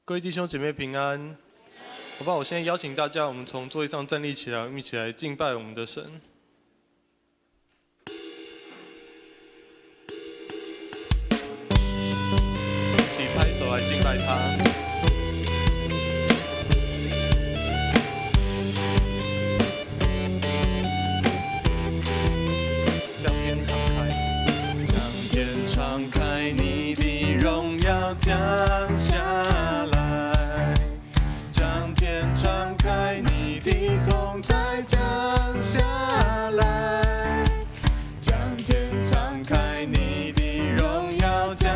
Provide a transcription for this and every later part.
各位弟兄姐妹平安，好不好？我現在邀請大家，我們從座位上站立起來，我們一起來敬拜我們的神。一起拍手來敬拜他。將天敞開，將天敞開，你的榮耀降下來。將天敞開，你的同在降下來。將天敞開，你的榮耀降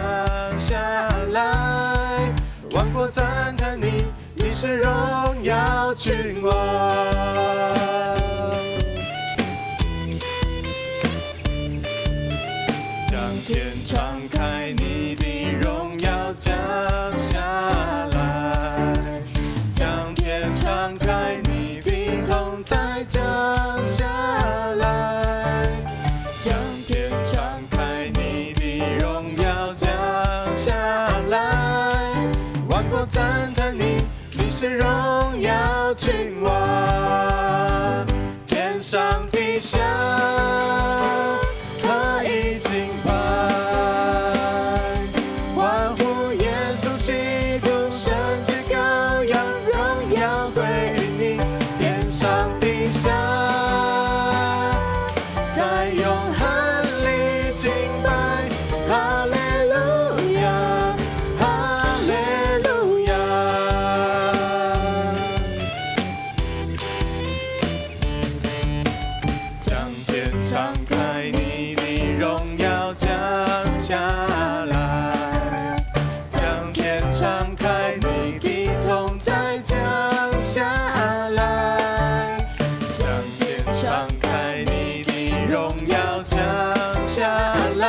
下來。萬國讚嘆你，你是榮耀君王。將天敞開，你的榮耀降下來。將天敞開，你的同在降下來。將天敞開，你的榮耀降下來。萬國讚嘆你，你是榮耀君王。天上地下合一敬拜，歡呼耶穌基督聖潔羔羊，榮耀歸於你。天上地下，在永恆裡敬拜，哈利路亞，哈利路亞。將天敞開，你的榮耀降下來。將天敞開，你的同在降下來。將天敞開，你的榮耀降下來。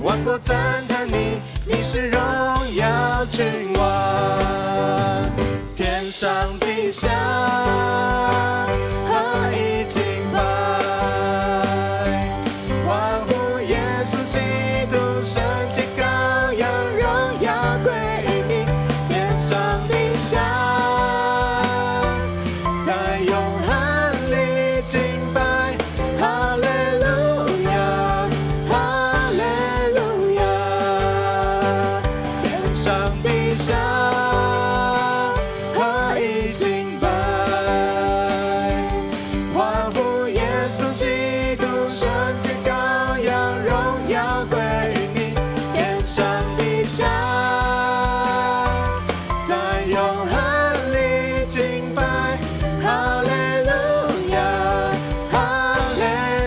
萬國讚嘆你，你是榮耀君王。天上地下合一敬拜，歡呼耶穌基督聖潔羔羊，榮耀歸於你。天上地下，在永恆裡敬拜，哈利路亞，哈利路亞。天上地下合一敬拜，歡呼耶穌基督聖潔羔羊，榮耀歸於你。天上地下，在永恆裡敬拜，哈利路亞，哈利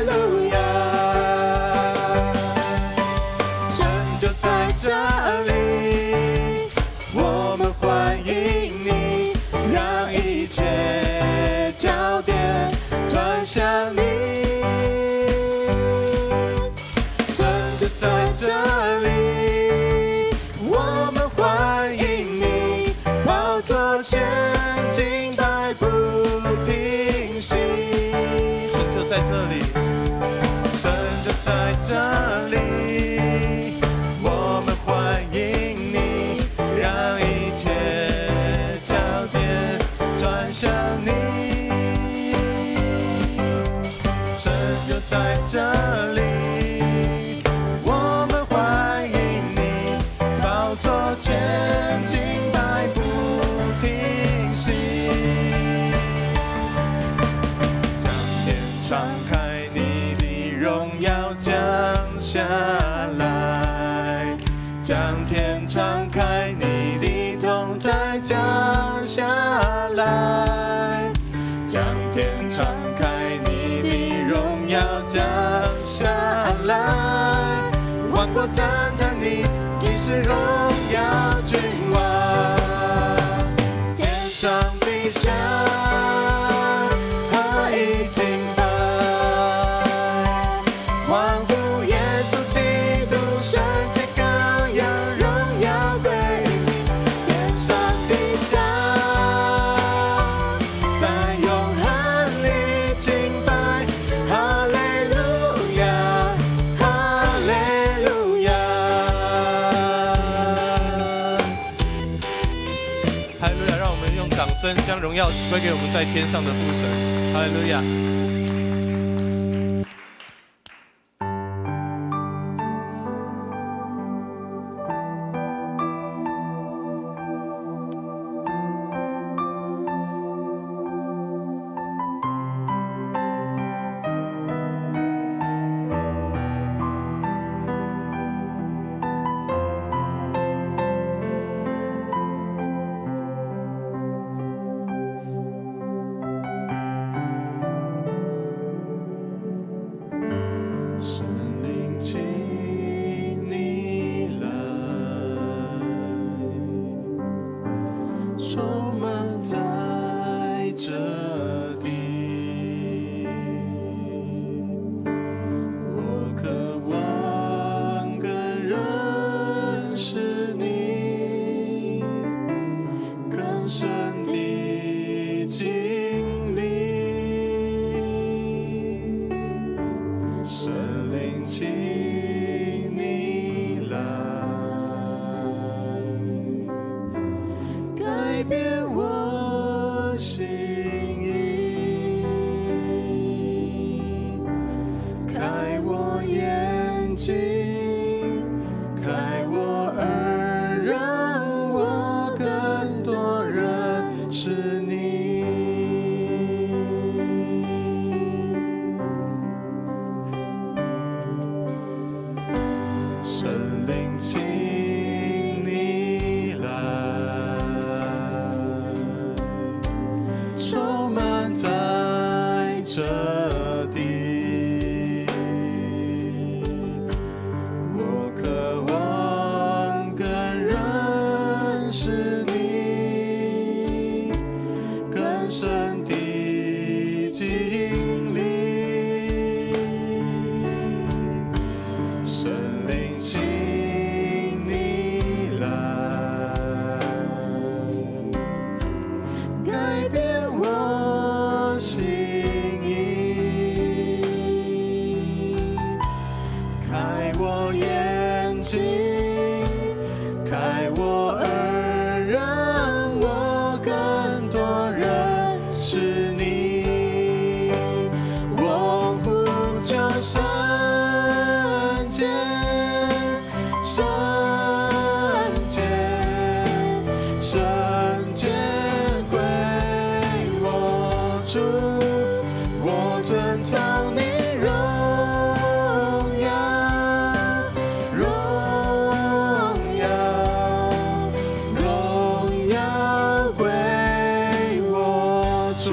路亞。神就在這裡，我們歡迎你，讓一切焦點轉向你。神就在這裡，我們歡迎你，寶座前敬拜不停息。神就在這裡，神就在這裡，我們歡迎你，讓一切焦點轉向你。神就在這裡，我們歡迎你，寶座前敬拜不停息。將天敞開，你的榮耀降下來。將天敞開，你的同在降下來。將天敞開，你的榮耀降下來。萬國讚嘆你，你是榮耀君王。天上地下合一敬拜，歡呼耶穌基督聖潔羔羊，榮耀歸於你。天上地下，在永恆裡敬拜，哈利路亞，哈利路亞。聲，將榮耀歸給我們在天上的父神。哈利路亞。聖靈，請你來，充滿在這地。我渴望更認識你，更深的經歷。聖靈，請你來，改變我心意，開我眼睛，開我耳，讓我更多認識你。聖靈，請你來，充滿在這地。我渴望更認識你，更深的經歷。聖靈，請你來，改變我心意，開我眼睛，開我耳，讓我更多認識你。我呼求聖潔，聖潔，聖潔歸我主，我珍藏你榮耀，榮耀，榮耀歸我主。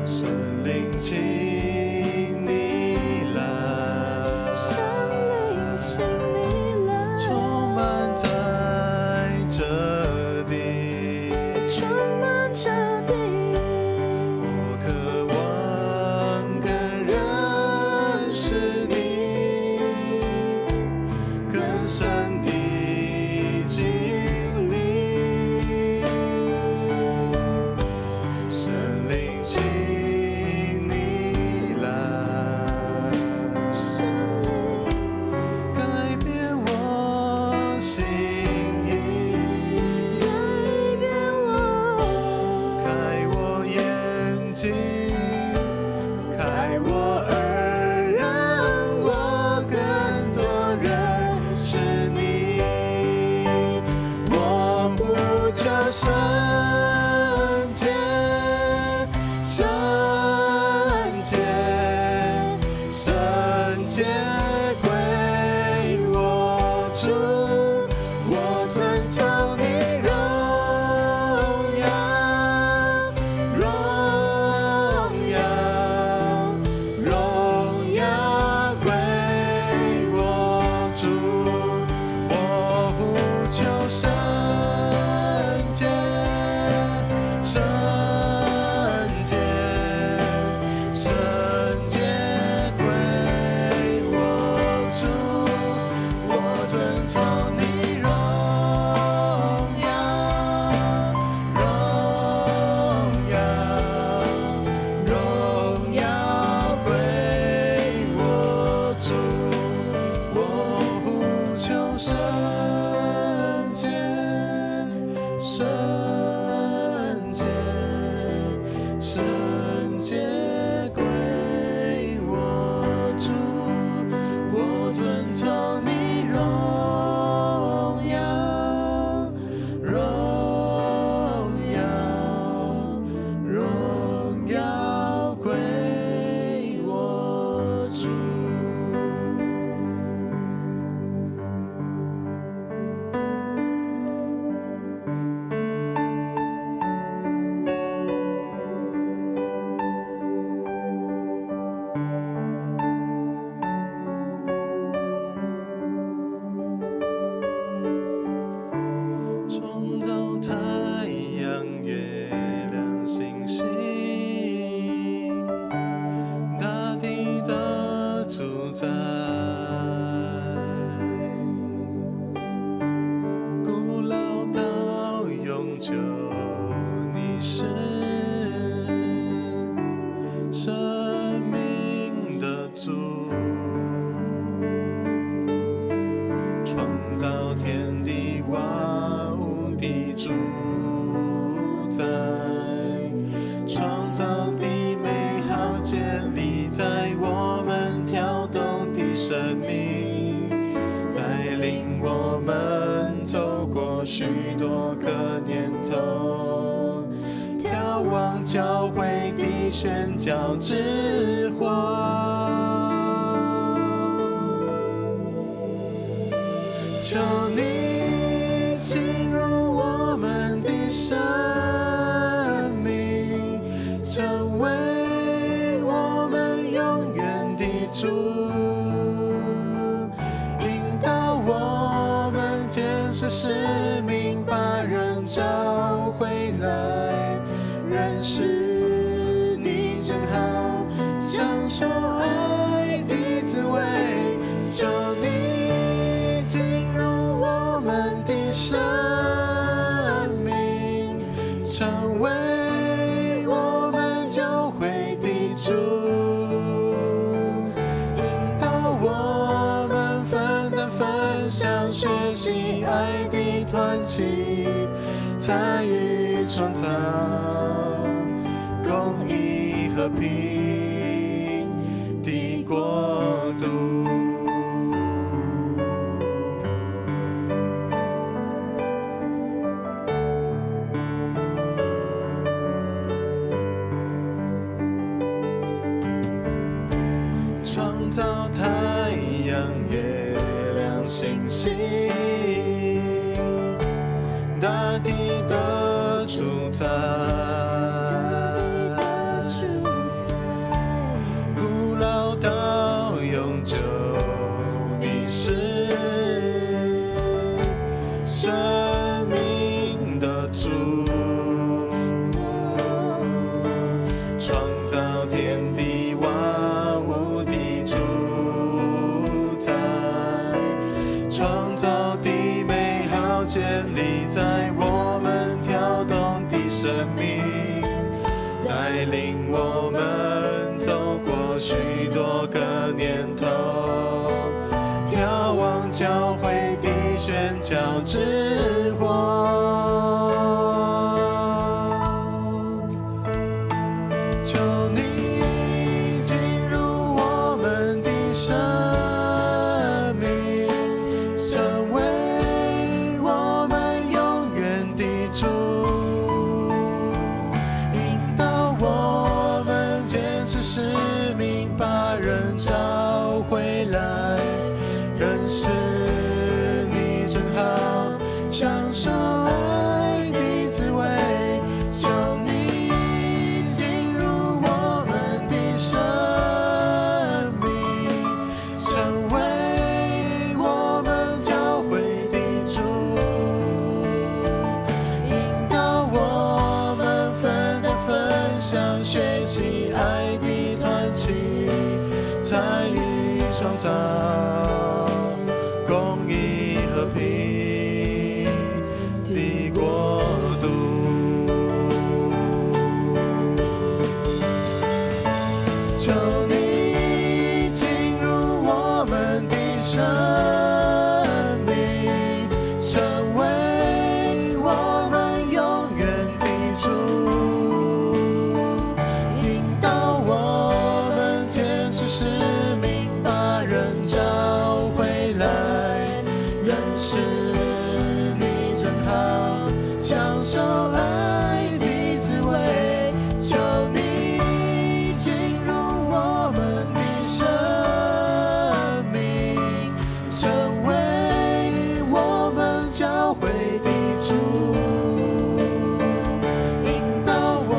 聖靈，請你來，聖靈，請你來，充滿在這地。充滿這地。我渴望更認識你，更深的經歷。聖靈，請你來，聖靈，改變我心意，改變我，開我眼睛，開我耳，讓我更多認識你。我呼求聖潔，聖潔，聖潔歸我主，我珍藏你榮耀，榮耀，榮耀歸我主，我呼求聖潔，聖潔，聖潔歸我主，我珍藏你榮耀，榮耀，榮耀歸我主，我呼聖潔，聖潔，聖潔歸我主，我尊崇你榮耀，榮耀，榮耀歸我主。創造太陽、月亮、星星，大地的主宰，古老到永久，你是生命的主。創造天地萬物的主宰，創造的美好建立在我們跳動的生命，帶領我們走過許多個年頭，眺望教會的宣教之火。求你進入我們的生命，成為我們永遠的主，引導我們堅持使命，把人找回來，認識你真好，享受愛的滋味。求你進入我們的生命，成為我們教會的主，引導我們分擔分享，學習愛的團契，參與創造公義和平的國度。創造太陽、月亮、星星，大地的主宰，古老到永久，你是生命的主，創造天地萬物的主宰，創造的美好建立在我們跳動的生命，帶領我們走過許多個年頭，眺望教會的宣教之火。求你進入我們的生命，成為我們永遠的主，引導我們堅持使命，把人找回來，認識你真好，享受愛的滋味。求你進入我們的生命，成為我們教會的主，引導我們分擔分享，學習愛的團契，參與創造公義和平的成為我們永遠的主，引導我們堅持使命，把人找回來，認識你真好，享受愛的滋味，求你進入我們的生命，成為我們教會的主，引導我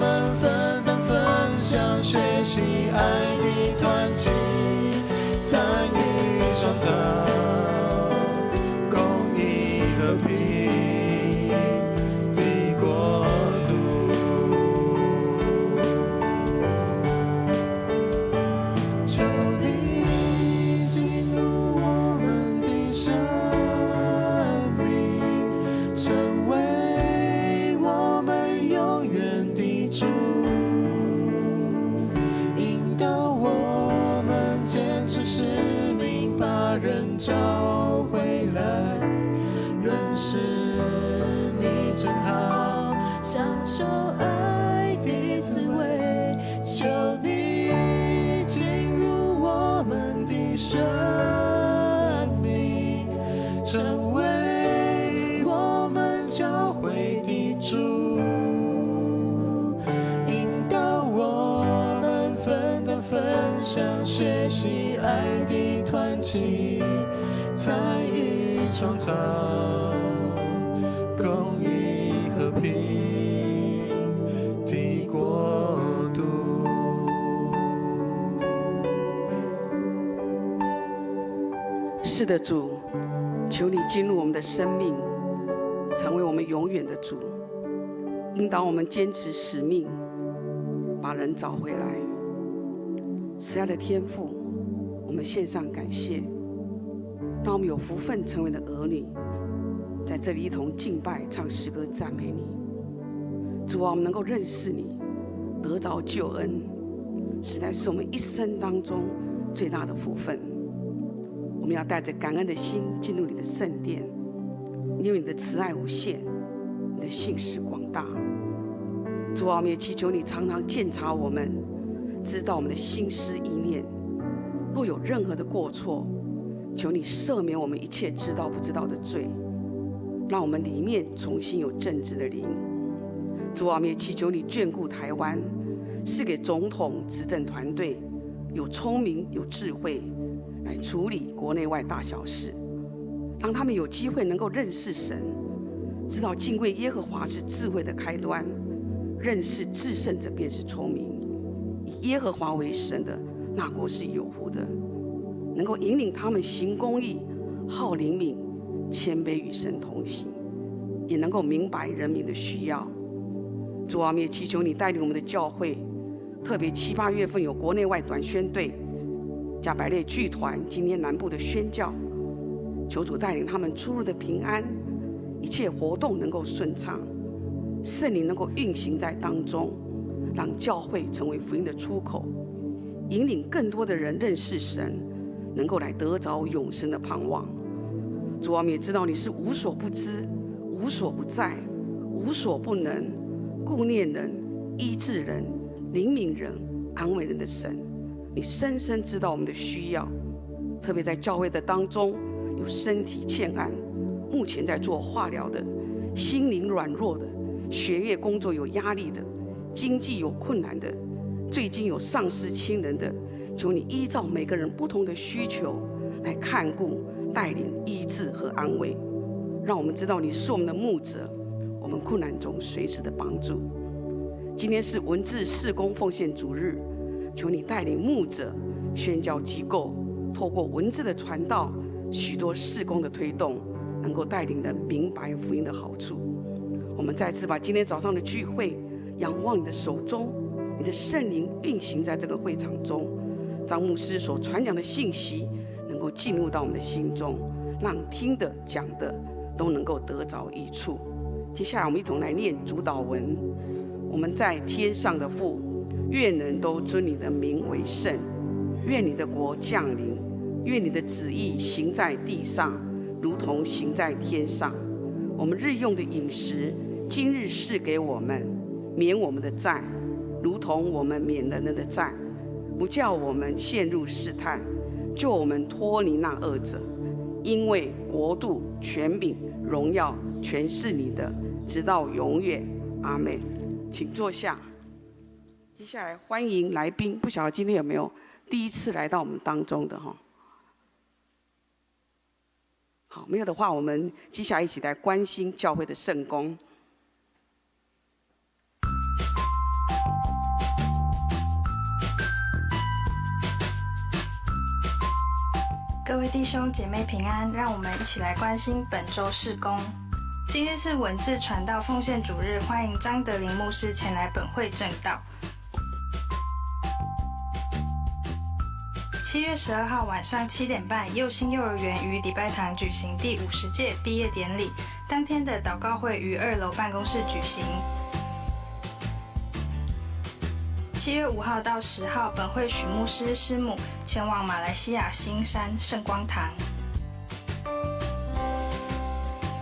們分擔分享，學習愛的團契，參與創造公義和平的國度。求你進入我們的生命，成為我們永遠的主，引導我們堅持使命，把人找回來，認識你真好，享受愛的滋味，求你進入我們的生命，成為我們教會的主，引導我們分擔分享，學習愛的團契，參與創造公義和平的國度。是的，主，求你進入我們的生命，成為我們永遠的主，引導我們堅持使命，把人找回來。慈愛的天父，我們獻上感謝，讓我們有福分成為你的兒女，在這裡一同敬拜、唱詩歌、讚美你。主啊，我們能夠認識你，得着救恩，實在是我們一生當中最大的福分。我們要帶着感恩的心進入你的聖殿，因為你的慈愛無限，你的信實廣大。主啊，我們也祈求你常常鑒察我們，知道我們的心思意念。若有任何的過錯，求你赦免我們一切知道不知道的罪，讓我們裡面重新有正直的靈。主啊，我們也祈求你眷顧台灣，賜給總統執政團隊有聰明有智慧，來處理國內外大小事，讓他們有機會能夠認識神，知道敬畏耶和華是智慧的開端，認識至聖者便是聰明，以耶和華為神的那國是有福的，能夠引領他們行公義、好憐憫、謙卑與神同行，也能夠明白人民的需要。主啊，我們也祈求你帶領我們的教會，特別七八月份有國內外短宣隊、加百列劇團今天南部的宣教，求主帶領他們出入的平安，一切活動能夠順暢，聖靈能夠運行在當中，讓教會成為福音的出口，引領更多的人認識神，能夠來得着永生的盼望。主啊，我們也知道你是無所不知、無所不在、無所不能，顧念人、醫治人、憐憫人、安慰人的神。你深深知道我們的需要，特別在教會的當中，有身體欠安，目前在做化療的，心靈軟弱的，學業工作有壓力的，經濟有困難的，最近有喪失親人的，求你依照每個人不同的需求來看顧、帶領、醫治和安慰，讓我們知道你是我們的牧者，我們困難中隨時的幫助。今天是文字事工奉獻主日，求你帶領牧者、宣教機構，透過文字的傳道，許多事工的推動，能夠帶領人明白福音的好處。我們再次把今天早上的聚會仰望你的手中，你的聖靈運行在這個會場中，張牧師所傳講的信息能夠進入到我們的心中，讓聽的、講的都能夠得着益處。接下來我們一同來念主禱文。我們在天上的父，願人都尊你的名為聖，願你的國降臨，願你的旨意行在地上，如同行在天上。我們日用的飲食，今日賜給我們，免我們的債，如同我們免了人的債，不叫我們陷入試探，救我們脫離那惡者。因為國度、權柄、榮耀，全是你的，直到永遠。阿們。請坐下。接下來歡迎來賓，不曉得今天有沒有第一次來到我們當中的哈？好，沒有的話，我們接下來一起來關心教會的聖工。各位弟兄姐妹平安，讓我們一起來關心本週事工。今日是文字傳道奉獻主日，歡迎張德林牧師前來本會證道。7月12號晚上7點半，佑興幼兒園於禮拜堂舉行第50屆畢業典禮，當天的禱告會於2樓辦公室舉行。7月5號到10號，本會許牧師師母前往馬來西亞新山聖光堂。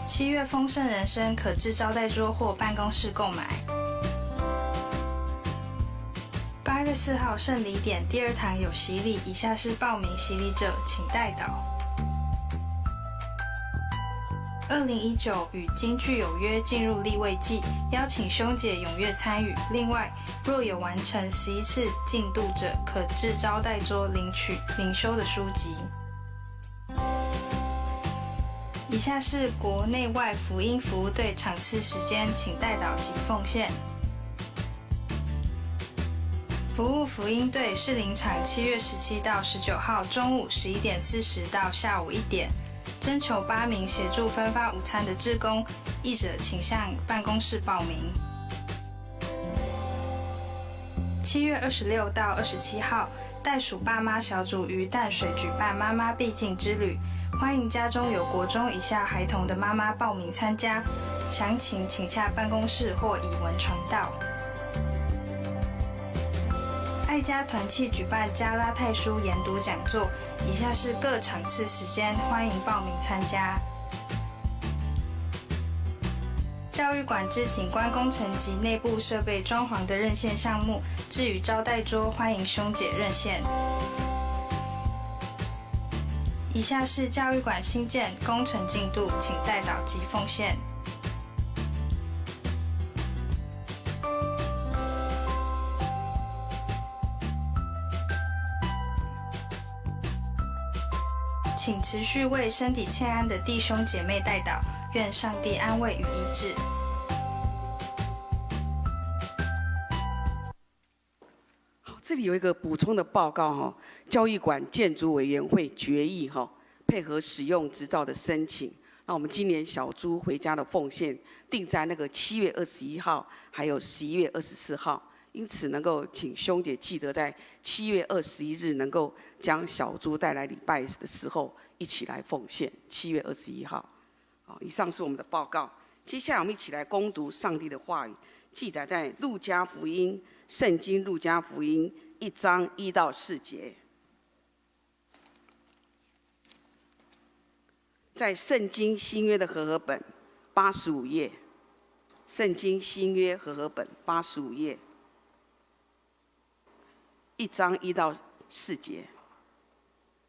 7月豐盛人生可至招待桌或辦公室購買。8月4號聖禮典第二堂有洗禮，以下是報名洗禮者，請代禱。2019與京劇有約進入立位祭，邀請兄姐踴躍參與。另外，若有完成11次進度者，可至招待桌領取靈修的書籍。以下是國內外福音服務隊場次時間，請代禱及奉獻。服務福音隊士林場7月17到19號中午11點40到下午1點，徵求8名協助分發午餐的志工，譯者請向辦公室報名。7月26到27號，袋鼠爸媽小組於淡水舉辦媽媽避靜之旅，歡迎家中有國中以下孩童的媽媽報名參加，詳情請洽辦公室或以文傳道。愛家團契舉辦加拉太書研讀講座，以下是各場次時間，歡迎報名參加。教育館之景觀工程及內部設備裝潢的認獻項目，置於招待桌，歡迎兄姐認獻。以下是教育館新建工程進度，請代禱及奉獻。請持續為身體欠安的弟兄姐妹代禱，願上帝安慰與醫治。好，這裡有一個補充的報告哈，教育館建築委員會決議哈，配合使用執照的申請。那我們今年小豬回家的奉獻定在那個7月21號，還有11月24號。因此，能夠請兄姐記得在7月21日能夠將小豬帶來禮拜的時候一起來奉獻。7月21號，好，以上是我們的報告。接下來我們一起來攻讀上帝的話語，記載在路加福音聖經路加福音1章1到4節，在聖經新約的和合本85頁，聖經新約和合本85頁。1章1到4節，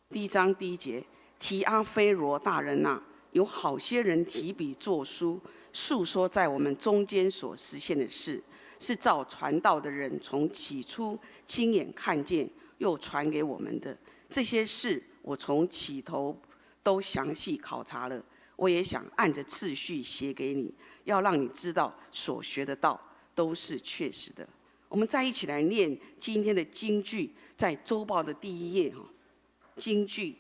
第一章第一節，提阿非羅大人啊，有好些人提筆作書，述說在我們中間所實現的事，是照傳道的人從起初親眼看見，又傳給我們的這些事，我從起頭都詳細考察了。我也想按着次序寫給你，要讓你知道所學的道都是確實的。我們再一起來念今天的金句，在週報的第一頁哈，金句，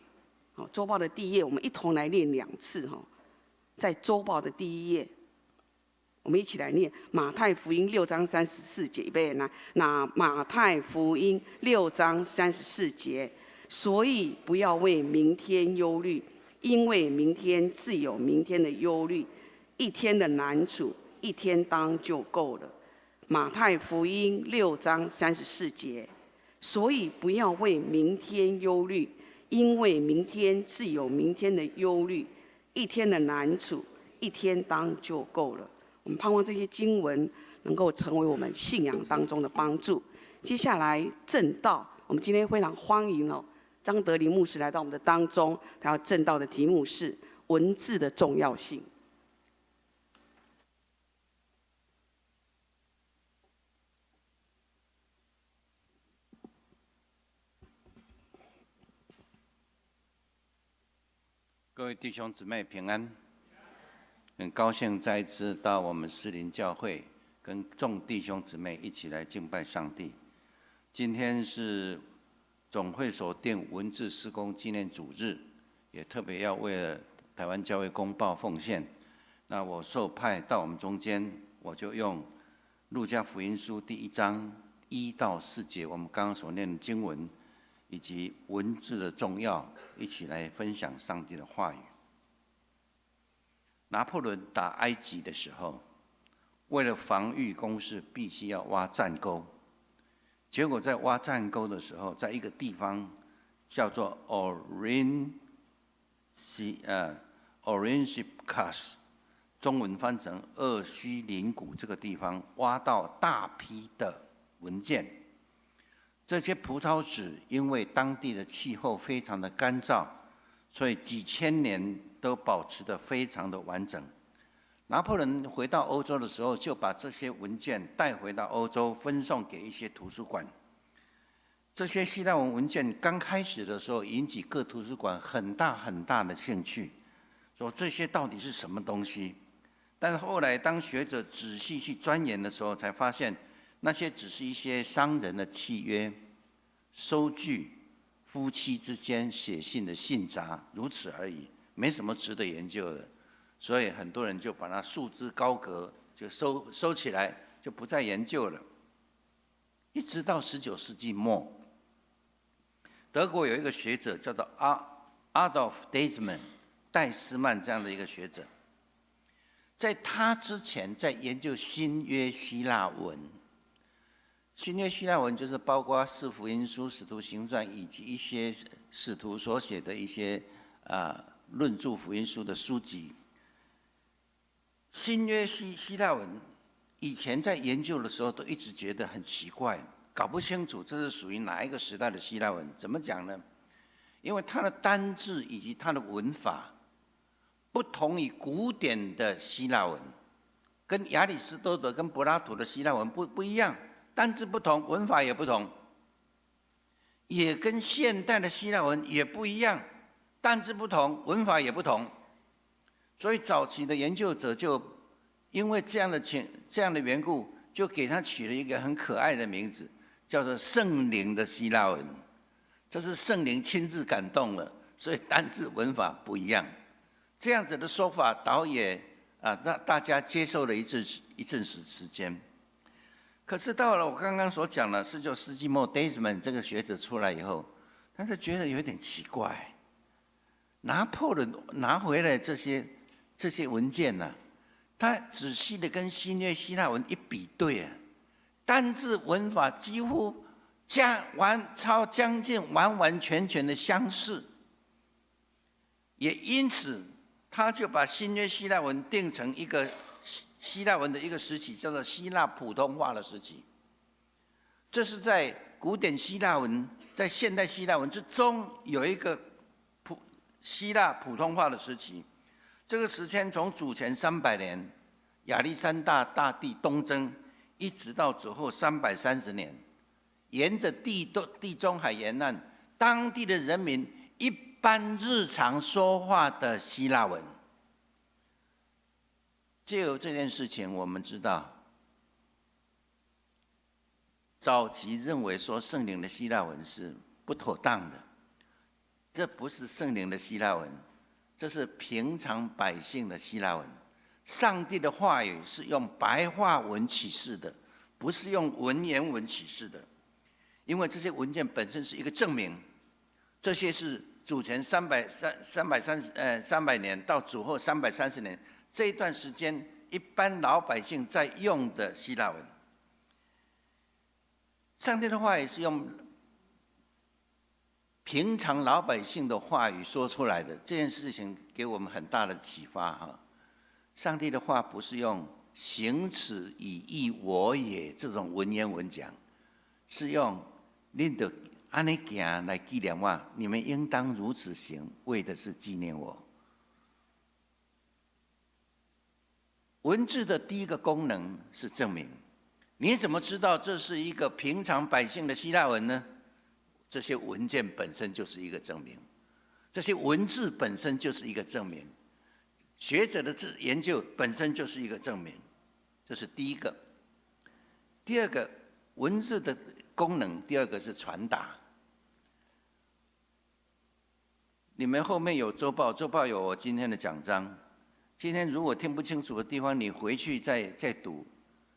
好，週報的第一頁，我們一同來念兩次哈，在週報的第一頁，我們一起來念馬太福音六章三十四節，預備來，那馬太福音六章三十四節，所以不要為明天憂慮，因為明天自有明天的憂慮，一天的難處一天當就夠了。馬太福音六章三十四節，所以不要為明天憂慮，因為明天自有明天的憂慮，一天的難處，一天當就夠了。我們盼望這些經文能夠成為我們信仰當中的幫助。接下來證道，我們今天非常歡迎哦張德林牧師來到我們的當中，他要證道的題目是文字的重要性。各位弟兄姊妹平安，很高興再一次到我們士林教會，跟眾弟兄姊妹一起來敬拜上帝。今天是總會所定文字事工紀念主日，也特別要為了台灣教會公報奉獻。那我受派到我們中間，我就用路加福音書第1章1到4節，我們剛剛所念的經文，以及文字的重要，一起來分享上帝的話語。拿破崙打埃及的時候，為了防禦工事，必須要挖戰溝。結果在挖戰溝的時候，在一個地方叫做 Orontes，中文翻成厄西林谷這個地方，挖到大批的文件。這些葡萄紙因為當地的氣候非常的乾燥，所以幾千年都保持得非常的完整。拿破崙回到歐洲的時候，就把這些文件帶回到歐洲，分送給一些圖書館。這些希臘文文件剛開始的時候，引起各圖書館很大很大的興趣，說這些到底是什麼東西？但是後來當學者仔細去鑽研的時候，才發現那些只是一些商人的契約、收據、夫妻之間寫信的信札，如此而已，沒什麼值得研究的。所以很多人就把它束之高閣，就收起來，就不再研究了。一直到19世紀末，德國有一個學者叫做阿道夫·戴斯曼，戴斯曼這樣的一個學者，在他之前在研究新約希臘文。新約希臘文就是包括四福音書、使徒行傳以及一些使徒所寫的一些論著福音書的書籍。新約希臘文以前在研究的時候都一直覺得很奇怪，搞不清楚這是屬於哪一個時代的希臘文。怎麼講呢？因為它的單字以及它的文法不同於古典的希臘文，跟亞里士多德、跟柏拉圖的希臘文不一樣，單字不同，文法也不同，也跟現代的希臘文也不一樣，單字不同，文法也不同。所以早期的研究者就因為這樣的緣故，就給他取了一個很可愛的名字，叫做聖靈的希臘文。這是聖靈親自感動了，所以單字文法不一樣。這樣子的說法，倒也啊讓大家接受了一陣時間。可是到了我剛剛所講的19世紀末，Desmond 這個學者出來以後，他就覺得有點奇怪，拿破崙拿回來這些文件呢，他仔細的跟新約希臘文一比對啊，單字文法幾乎將近完完全全的相似，也因此他就把新約希臘文定成一個希臘文的一個時期，叫做希臘普通話的時期。這是在古典希臘文在現代希臘文之中有一個希臘普通話的時期。這個時間從主前300年亞歷山大大帝東征，一直到主後330年，沿着地中海沿岸，當地的人民一般日常說話的希臘文。藉由這件事情，我們知道，早期認為說聖靈的希臘文是不妥當的，這不是聖靈的希臘文。這是平常百姓的希臘文，上帝的話語是用白話文啟示的，不是用文言文啟示的。因為這些文件本身是一個證明，這些是主前300年到主後330年這一段時間，一般老百姓在用的希臘文。上帝的話語是用平常老百姓的話語說出來的這件事情，給我們很大的啟發哈。上帝的話不是用“行此以憶我也”這種文言文講，是用“恁著按呢行來紀念我，你們應當如此行，為的是紀念我。”文字的第一個功能是證明。你怎麼知道這是一個平常百姓的希臘文呢？這些文件本身就是一個證明，這些文字本身就是一個證明，學者的字研究本身就是一個證明，這是第一個。第二個，文字的功能，第二個是傳達。你們後面有週報，週報有我今天的講章。今天如果聽不清楚的地方，你回去再讀。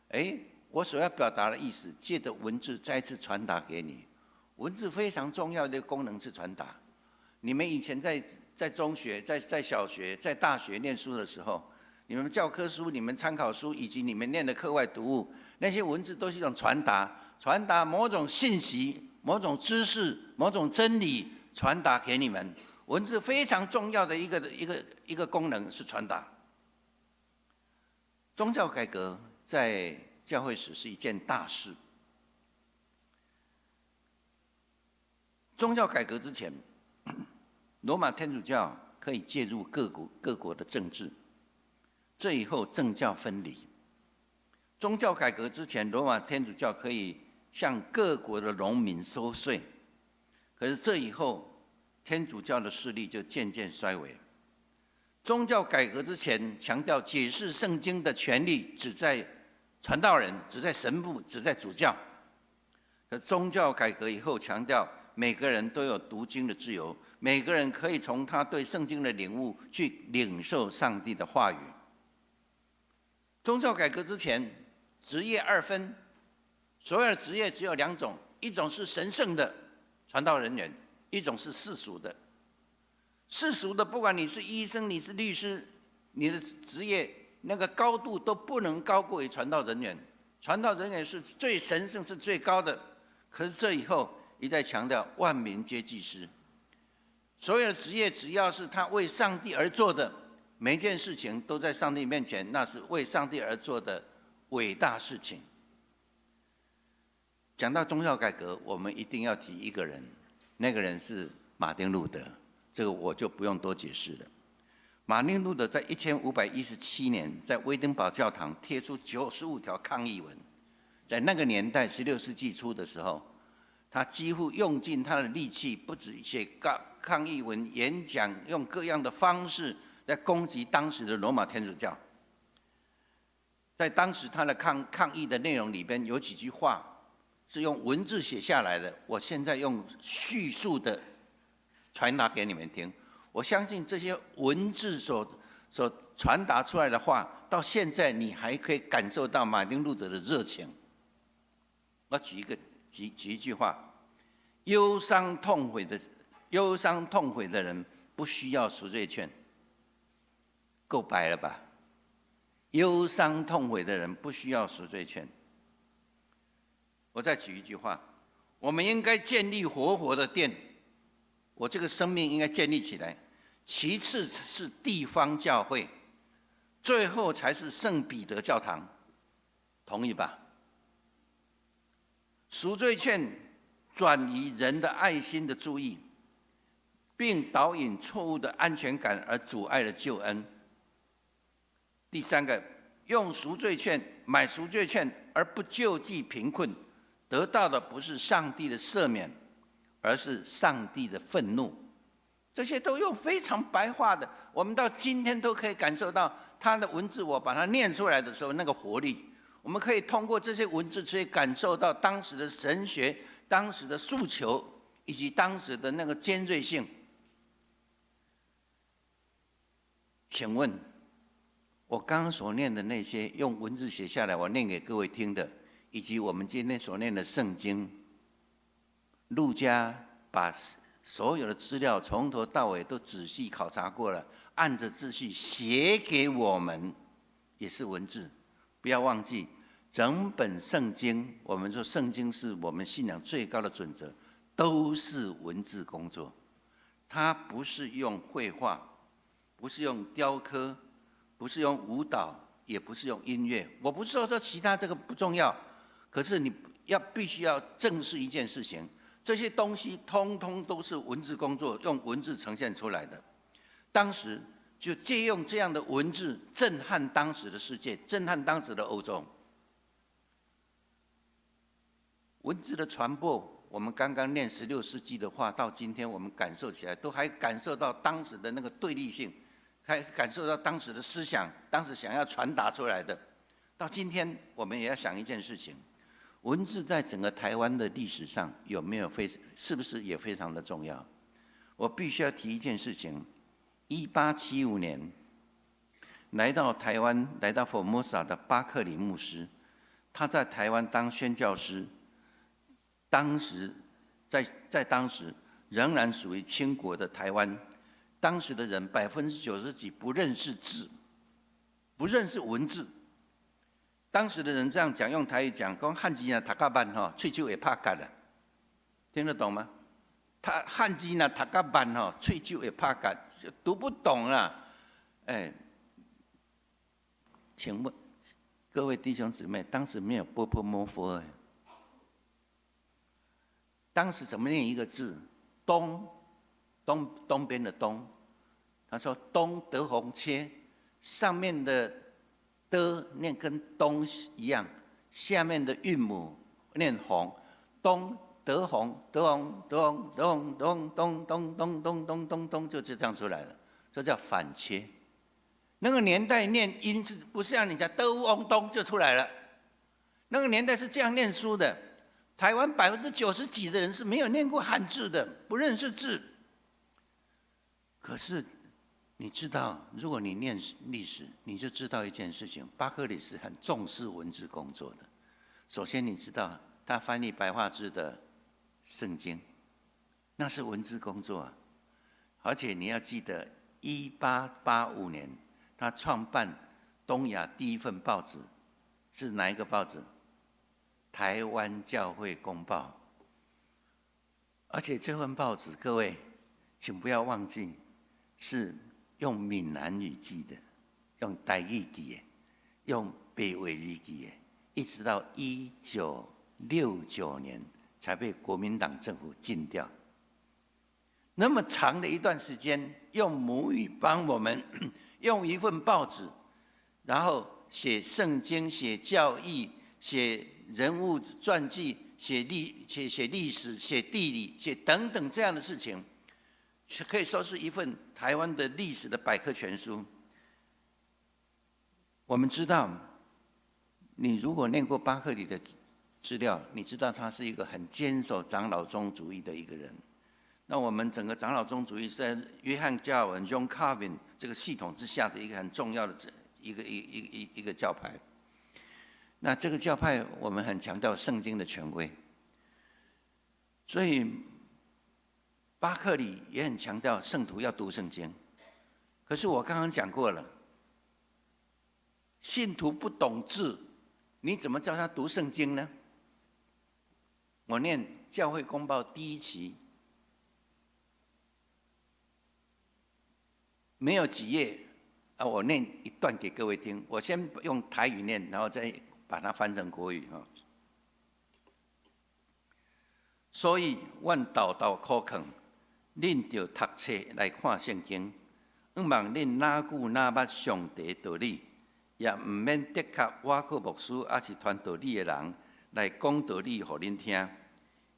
哎，我所要表達的意思，借著文字再次傳達給你。文字非常重要的功能是傳達。你們以前在中學、在小學、在大學念書的時候，你們教科書、你們參考書以及你們念的課外讀物，那些文字都是一種傳達，傳達某種信息、某種知識、某種真理，傳達給你們。文字非常重要的一個功能是傳達。宗教改革在教會史是一件大事。宗教改革之前，羅馬天主教可以介入各國的政治。這以後政教分離。宗教改革之前，羅馬天主教可以向各國的農民收稅。可是這以後，天主教的勢力就漸漸衰微。宗教改革之前，強調解釋聖經的權利只在傳道人，只在神父，只在主教。可宗教改革以後，強調每個人都有讀經的自由，每個人可以從他對聖經的領悟去領受上帝的話語。宗教改革之前，職業二分，所有的職業只有兩種，一種是神聖的傳道人員，一種是世俗的。世俗的，不管你是醫生，你是律師，你的職業那個高度都不能高過於傳道人員。傳道人員是最神聖、是最高的。可是這以後一再強調，萬民皆祭司。所有的職業，只要是他為上帝而做的，每一件事情都在上帝面前，那是為上帝而做的偉大事情。講到宗教改革，我們一定要提一個人，那個人是馬丁路德，這個我就不用多解釋了。馬丁路德在1517年在威登堡教堂貼出95條抗議文，在那個年代，16世紀初的時候，他幾乎用盡他的力氣，不止寫抗議文、演講，用各樣的方式在攻擊當時的羅馬天主教。在當時他的抗議的內容裡邊，有幾句話是用文字寫下來的，我現在用敘述的傳達給你們聽。我相信這些文字所傳達出來的話，到現在你還可以感受到馬丁路德的熱情。我舉一句話：憂傷痛悔的人不需要贖罪券。夠白了吧？憂傷痛悔的人不需要贖罪券。我再舉一句話：我們應該建立活活的殿。我這個生命應該建立起來，其次是地方教會，最後才是聖彼得教堂，同意吧？贖罪券轉移人的愛心的注意，並導引錯誤的安全感而阻礙了救恩。第三個，用贖罪券買贖罪券而不救濟貧困，得到的不是上帝的赦免，而是上帝的憤怒。這些都用非常白話的，我們到今天都可以感受到他的文字。我把它念出來的時候，那個活力，我們可以通過這些文字去感受到當時的神學、當時的訴求以及當時的那個尖銳性。請問，我剛剛所念的那些用文字寫下來，我念給各位聽的，以及我們今天所念的聖經，路加把所有的資料從頭到尾都仔細考察過了，按着秩序寫給我們，也是文字。不要忘記，整本聖經，我們說聖經是我們信仰最高的準則，都是文字工作。他不是用繪畫，不是用雕刻，不是用舞蹈，也不是用音樂。我不是說這其他這個不重要，可是你要必須要正視一件事情，這些東西通通都是文字工作，用文字呈現出來的。當時就借用這樣的文字震撼當時的世界，震撼當時的歐洲。文字的傳播。我們剛剛念16世紀的話，到今天我們感受起來，都還感受到當時的那個對立性，還感受到當時的思想，當時想要傳達出來的。到今天，我們也要想一件事情：文字在整個台灣的歷史上有沒有非，是不是也非常的重要？我必須要提一件事情：1875年來到台灣，來到佛摩薩的巴克里牧師，他在台灣當宣教師。當時，在當時仍然屬於清國的台灣，當時的人90%幾不認識字，不認識文字。當時的人這樣講，用台語講，講漢字若讀較慢吼，喙手會拍結啦，聽得懂嗎？他漢字若讀較慢吼，喙手會拍結，讀不懂啦。哎，請問各位弟兄姊妹，當時沒有ㄅㄆㄇㄈ哎。當時怎麼念一個字？東，東東邊的東。他說東德宏切，上面的的念跟東一樣，下面的韻母念紅。東德宏德宏德宏德宏德宏東東東東東東東，就這樣出來了，這叫反切。那個年代念音是不像你講德翁東就出來了？那個年代是這樣念書的。台灣90%幾的人是沒有念過漢字的，不認識字。可是你知道，如果你念歷史，你就知道一件事情：巴克里是很重視文字工作的。首先，你知道他翻譯白話字的聖經，那是文字工作啊。而且你要記得，1885年他創辦東亞第一份報紙，是哪一個報紙？台灣教會公報，而且這份報紙，各位，請不要忘記，是用閩南語記的，用台語記的，用白話字記的，一直到1969年才被國民黨政府禁掉。那麼長的一段時間，用母語幫我們用一份報紙，然後寫聖經、寫教義、寫人物傳記、寫歷史、寫地理、寫等等這樣的事情，可以說是一份台灣的歷史的百科全書。我們知道，你如果念過巴克里的資料，你知道他是一個很堅守長老宗主義的一個人。那我們整個長老宗主義是在約翰加爾文（John Calvin）這個系統之下的一個很重要的這一個一一一一個教派。那這個教派，我們很強調聖經的權威，所以巴克里也很強調聖徒要讀聖經。可是我剛剛講過了，信徒不懂字，你怎麼叫他讀聖經呢？我念教會公報第一期，沒有幾頁啊，我念一段給各位聽。我先用台語念，然後再把它翻成國語哈。所以，阮沓沓苦勸，恁著讀冊來看聖經。向望恁若久若捌上帝道理，也毋免得靠瓦克牧師，抑是傳道理的人來講道理予恁聽。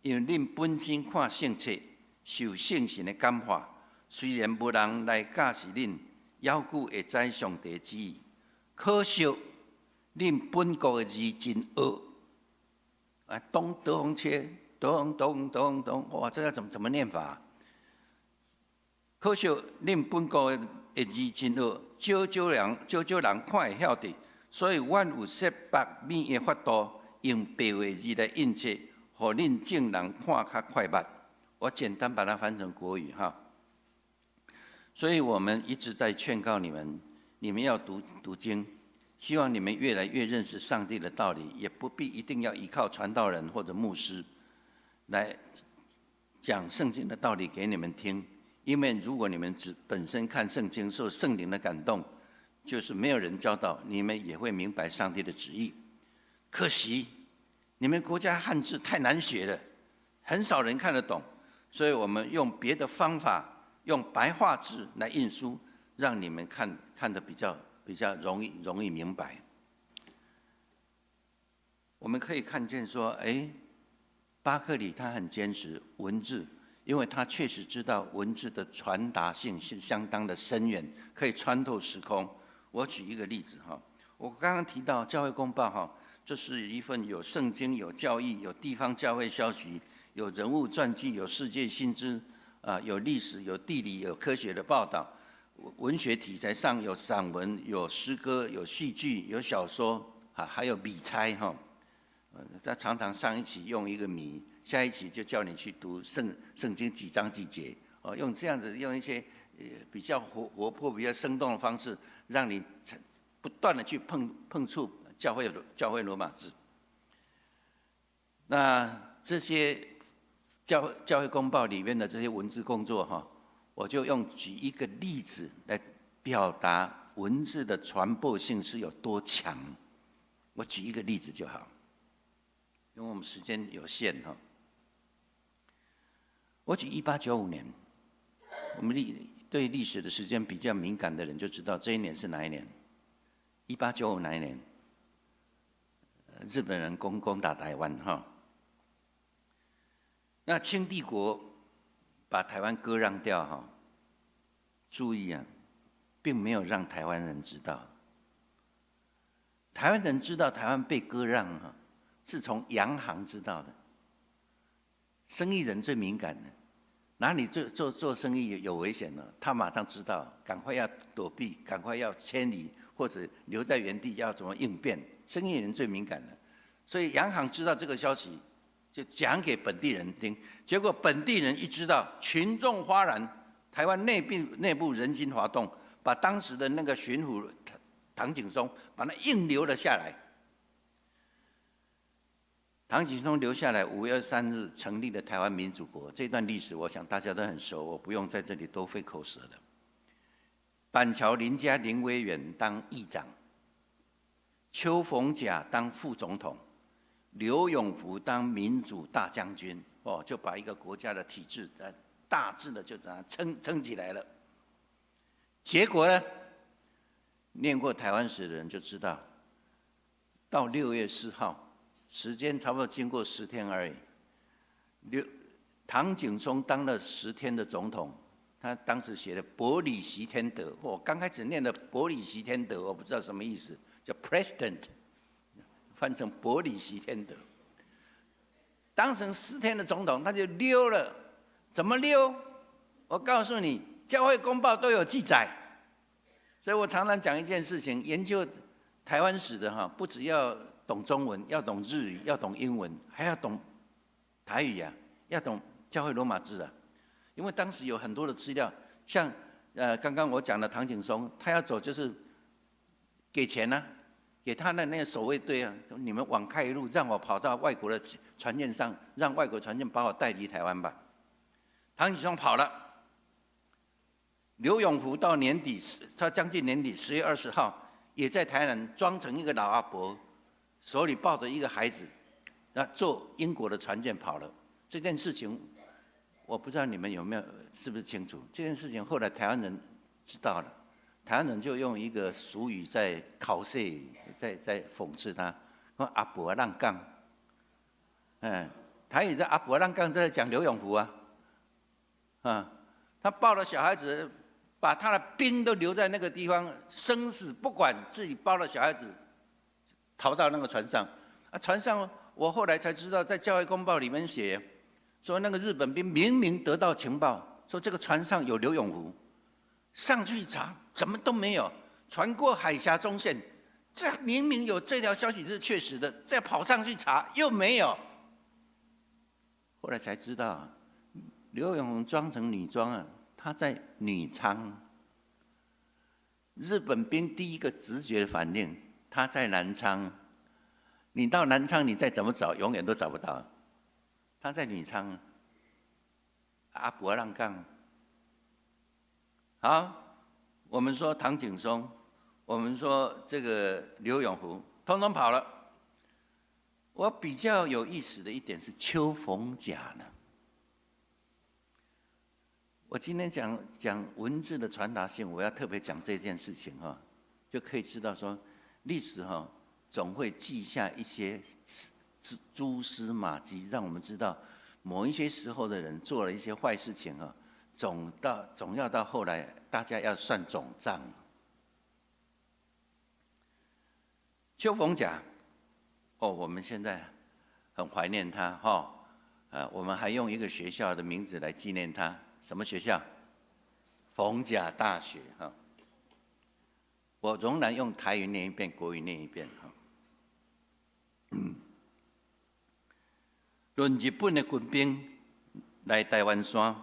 因為恁本身看聖冊，受聖神的感化，雖然無人來教示恁，猶閣會知上帝旨意。可惜，恁本國的字真惡，啊，東德宏切，東東東東，哇，這個怎麼念法？可惜恁本國的字真惡，少少人少少人看會曉得，所以阮有設縛物的法度，用白話字來印冊，予恁眾人看較快捌。我簡單把它翻成國語哈。所以我們一直在勸告你們，你們要讀讀經。希望你們越來越認識上帝的道理，也不必一定要依靠傳道人或者牧師來讲圣经的道理给你们听，因为如果你们只本身看圣经受圣灵的感动，就是没有人教导，你们也会明白上帝的旨意。可惜你们国家汉字太难学了，很少人看得懂，所以我们用别的方法，用白话字来印书，让你们看看得比较容易明白。我们可以看见说，哎，巴克礼他很坚持文字，因为他确实知道文字的传达性是相当的深远，可以穿透时空。我举一个例子哈，我刚刚提到教会公报哈，这是一份有圣经、有教义、有地方教会消息、有人物传记、有世界新知啊，有历史、有地理、有科学的报道。文学题材上有散文、有诗歌、有戏剧、有小说，啊，还有谜猜哈。他常常上一期用一个谜，下一期就叫你去读圣经几章几节，哦，用这样子用一些比较活泼、比较生动的方式，让你不断的去碰触教会罗马字。那这些教会公报里面的这些文字工作哈，我就用举一个例子来表达文字的传播性是有多强。我举一个例子就好。因为我们时间有限哈，我举1895年，我们对历史的时间比较敏感的人就知道这一年是哪一年。一八九五哪一年？日本人攻打台湾哈。那清帝国把台湾割让掉哈，注意啊，并没有让台湾人知道。台湾人知道台湾被割让哈，是从洋行知道的。生意人最敏感的，哪里做生意有危险了，他马上知道，赶快要躲避，赶快要迁离，或者留在原地要怎么应变。生意人最敏感的，所以洋行知道这个消息，就讲给本地人听。结果本地人一知道，群众哗然，台湾内部人心哗动，把当时的那个巡抚唐景崧把他硬留了下来。唐景崧留下来，5月3日成立了台湾民主国。这段历史，我想大家都很熟，我不用在这里多费口舌了。板桥林家林威远当议长，丘逢甲当副总统，刘永福当民主大将军，哦，就把一个国家的体制，大致的就这样撑起来了。结果呢，念过台湾史的人就知道，到6月4号，时间差不多经过十天而已。唐景崧当了十天的总统，他当时写的《伯里席天德》，我刚开始念的《伯里席天德》，我不知道什么意思，叫 President，翻成伯里席天德。当成十天的总统，他就溜了，怎么溜？我告诉你，教会公报都有记载。所以我常常讲一件事情，研究台湾史的哈，不只要懂中文，要懂日语，要懂英文，还要懂台语呀，要懂教会罗马字啊。因为当时有很多的资料，像刚刚我讲的唐景崧，他要走就是给钱呢，给他的那个守卫队啊，你们网开一路，让我跑到外国的船舰上，让外国船舰把我带离台湾吧。唐景崧跑了，刘永福到年底，他将近年底10月20号，也在台南装成一个老阿伯，手里抱着一个孩子，那坐英国的船舰跑了。这件事情，我不知道你们有没有是不是清楚？这件事情后来台湾人知道了，台湾人就用一个俗语在考试，在讽刺他，说阿婆浪杠，台语在阿婆浪杠在讲刘永福啊，啊，他抱了小孩子，把他的兵都留在那个地方，生死不管，自己抱了小孩子逃到那个船上，啊，船上我后来才知道，在教会公报里面写，说那个日本兵明明得到情报，说这个船上有刘永福，上去查什么都没有，船过海峡中线，这明明有这条消息是确实的，再跑上去查又没有，后来才知道，刘永福装成女装啊，他在女舱。日本兵第一个直觉反应，他在男舱。你到男舱，你再怎么找，永远都找不到。他在女舱。阿伯让讲。好，我们说唐景崧，我们说这个刘永福，通通跑了。我比较有意思的一点是丘逢甲呢。我今天讲讲文字的传达性，我要特别讲这件事情哈，就可以知道说历史哈总会记下一些蛛丝马迹，让我们知道某一些时候的人做了一些坏事情啊，总要到后来大家要算总账。丘逢甲，哦，我们现在很怀念他哈，我们还用一个学校的名字来纪念他。什么学校？逢甲大学哈。我仍然用台语念一遍，国语念一遍哈。论日本的军兵来台湾山，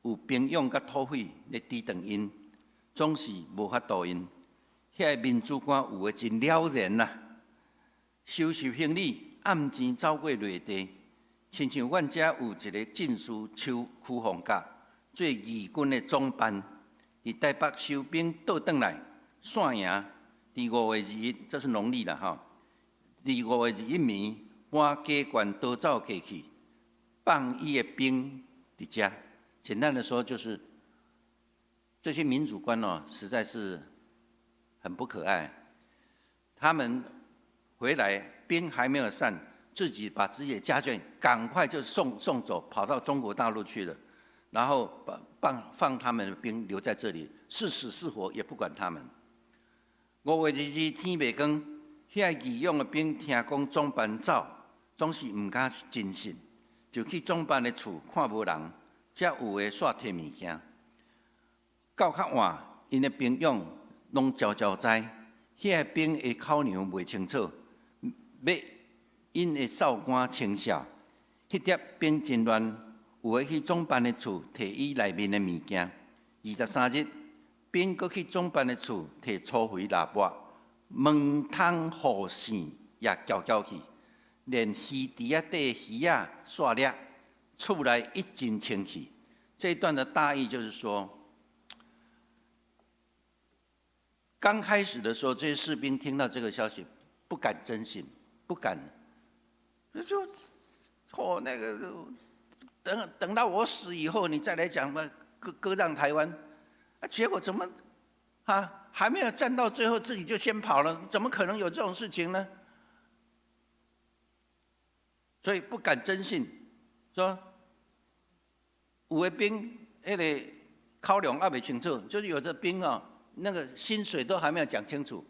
有兵勇佮土匪咧抵挡𪜶，总是无法度𪜶。遐个民主官有的真了然呐，收拾行李，暗钱走过内地，亲像阮遮有一个进士邱区凤甲做义军的总办，伫台北收兵倒转来，散营，伫5月21，这是农历啦吼。伫5月21暝，搬家眷逃走过去，放伊的兵伫遮。简单的说，就是这些民主官哦，实在是很不可爱。他们回来，兵还没有散，自己把自己的家眷赶快就送走，跑到中国大陆去了。然后把放他们的兵留在这里，是死是活也不管他们。5月22天未光，遐义勇的兵听讲总办走，总是毋敢真信，就去总办的厝看无人，才有的煞提物件。到较晚，𪜶的兵勇拢悄悄知，遐兵的口粮袂清楚，欲𪜶的哨官清笑，彼叠兵真乱。有的去总办的厝提伊内面的物件。23日，兵阁去总办的厝提粗肥蜡箔，门窗雨线也搅搅去，连鱼池仔底鱼仔煞掠，厝内一尽清气。这一段的大意就是说，刚开始的时候，这些士兵听到这个消息，不敢真信，不敢，就哦那个。等到我死以后，你再来讲吧，割让台湾，啊，结果怎么，啊，还没有战到最后，自己就先跑了，怎么可能有这种事情呢？所以不敢真信，说有的兵彼个口粮犹未清楚，就是有的兵啊，那个薪水都还没有讲清楚，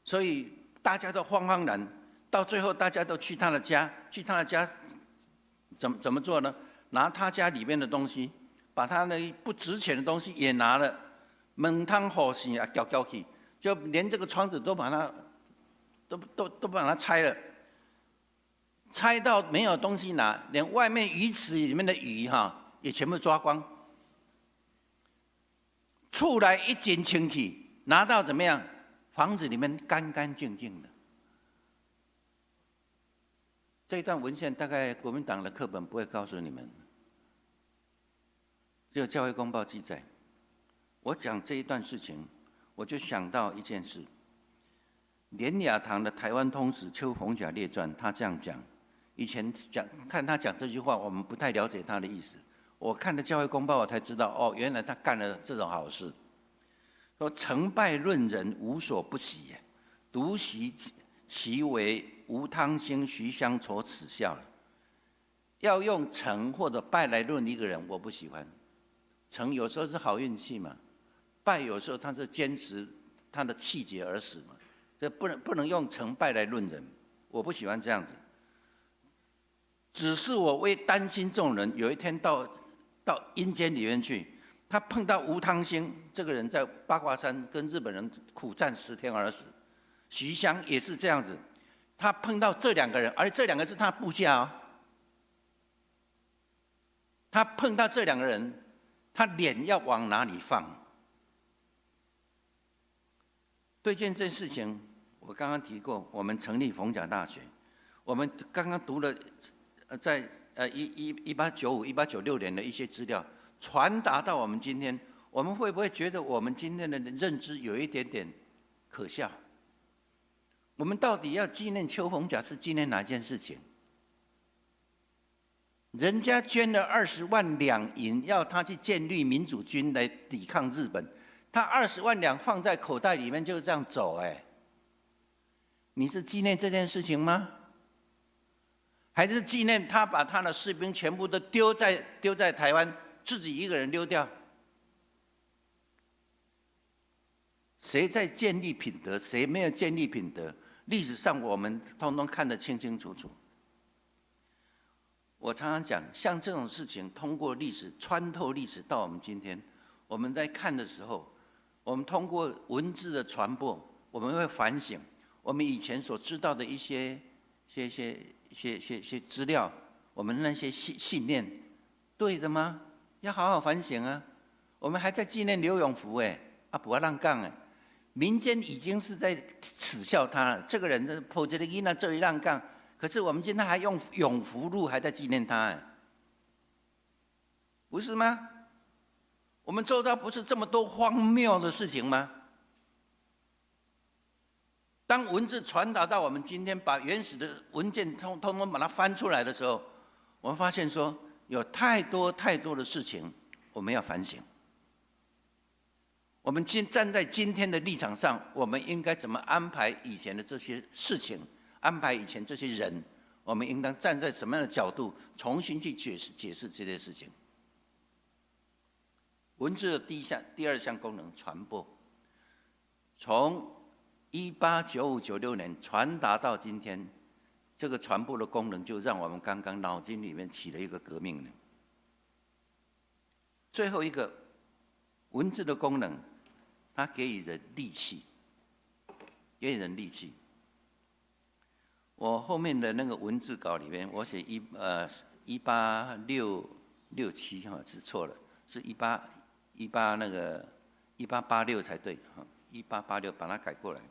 所以大家都慌慌然，到最后大家都去他的家，去他的家，怎么做呢？拿他家里面的东西，把他那不值钱的东西也拿了，门窗雨线也搅搅去，就连这个窗子都把它，都把它拆了，拆到没有东西拿，连外面鱼池里面的鱼哈也全部抓光。厝内一尽清气，拿到怎么样？房子里面干干净净的。这一段文献大概国民党的课本不会告诉你们。只有教会公报记载。我讲这一段事情，我就想到一件事。连雅堂的《台湾通史丘逢甲列传》，他这样讲。以前讲看他讲这句话，我们不太了解他的意思。我看了教会公报，我才知道，哦，原来他干了这种好事。说成败论人无所不喜，独喜其为吴汤兴、徐襄所耻笑了。要用成或者败来论一个人，我不喜欢。成有时候是好运气嘛，败有时候他是坚持他的气节而死嘛，这不能用成败来论人，我不喜欢这样子。只是我为担心这种人有一天到阴间里面去，他碰到吴汤兴这个人在八卦山跟日本人苦战10天而死，徐襄也是这样子，他碰到这两个人，而这两个是他部下哦，他碰到这两个人，他脸要往哪里放？对这件事情，我刚刚提过，我们成立逢甲大学，我们刚刚读了，在1895、1896年的一些资料，传达到我们今天，我们会不会觉得我们今天的认知有一点点可笑？我们到底要纪念丘逢甲是纪念哪件事情？人家捐了20万两银，要他去建立民主军来抵抗日本，他二十万两放在口袋里面就这样走，哎，你是纪念这件事情吗？还是纪念他把他的士兵全部都丢在台湾，自己一个人溜掉？谁在建立品德？谁没有建立品德？历史上我们通通看得清清楚楚。我常常讲，像这种事情，通过历史穿透历史到我们今天，我们在看的时候，我们通过文字的传播，我们会反省我们以前所知道的一些、些、些、些、些、些资料，我们那些信念，对的吗？要好好反省啊！我们还在纪念刘永福，哎，啊，不要乱讲哎，民间已经是在耻笑他了。这个人抱这个囡仔做伊乱讲。可是我们今天还用永福路还在纪念他，哎，不是吗？我们周遭不是这么多荒谬的事情吗？当文字传达到我们今天，把原始的文件通通通把它翻出来的时候，我们发现说有太多太多的事情我们要反省。我们今站在今天的立场上，我们应该怎么安排以前的这些事情？安排以前这些人，我们应当站在什么样的角度重新去解释解释这些事情？文字的第一项、第二项功能，传播，从1895、96年传达到今天，这个传播的功能就让我们刚刚脑筋里面起了一个革命了。最后一个文字的功能，它给予人力气，给予人力气。我后面的那个文字稿里面，我写1867哈是错了，是一八一八那个一八八六才对哈，一八八六把它改过来。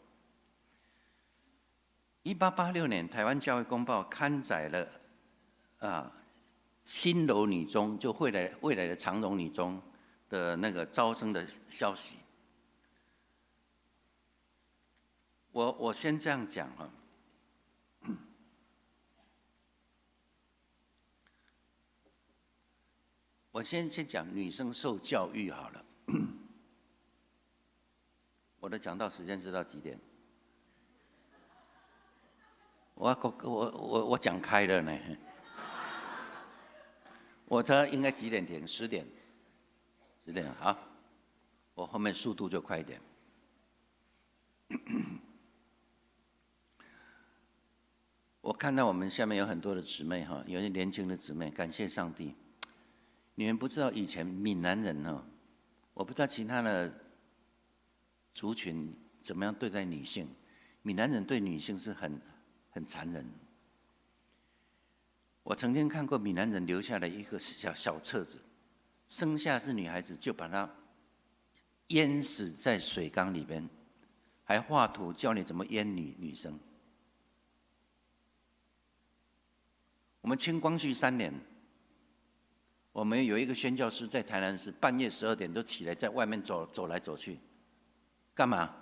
1886年，台湾教会公报刊载了新楼女中就未来的长荣女中的那个招生的消息。我先这样讲啊。我先讲女生受教育好了。我的讲道时间是到几点？我讲开了呢。我这应该几点停？十点。10点好，我后面速度就快一点。我看到我们下面有很多的姊妹哈，有些年轻的姊妹，感谢上帝。你们不知道以前闽南人哈，我不知道其他的族群怎么样对待女性，闽南人对女性是很残忍。我曾经看过闽南人留下了一个小小册子，生下是女孩子就把她淹死在水缸里边，还画图教你怎么淹女生。我们清光绪3年。我们有一个宣教师在台南市，半夜12点都起来在外面走走来走去，干嘛？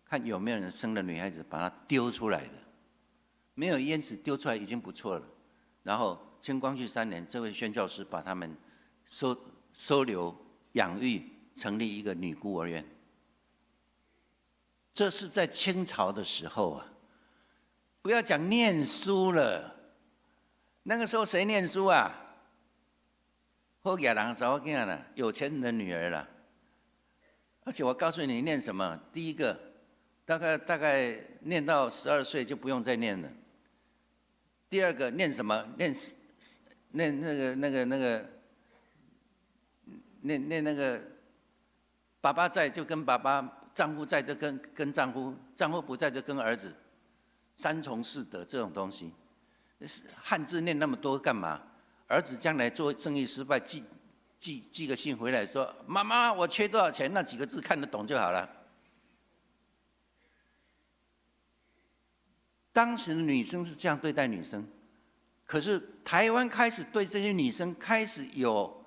看有没有人生了女孩子，把她丢出来的，没有淹死丢出来已经不错了。然后清光绪三年，这位宣教师把他们收留养育，成立一个女孤儿院。这是在清朝的时候啊，不要讲念书了，那个时候谁念书啊？好额人查某囝啦，有钱人的女儿啦。而且我告诉你，念什么？第一个，大概念到12岁就不用再念了。第二个，念什么？念那个，念那个，爸爸在就跟爸爸，丈夫在就跟丈夫，丈夫不在就跟儿子，三从四德这种东西，汉字念那么多干嘛？儿子将来做生意失败，寄个信回来说：“妈妈，我缺多少钱？”那几个字看得懂就好了。当时的女生是这样对待女生，可是台湾开始对这些女生开始有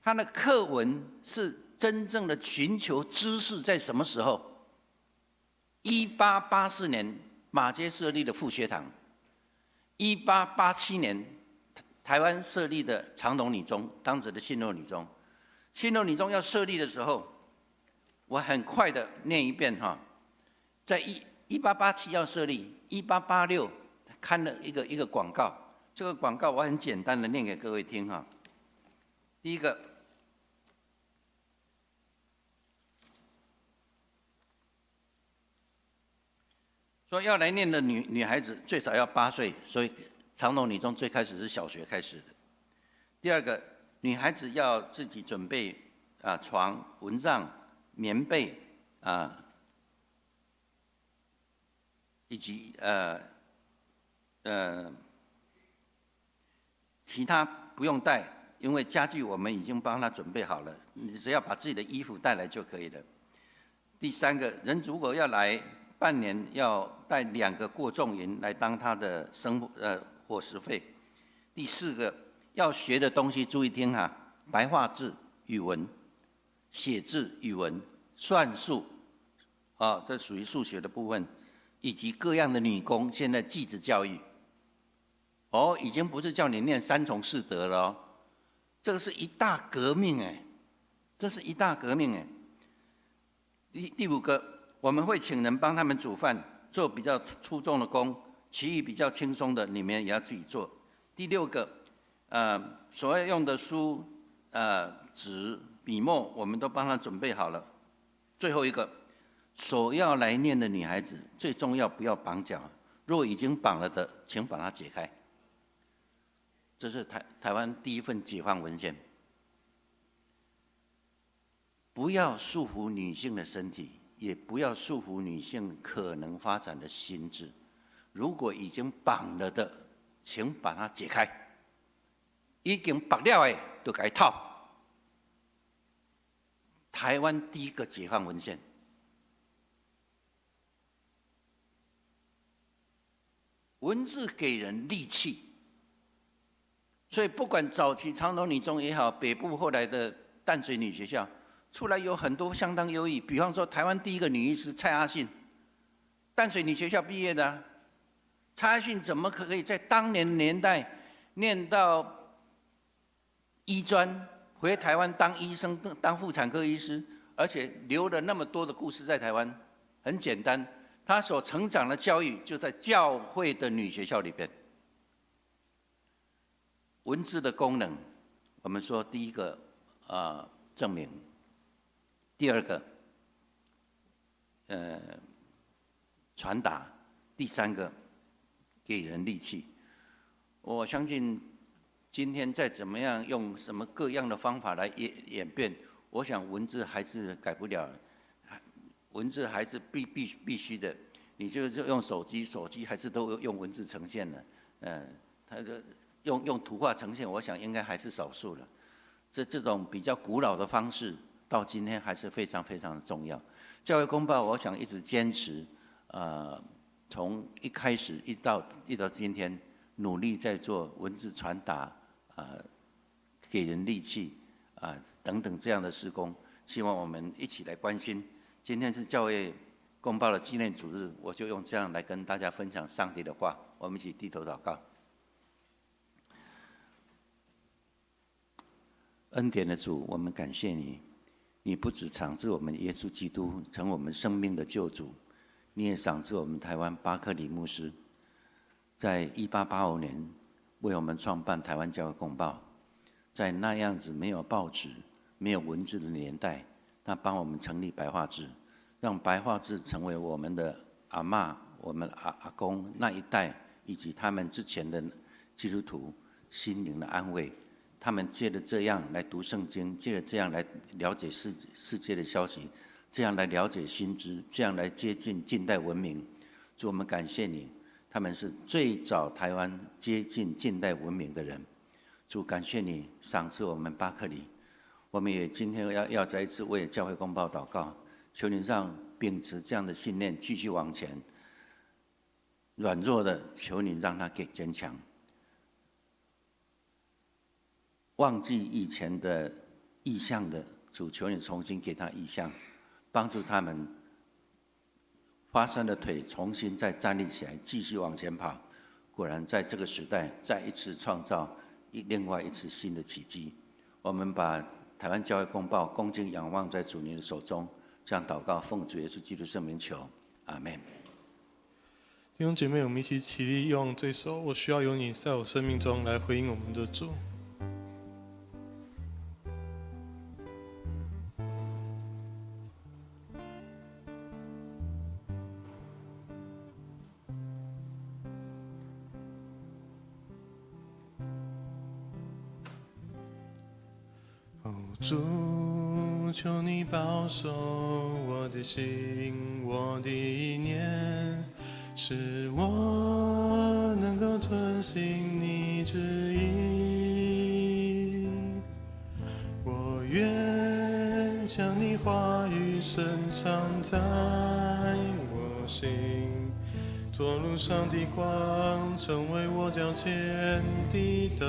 他的課文是真正的尋求知識，在什麼時候？1884年，馬偕設立的副學堂；1887年，台灣設立的長榮女中，當時的信諾女中。信諾女中要設立的時候，我很快的念一遍哈，在1887要設立，1886刊了一個一個廣告，這個廣告我很簡單的念給各位聽哈。第一個，說要來念的女孩子最少要8歲，所以長榮女中最開始是小學開始的。第二個，女孩子要自己準備啊床、蚊帳、棉被啊，以及其他不用帶，因為家具我們已經幫他準備好了，你只要把自己的衣服帶來就可以了。第三個，人如果要來半年，要帶2個過重銀來當他的生活伙食費。第四個，要學的東西注意聽哈，白話字、語文、寫字、語文、算術，啊，這屬於數學的部分，以及各樣的女工。現在技職教育，哦，已經不是叫你念三從四德了哦，這個是一大革命哎，這是一大革命哎。第五個，我們會請人幫他們煮飯，做比較粗重的工，其餘比較輕鬆的，你們也要自己做。第六個，所要用的書、紙、筆墨，我們都幫他準備好了。最後一個，所要來念的女孩子，最重要不要綁腳，若已經綁了的，請把它解開。這是台灣第一份解放文獻。不要束縛女性的身體，也不要束縛女性可能發展的心智。如果已經綁了的，請把它解開。已經綁了的，就共伊透。台灣第一個解放文獻，文字給人力氣，所以不管早期長榮女中也好，北部後來的淡水女學校，出來有很多相當優異。比方說，台灣第一個女醫師蔡阿信，淡水女學校畢業的啊。蔡阿信怎麼可以在當年年代念到醫專，回台灣當醫生，當婦產科醫師，而且留了那麼多的故事在台灣？很簡單，他所成長的教育就在教會的女學校裡邊。文字的功能，我們說第一個證明，第二個傳達，第三個給人力氣。我相信今天再怎麼樣用什麼各樣的方法來演變，我想文字還是改不了，文字還是必須的。你就用手機，手機還是都用文字呈現的，它就用圖畫呈現，我想應該還是少數了。這種比較古老的方式，到今天還是非常非常的重要。教會公報，我想一直堅持，從一開始一直到今天，努力在做文字傳達，給人力氣，啊，等等這樣的事工，希望我們一起來關心。今天是教會公報的紀念主日，我就用這樣來跟大家分享上帝的話。我們一起低頭禱告。恩典的主，我們感謝你，你不只賞賜我們耶穌基督成我們生命的救主，你也賞賜我們台灣巴克禮牧師，在1885年為我們創辦台灣教會公報，在那樣子沒有報紙、沒有文字的年代，他幫我們成立白話字，讓白話字成為我們的阿嬤、我們阿公那一代以及他們之前的基督徒心靈的安慰。他們借着這樣來讀聖經，借着這樣來了解世界的消息，這樣來了解新知，這樣來接近近代文明。主，我們感謝你，他們是最早台灣接近近代文明的人。主，感謝你賞賜我們巴克禮，我們也今天要再一次為教會公報禱告，求你讓秉持這樣的信念繼續往前。軟弱的，求你讓他給堅強。忘記以前的異象的，主求你重新給他異象，幫助他們發酸的腿重新再站立起來，繼續往前跑。果然在這個時代再一次創造另外一次新的奇蹟。我們把台灣教會公報恭敬仰望在主您的手中，這樣禱告，奉主耶穌基督聖名求，阿門。弟兄姐妹，我們一起起立，用這首《我需要有你在我生命中》來回應我們的主。主，求你保守我的心，我的意念，使我能夠遵行你旨意。我願將你話語深藏在我心，做路上的光，成為我腳前的燈。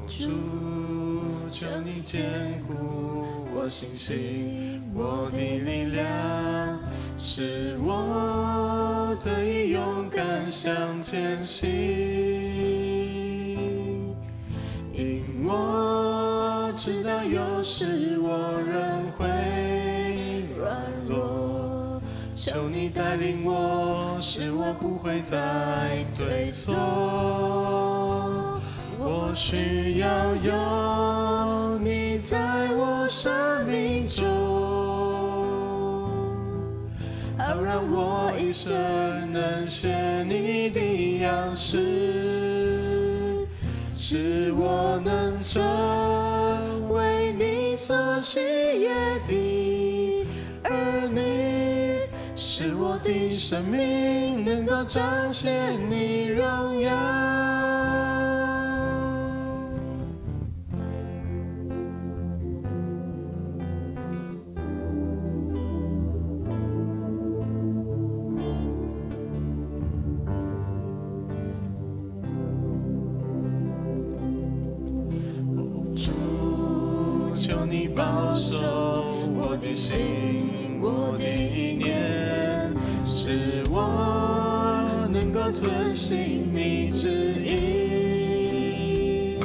主，求你堅固我信心，我的力量，使我得以勇敢向前行。因我知道有時我仍會軟弱，求你帶領我，使我不會再退縮。我需要有你在我生命中，好讓我一生能顯你的樣式，使我能成為你所喜悅的兒女，使我的生命能夠彰顯你榮耀。求你保守我的心，我的意念，使我能夠遵行你旨意。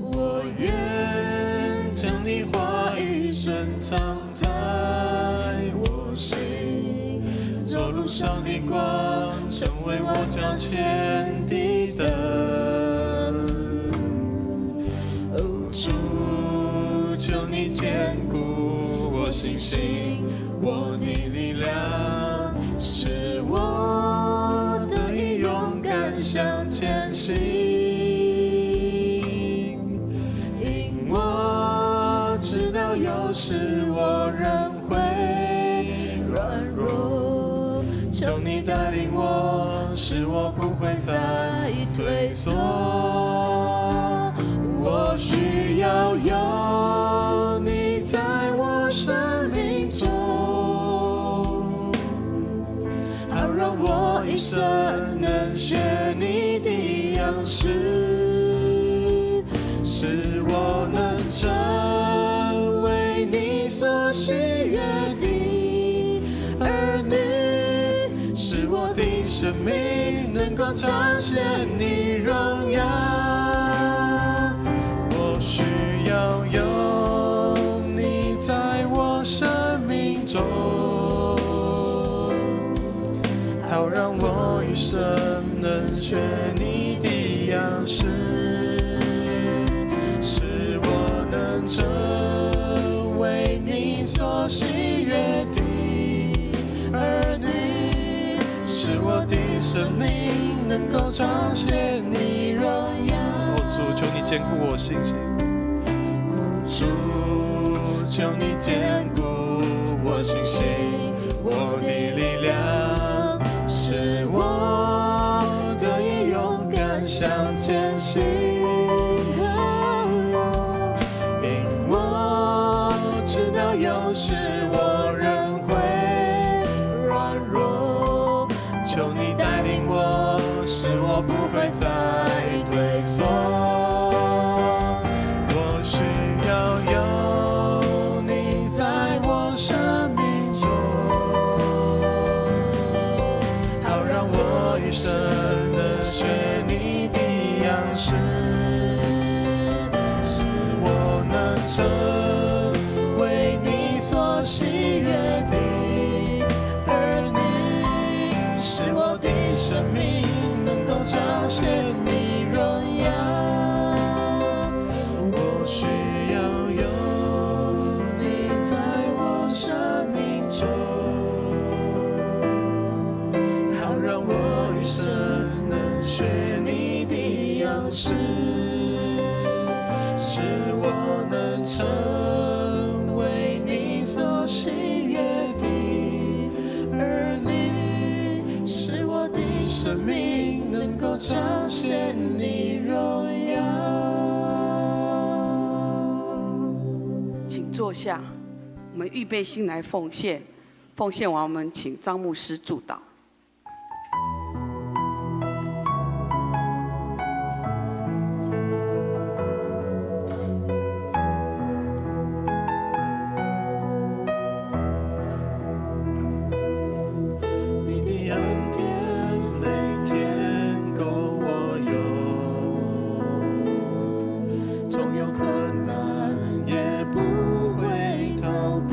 我願將你話語深藏在我心，做路上的光，成為我腳前的燈。主，求你堅固我信心，我的力量，使我得以勇敢向前行。因我知道有時我仍會軟弱，求你帶領我，使我不會再退縮。我需要有你在我生命中，好讓我一生能學你的樣式，使我能成為你所喜悅的兒女，使我的生命能夠彰顯你榮耀。我需要有你在我生命中，好讓我一生能學你的樣式，使我能成為你所喜悅的兒女，使我的生命能夠彰顯你榮耀。主，求你堅固我信心。主，求你堅固我信心，我的力量，使我得以勇敢向前行。因我知道有時我仍會軟弱，求你帶領我，使我不會再退縮。彰顯你榮耀。請坐下，我們預備心來奉獻。奉獻完，我們請張牧師祝禱。你的恩典每天夠我用，縱有困難也不會逃避。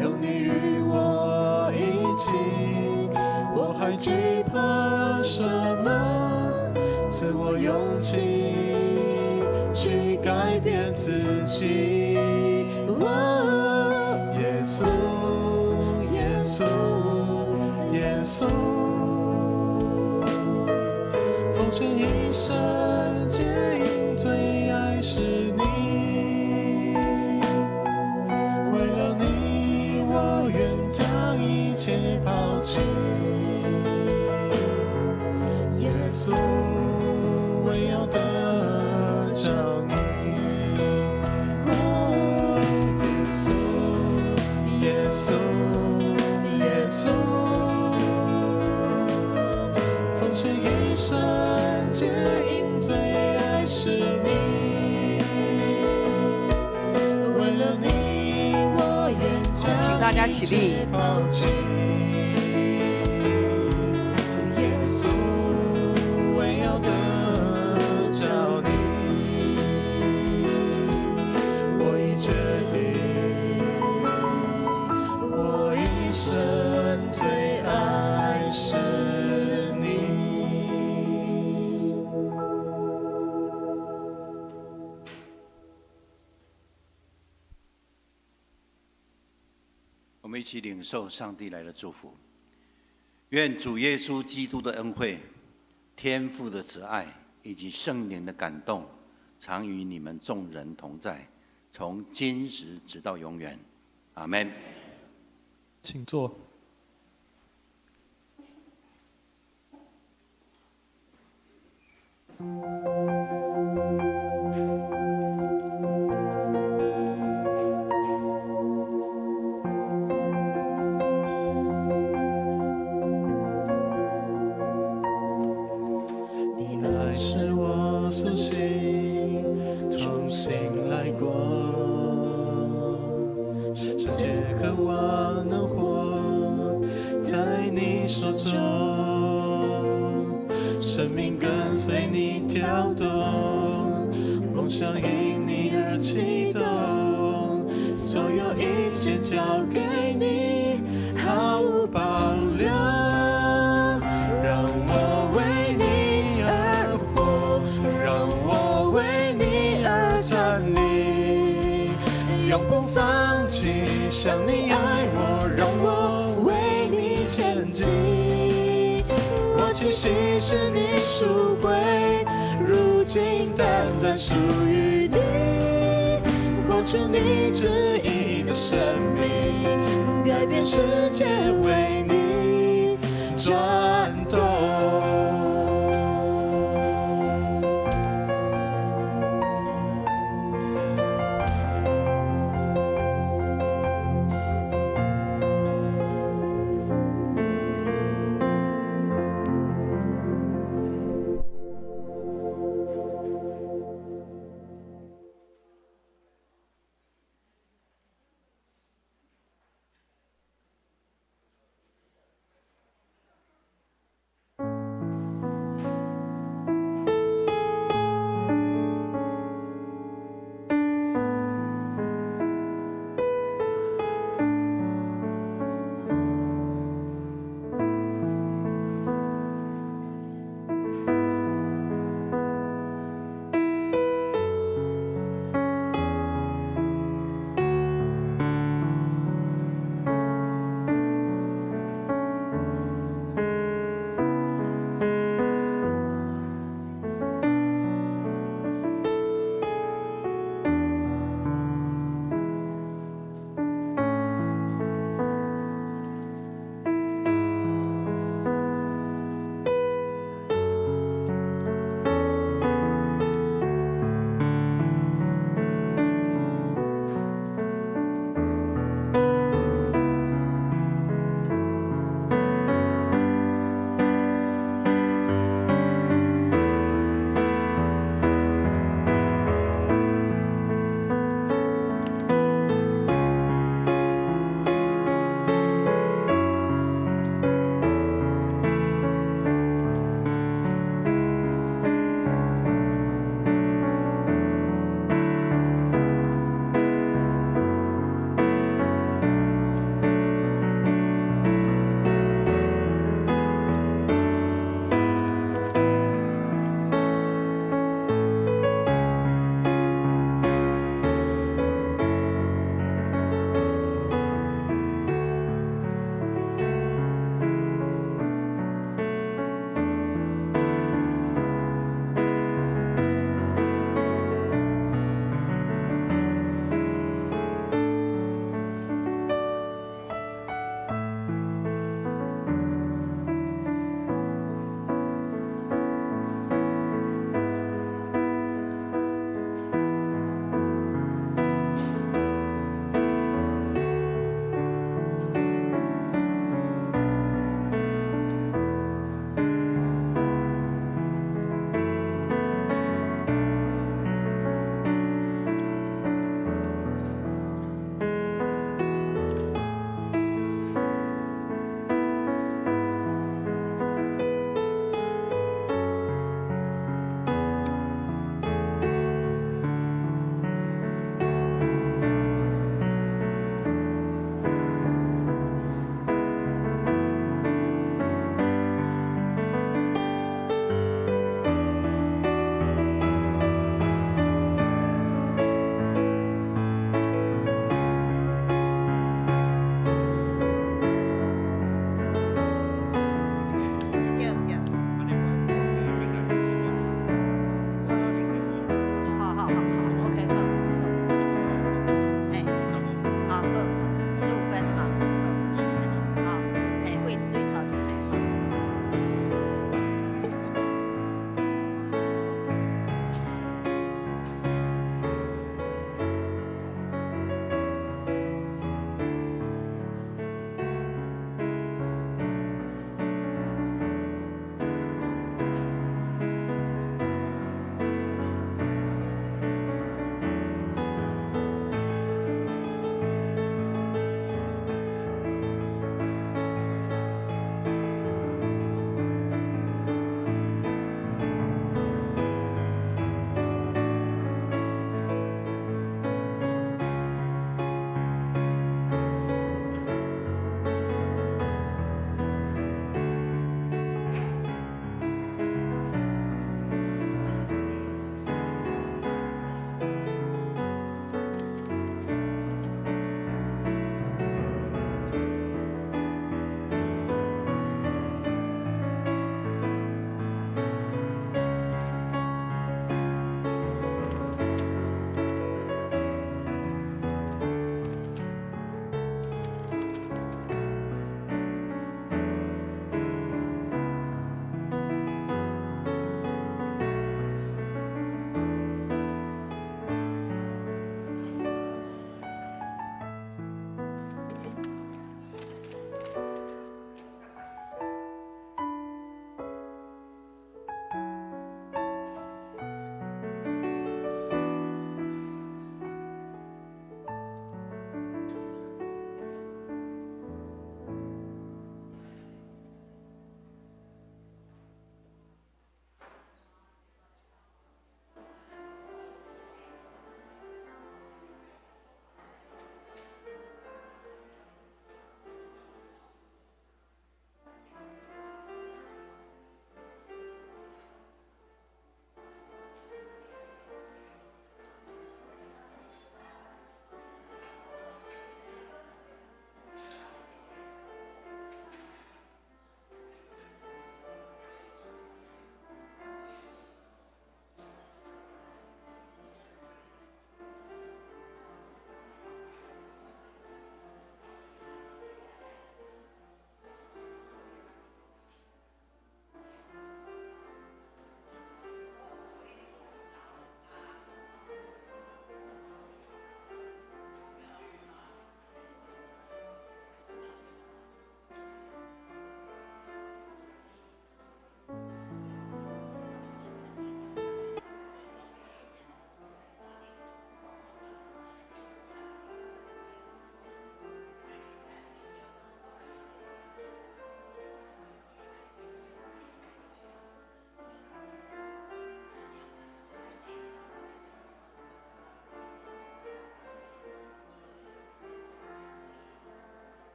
有你與我一起，我還懼怕什麼？賜我勇氣去改變自己。哦，耶穌，耶穌，耶穌，奉獻一生，皆因最愛是你。為了你，我願將一切拋棄。耶穌，為要得著你。哦，耶穌，耶穌，耶穌，奉獻一生，皆因最愛是你。為了你，我願將請大家起立。一切拋棄。耶穌，為要得著你，我已決定，我一生最愛是你。我們一起領受上帝來的祝福。願主耶穌基督的恩惠、天父的慈愛以及聖靈的感動，常與你們眾人同在，從今時直到永遠。阿門。請坐。你愛使我甦醒，重新來過，深切渴望能活在你手中，生命跟隨你跳動，夢想因你而啟動，所有一切交給你，毫無保留。讓我為你而活，讓我為你而站立，永不放棄。像你愛我，讓我為你前進。我氣息是你贖回，如今單單屬於你，活出你旨意的生命，改變世界為你轉動。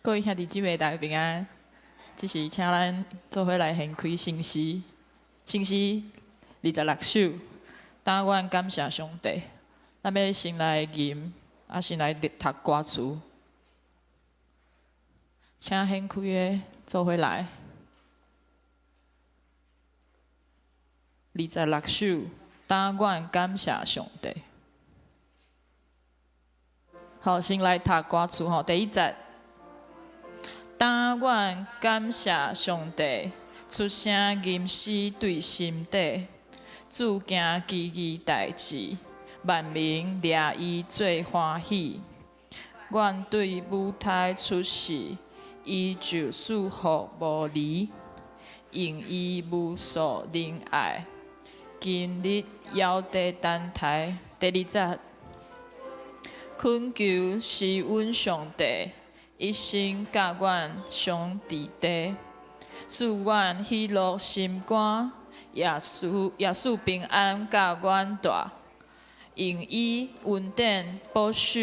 各位兄弟姊妹，大家平安。這是請咱做伙來獻開聖詩，聖詩26首。但願感謝上帝，咱欲先來吟，啊，先來讀歌詞。請獻開的做伙來。26首，但願感謝上帝。好，先來讀歌詞吼，第一節。但願感謝上帝，出聲吟詩對心底，主行奇異代誌，萬民掠伊做歡喜。阮對母胎出世，伊就賜福無離，用伊無數仁愛，今日猶佇等待。第二節，懇求是阮上帝。一生佮阮相佇地，賜阮喜樂心肝，也賜平安佮阮蹛，用伊恩典保守，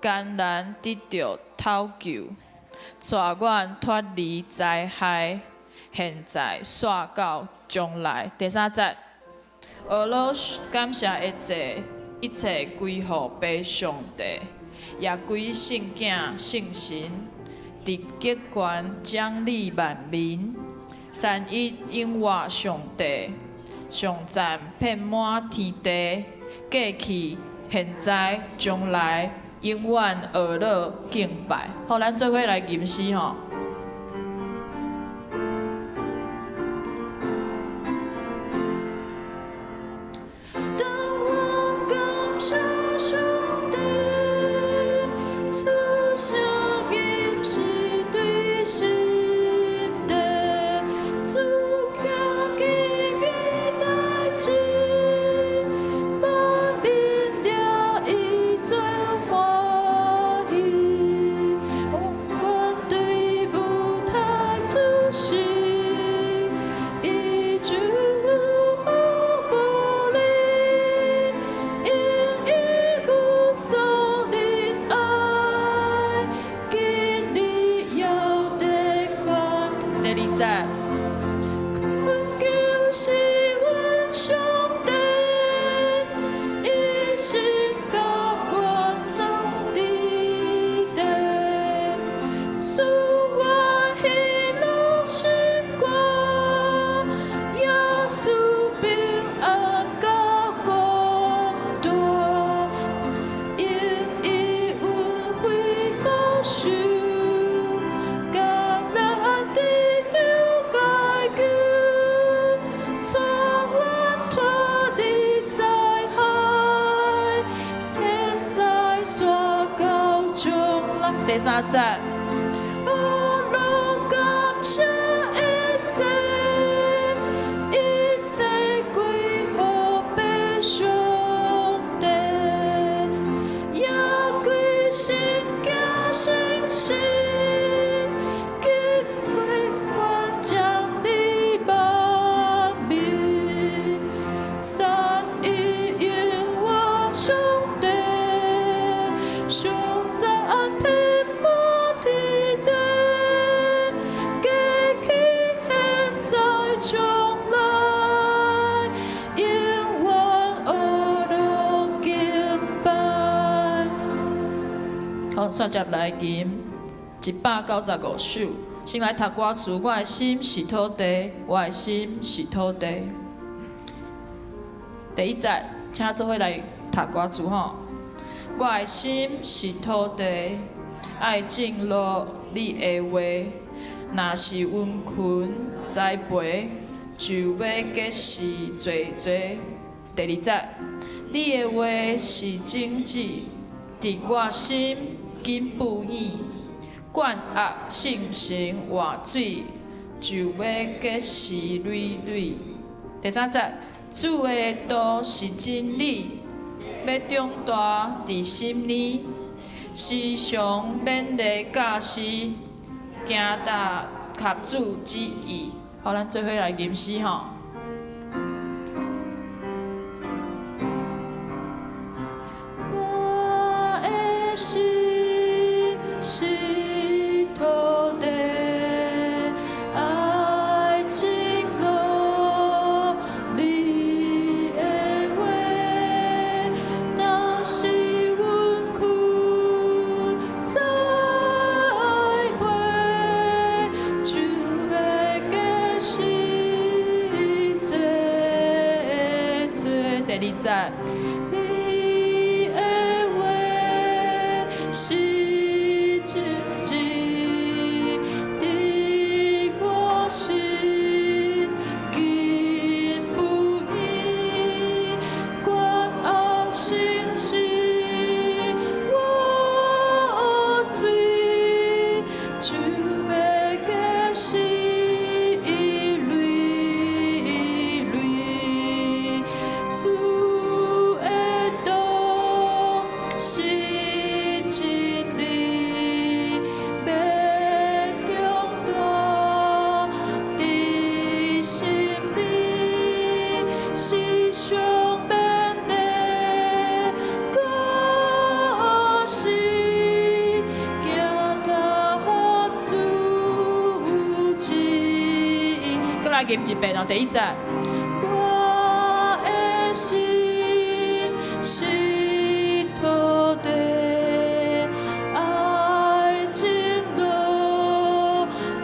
艱難得著討救，帶阮脫離災害，現在煞到將來。第三節，學樂感謝的祭，一切歸予父上帝。也歸聖囝聖神，佇極權掌理萬民，三一永活上帝，頌讚遍滿天地，過去、現在、將來，永遠學樂敬拜。好，咱做伙來吟詩吼。當我感謝上帝，出聲吟詩對心底，主行奇異代誌，萬民掠伊做歡喜。阮對母胎出世，伊就福無離，用伊無數仁愛，今日猶佇看。第二節，懇求是阮上帝，一生佮阮相佇地，賜我喜樂心肝，也賜平安佮阮蹛，用伊恩惠保守，艱難得著解救，帶阮脫離災害，現在煞到將來。第三節，學樂感謝的祭，一切歸予父上帝，也歸聖囝聖神，極權掌理萬民，三一永活上帝，頌讚遍滿天地，過去、現在、將來，永遠學樂敬拜。好，煞接來吟195首，先來讀歌詞。我的心是土地，我的心是土地。第一節，請做伙來讀歌詞吼。我的心是土地，愛種落你的話，若是殷勤栽培，就欲結實濟濟。第二節，你的話是種子，佇我心緊哺養，灌壓生成活水，就欲結實累累。第三節，主的道是真理，欲長大佇心裡，時常勉勵教示，行踏合主旨意。好，咱做伙來吟詩吼。我的心是土節。你的話是真理，佇我心堅不移，懸紅誠實活水，就欲結實累累。主的道是真理，欲長大佇心裡，時常勉勵果實，行踏合主旨意。閣來吟一遍哦，第一節。我的心是土地，愛珍惜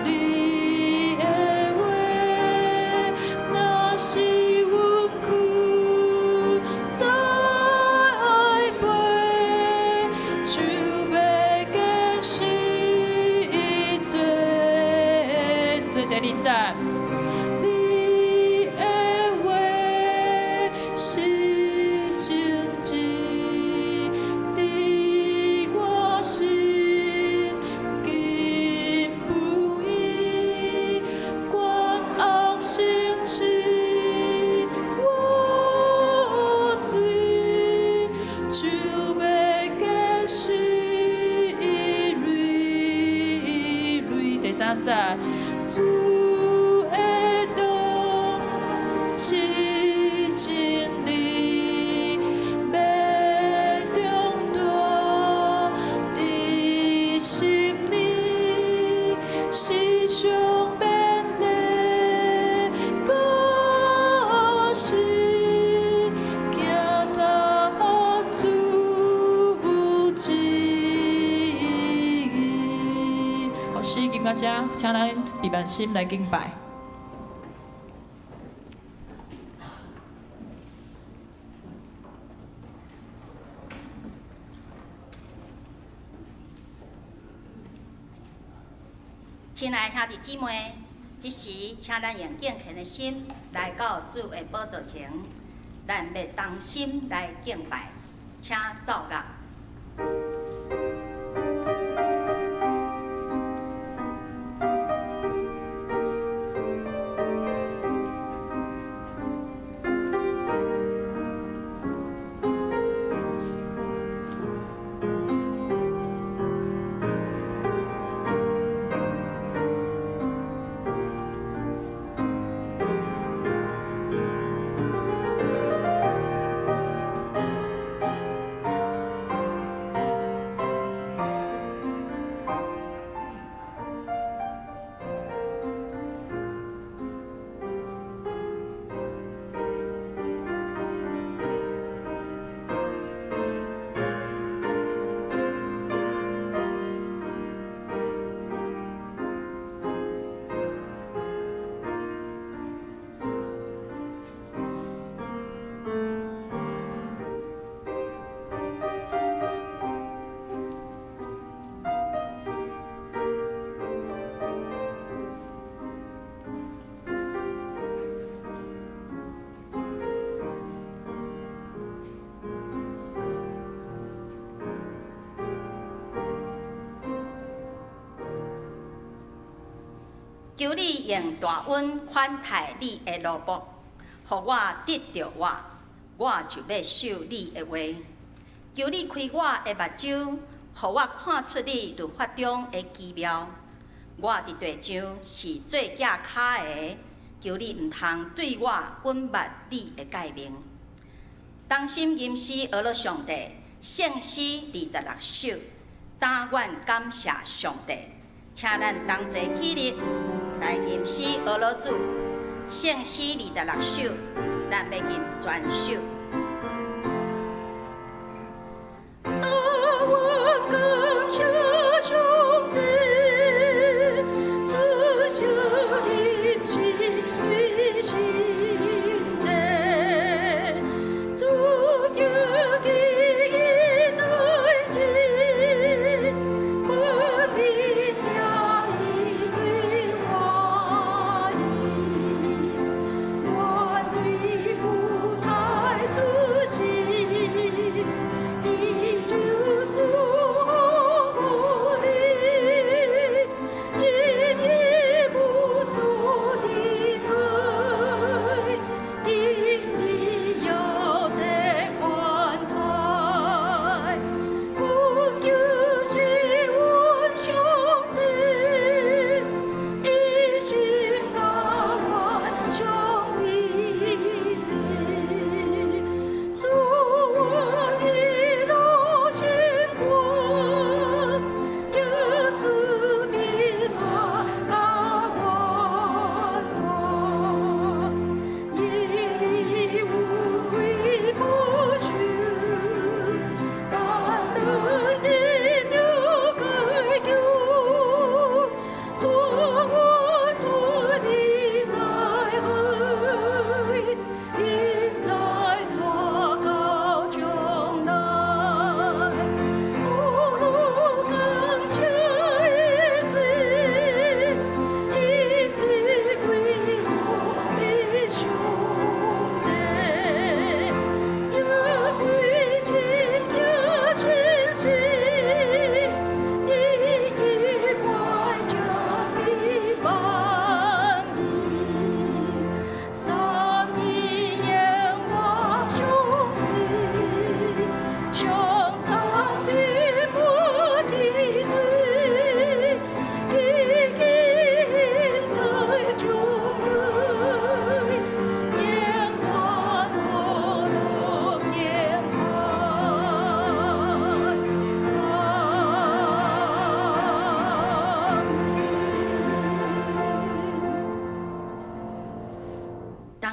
你的話，若是阮囥栽培，就欲結實濟濟。第二節。你的話是真理，佇我心堅不移，懸紅誠實活水，就欲結實累累。第三節，主的道是真理，欲長大佇心裡，時常勉勵果實，行踏合主旨意。好，詩吟到這，請咱閉目心來敬拜。親愛兄弟姊妹，這時請咱用敬虔的心來到主的寶座前，咱欲同心來敬拜，請奏樂。求你用大恩款待你的奴僕，予我得著活，我就欲守你的話。求你開我的目睭，予我看出你律法中的奇妙。我佇地上是做寄跤的，求你毋通對我隱瞞你的誡命。同心吟詩學樂上帝，聖詩26首，但願感謝上帝，請咱同齊起立來吟詩學樂主，聖詩26首，咱欲吟全首。但願感謝上帝，出聲吟詩對心底，主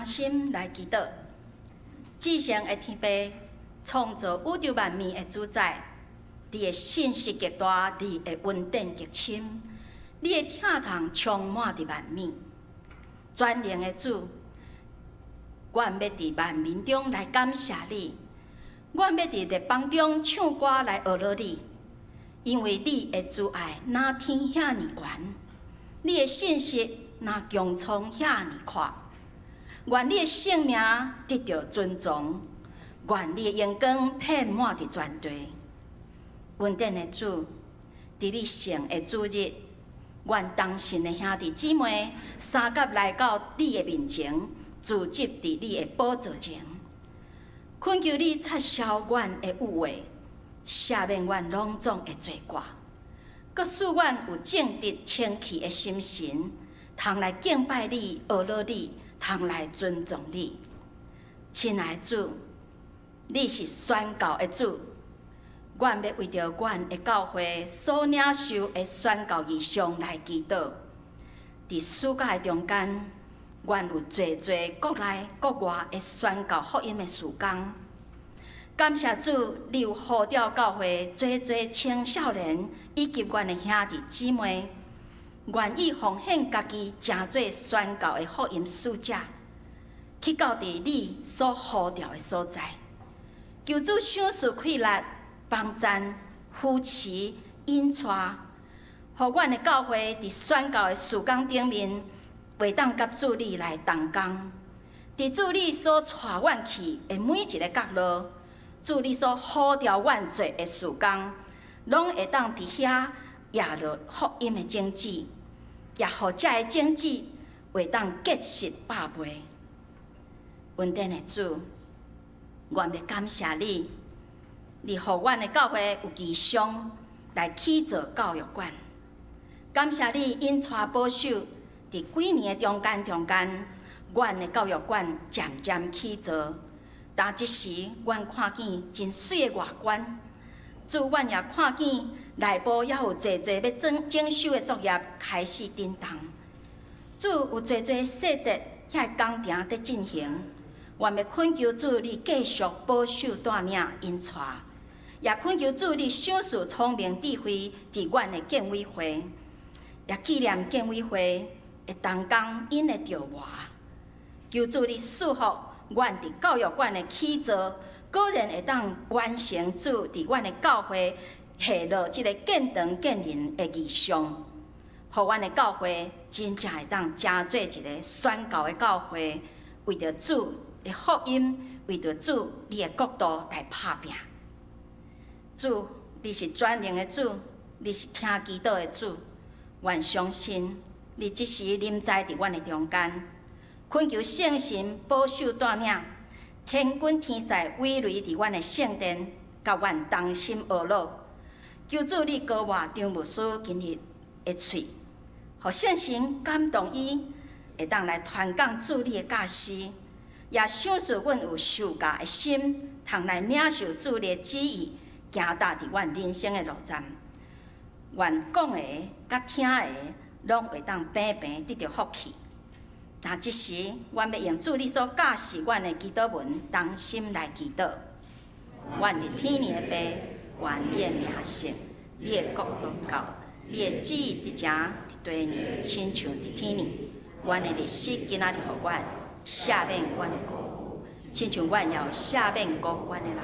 同心來祈禱。至聖的天父，創造宇宙萬物的主宰，你的信實極大，你的恩典極深，你的疼痛充滿佇萬物。全能的主，阮欲佇萬民中來感謝你，阮欲佇列邦中唱歌來呵咾你，因為你的慈愛若天遐爾懸，你的信實若穹蒼遐爾闊。願你的聖名得著尊崇，願你的榮光遍滿佇全地。恩典的主，佇你聖的主日，願同信的兄弟姊妹相佮來到你的面前，聚集佇你的寶座前，懇求你擦消阮的污穢，赦免阮攏總的罪過，閣賜阮有正直清氣的心神，通來敬拜你、呵咾你，通來尊崇你。親愛的主，你是宣教的主，阮欲為著阮的教會所領受的宣教異象來祈禱。佇暑假的中間，阮有濟濟國內國外的宣教福音的事工。感謝主，你有呼召教會濟濟青少年以及阮的兄弟姊妹，願意奉獻家己，成做宣教的福音使者，去到佇你所呼召的所在。求主賞賜氣力、幫贊、扶持、引帶，予阮的教會佇宣教的事工頂面，會當佮主你來同工。佇主你所帶阮去的每一个角落，主你所呼召阮做的事工，攏會當佇遐掖落福音的種子，也予這个種子會當結實百倍。恩典的主，阮欲感謝你，你予阮的教會有異象來起造教育館。感謝你引帶保守，佇幾年的中間中間，阮的教育館漸漸起造。但這時，阮看見真媠的外觀，主，阮也看見內部猶有濟濟欲整整修的作業開始振動。主，有濟濟細節遐工程佇進行，阮欲懇求主你繼續保守帶領引帶，也懇求主你賞賜聰明智慧佇阮的建委會，也紀念建委會的同工𪜶的著磨。求主你賜福阮佇教育館的起造，果然會當完成主佇阮的教會下落這个建堂建人的異象，予阮的教會真正會當成做一个宣教的教會，為著主的福音，為著主你的國度來拍拚。主，你是全能的主，你是聽祈禱的主，阮相信你這時臨在佇阮的中間。懇求聖神保守帶領，天軍天使威雷佇阮的聖殿，佮阮同心呵咾。求主你膏抹張牧師今日的喙，予聖神感動伊，會當來傳講主你的教示，也賞賜阮有受教的心，通來領受主你的旨意，行踏佇阮人生的路站。願講的佮聽的，攏會當平平得著福氣。那這時，阮欲用主你所教示阮的祈禱文，同心來祈禱。阮佇天的父，願你的名聖，你的國度到，你的旨意佇成佇地面，親像佇天爾。阮的日食今仔日予阮，赦免阮的過誤，親像阮也有赦免過阮的人。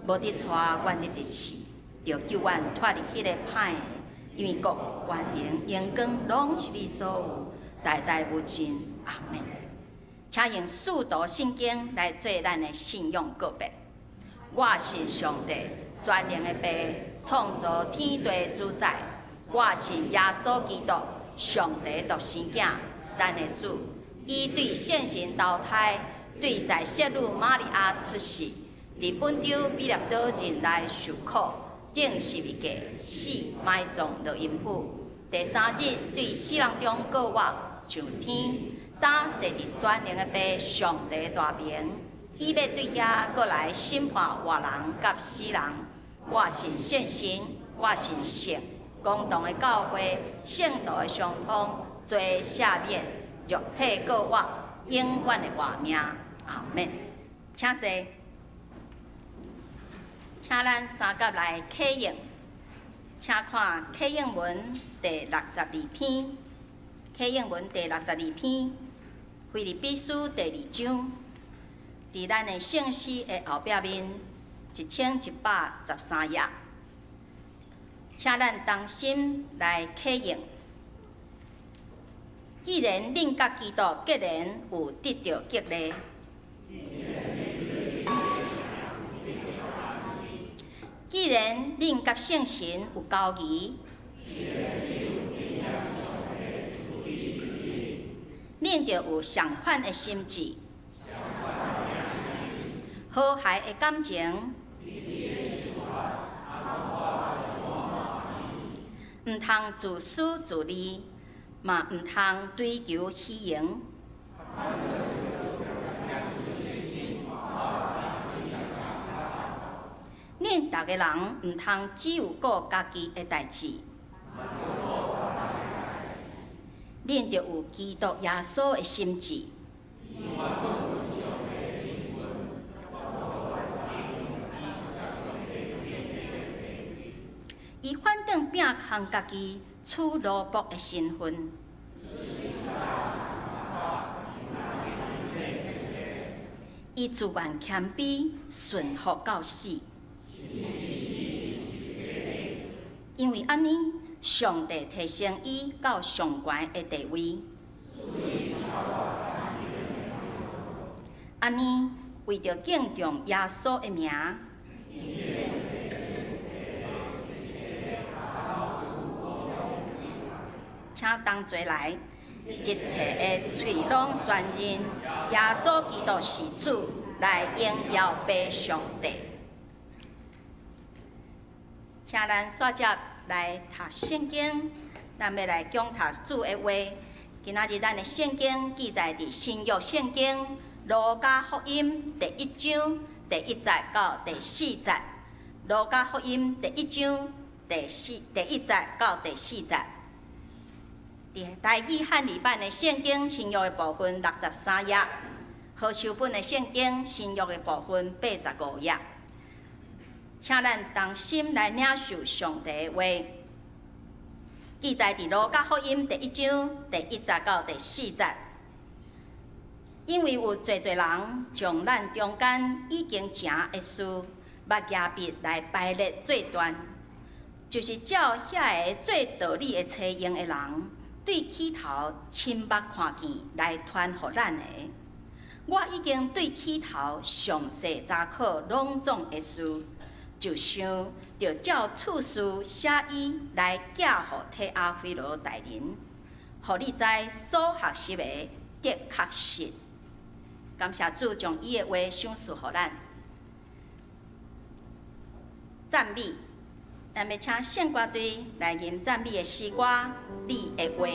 無得帶阮入佇試，著救阮脫離彼个歹的，因為國、權柄、榮光，攏是你所有，代代無盡。阿們。請用使徒信經來做咱的信仰告白。我信上帝，全能的父，創造天地主宰。我信耶穌基督，上帝獨生囝，咱的主。伊對聖神投胎，對在聖女瑪利亞出世，佇本丟彼拉多忍耐受苦，釘十字架，死埋葬落陰府。第三日對死人中復活上天，擔坐佇全能的父上帝大爿，伊欲對遐閣來審判活人佮死人。我信聖神，我信聖公同的教會，聖徒的相通，罪赦免，肉體復活，永遠的活命。阿們。請坐，請咱三甲來啟應，請看啟應文第六十二篇，啟應文第六十二篇，腓立比書第二章，佇咱的聖詩的後壁面1113頁，請咱同心來啟應。既然恁佮基督結連有得著激勵，既然恁佮聖神有交誼，恁著有相款的心志，和諧的感情，毋通自私自利，嘛毋通追求虛榮。恁逐个人毋通只有顧家己的代誌，恁著有基督耶穌的心志。伊反轉摒空家己，取奴僕的身份。伊自願謙卑，順服到死。因為按呢，上帝提升伊到上懸的地位。按呢，為著敬重耶穌的名，請同齊來，一切的喙攏宣認耶穌基督是主，來榮耀父上帝。請咱煞接來讀聖經，咱欲來講讀主的話。今仔日咱的聖經記載佇新約聖經路加福音第一章第一節到第四節。路加福音第一章第一節到第四節。佇台語漢語版的聖經新約的部分63頁，和修本的聖經新約的部分85頁。請咱同心來領受上帝的話，記載佇路加福音第一章第一節到第四節。因為有濟濟人將咱中間已經成的事，捌舉筆來排列做段，就是照遐个做道理的冊用的人，對起頭親目看見來傳予咱的。我已經對起頭詳細查考攏總的事，就想著照次序寫伊來寄予提阿非羅大人，予你知所學習的的確實。感謝主將伊的話賞賜予咱。讚美，咱欲請聖歌隊來吟讚美的詩歌《你的話》。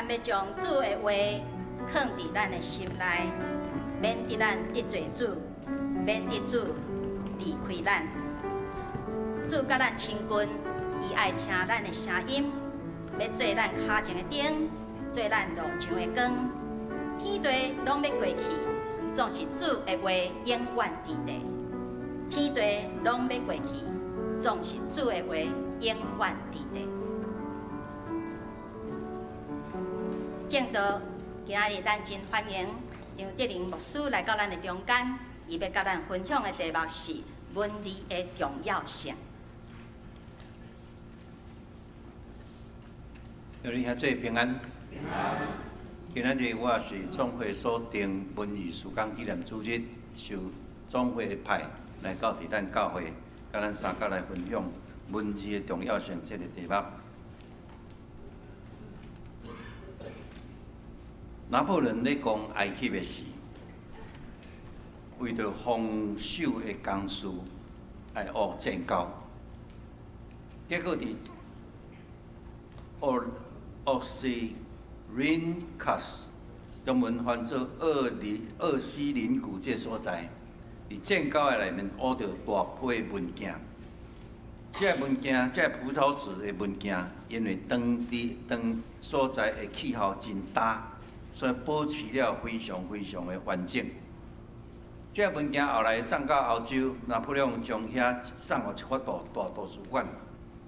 咱欲將主的話囥佇咱的心內，免得咱得罪主，免得主離開咱。主佮咱親近，伊愛聽咱的聲音，欲做咱跤前的燈，做咱路上的光。天地攏欲過去，總是主的話永遠佇地。天地攏欲過去，總是主的話永遠佇地。正道，今仔日咱真歡迎張德玲牧師來到咱的中間，伊欲佮咱分享的題目是文字的重要性。祝你兄弟平安。今仔日我是總會所定文字事工紀念主日，受總會派來到佇咱教會，佮咱三角來分享文字的重要性這个題目。拿破崙咧攻埃及的時，為著防守的工事愛挖戰溝，結果佇 Oxyrhynchus，中文翻做奧里奧西林谷這所在，佇戰溝的內面挖著大批文件。這个文件，這个蒲草紙的文件，因為當地當所在的氣候真焦，所以保持了非常非常的完整。這个文件後來送到歐洲，拿破崙將遐送予一個大大圖書館。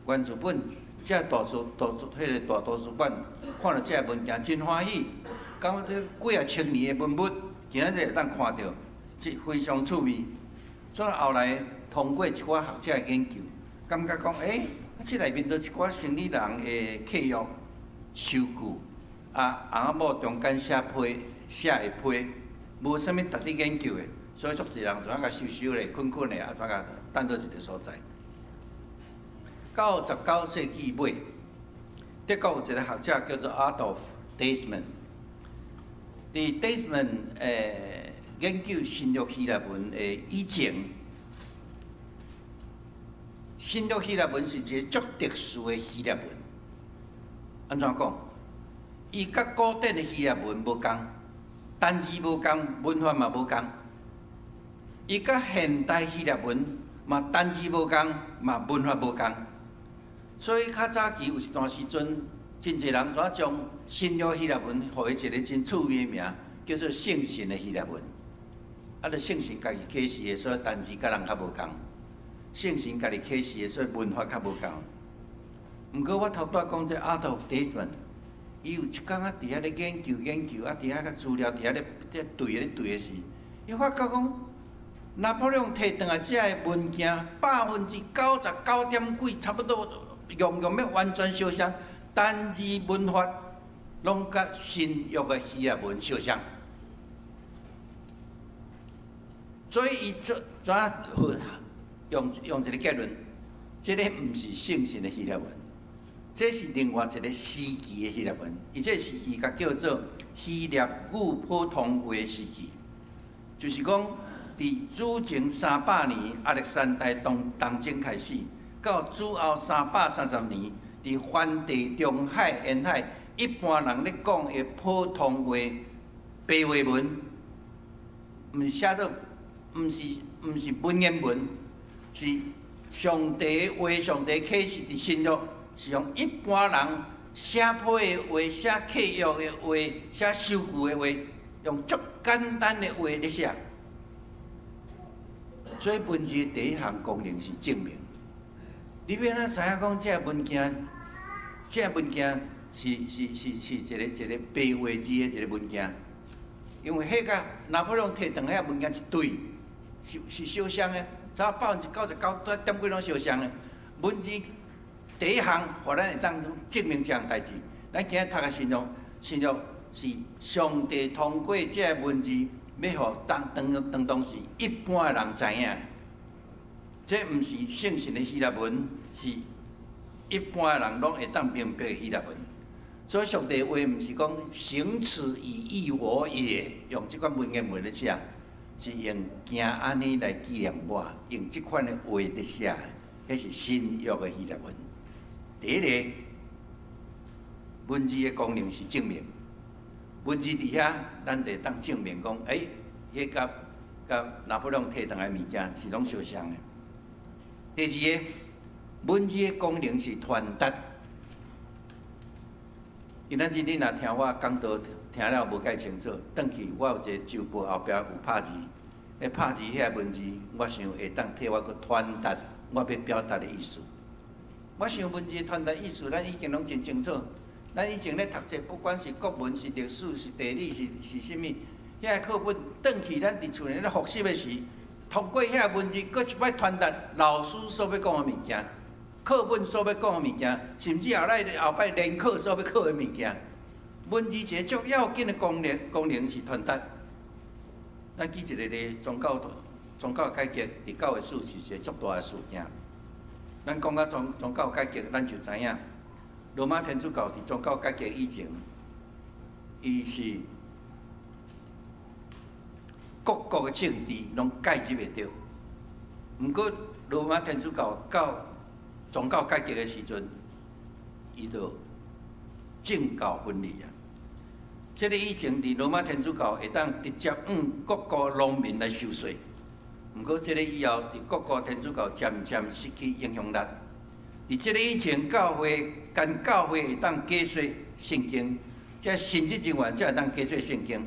原著本，這大圖大彼个大圖書館看著這个文件真歡喜，感覺這幾仔千年的文物，今仔日會當看著，這非常趣味。所以後來通過一寡學者的研究，感覺講，這內面都一寡生理人的契約、收據，啊，翁仔某中間寫批寫的批，無啥物值得研究的，所以足濟人就按共收收咧、睏睏咧，啊，怎共等佇一个所在。到19世紀尾，德國有一个學者叫做 Adolf Deissmann。佇 Deissmann 研究新約希臘文的以前，新約希臘文是一個足特殊的希臘文。按怎講？伊佮古典的希臘文無仝，單字無仝，文法嘛無仝。伊佮現代希臘文嘛單字無仝，嘛文法無仝。所以較早期有一段時陣，真濟人怎將新約希臘文予伊一个真趣味的名，叫做聖神的希臘文。啊，著聖神家己啟示的，所以單字佮人較無仝。聖神家己啟示的，所以文法較無仝。毋過我頭拄仔講這 Adolf Deissmann，伊有一工啊，佇遐咧研究研究，啊，佇遐個資料佇遐咧對咧對的時，伊發覺講，拿破崙提轉來這个文件，99%幾，差不多。樣樣欲完全相像，單字文法攏佮新約的希臘文相像，所以伊做怎用用一个結論，這个毋是聖神的希臘文，這是另外一个時期的希臘文。伊這个時期共叫做希臘語普通話時期，就是講佇主前300年亞歷山大東東征開始。到主後330年，佇環地中海沿海，一般人咧講的普通話白話文，毋是寫做，毋是文言文，是上帝的話，上帝啟示佇新約，是用一般人寫批的話、寫契約的話、寫收據的話，用足簡單的話咧寫。所以文字的第一項功能是證明。你欲按怎知影講這个文件，這个文件是一个白話字的一个文件？因為彼個拿破崙提轉遐文件一對，是相像的，差99.幾攏相像的。文字第一項，予咱會當證明這項代誌。咱今仔讀的新約，新約是上帝通過這个文字，欲予當時一般的人知影。這毋是聖神的希臘文，是一般的人攏會當明白的希臘文。所以上帝話毋是講行此以憶我也，用這款文言文咧寫，是用行按呢來紀念我，用這款的話咧寫，彼是新約的希臘文。第一个，文字的功能是證明，文字佇遐，咱就會當證明講，欸，彼佮佮拿破崙提轉來的物件是攏相像的。第二個，文字的功能是傳達。今仔日你若聽我講道聽了無蓋清楚，轉去我有一個周報後壁有拍字，彼拍字遐文字，我想會當替我閣傳達我欲表達的意思。我想文字傳達意思，咱已經攏真清楚。咱以前咧讀冊，不管是國文、是歷史、是地理、是啥物，遐課本轉去，咱佇厝內咧復習的時，通過遐文字，閣一擺傳達老師所欲講的物件，課本所欲講的物件，甚至後來後擺聯考所欲考的物件。文字一个足要緊的功能，功能是傳達。咱舉一個例，宗教改革佇教會史是一個足大的事件。咱講到宗教改革，咱就知影，羅馬天主教佇宗教改革以前，伊是各國的政治攏介入會著。毋過羅馬天主教到宗教改革的時陣，伊就政教分離啊。這个以前佇羅馬天主教會當直接向各國農民來收稅，毋過這个以後，佇各國天主教漸漸失去影響力。佇這个以前，教會干教會會當解說聖經，這神職人員才會當解說聖經。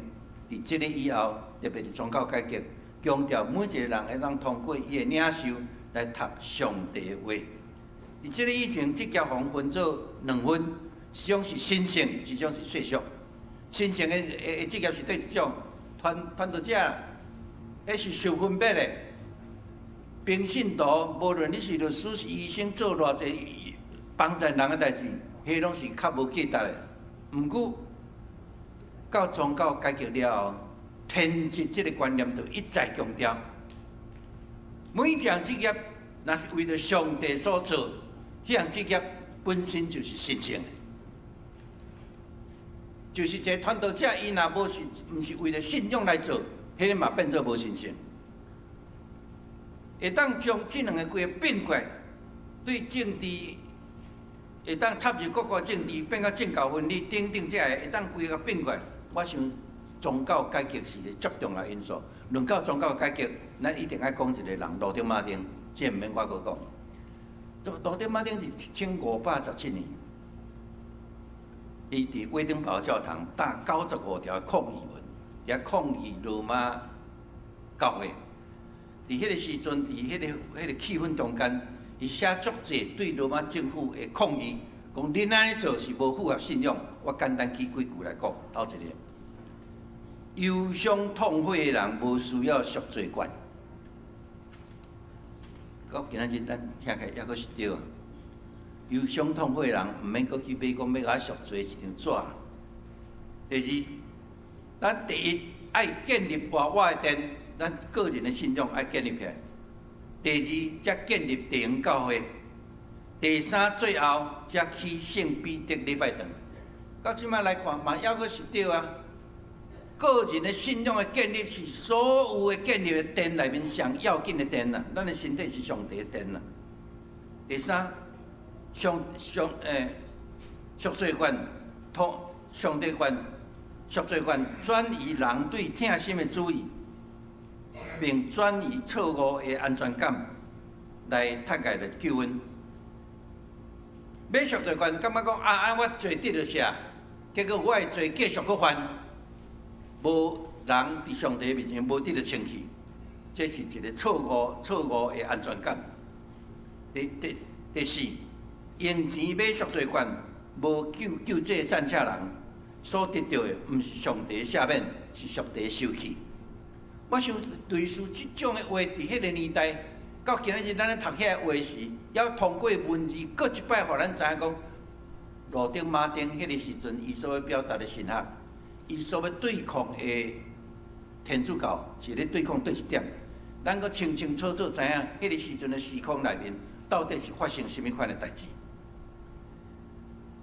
佇這个以後，特別是宗教改革，強調每一個人會當通過伊的領袖來讀上帝的話。佇這个以前，職業予分做兩分，一種是神聖，一種是世俗。神聖的職業是佗一種？傳道者，彼是受分別的。平信徒，無論你是律師、是醫生，做偌濟幫助人的代誌，彼攏是較無價值的。毋過，到宗教改革了後，天職這个觀念就一再強調。每一項職業，若是為著上帝所做，彼項職業本身就是神聖的。就是一個傳道者，伊若無是毋是為著信仰來做，彼个嘛變做無神聖。會當將這兩个規个變過來，對政治會當插入各國政治，變甲政教分離等等，這个會當規个變過來。我想宗教改革是一個足重要因素。論到宗教改革，咱一定愛講一個人，路德馬丁，這毋免我閣講。路德馬丁是1517年，伊佇威登堡教堂打95條抗議文，遐抗議羅馬教會。佇彼个時陣，佇彼个氣氛中間，伊寫足濟對羅馬政府的抗議，講恁按呢做是無符合信仰。我簡單舉幾句來講，頭一个，憂傷痛悔的人無需要贖罪券。到今仔日咱聽起來抑閣是對。憂傷痛悔的人，毋免閣去買講欲共贖罪一張紙。第二，咱第一愛建立活活的殿，咱個人的信仰愛建立起來。第二，才建立地方教會。第三，最後才起聖彼得禮拜堂。到這擺來看，嘛抑閣是對啊。個人的信仰的建立是所有的建立的殿內面上要緊的殿啊！咱的身體是上帝的殿啊。第三，上上欸，贖罪券，通上帝權，贖罪券轉移人對疼心的注意，並轉移錯誤的安全感來覆蓋著救恩。買贖罪券，感覺講啊啊，我罪得著赦，結果我的罪繼續閣犯，無人佇上帝面前無得著清氣，這是一个錯誤的安全感。第四，用錢買贖罪券，無救濟散赤人，所得著的毋是上帝赦免，是上帝收去。我想類似這種的話，佇彼个年代，到今仔日咱咧讀遐个話時，猶通過文字，閣一擺予咱知影講，路德馬丁彼个時陣，伊所欲表達的神學，伊所欲對抗的天主教，是咧對抗佗一點？咱閣清清楚楚知影，彼个時陣的時空內面，到底是發生啥物款的代誌？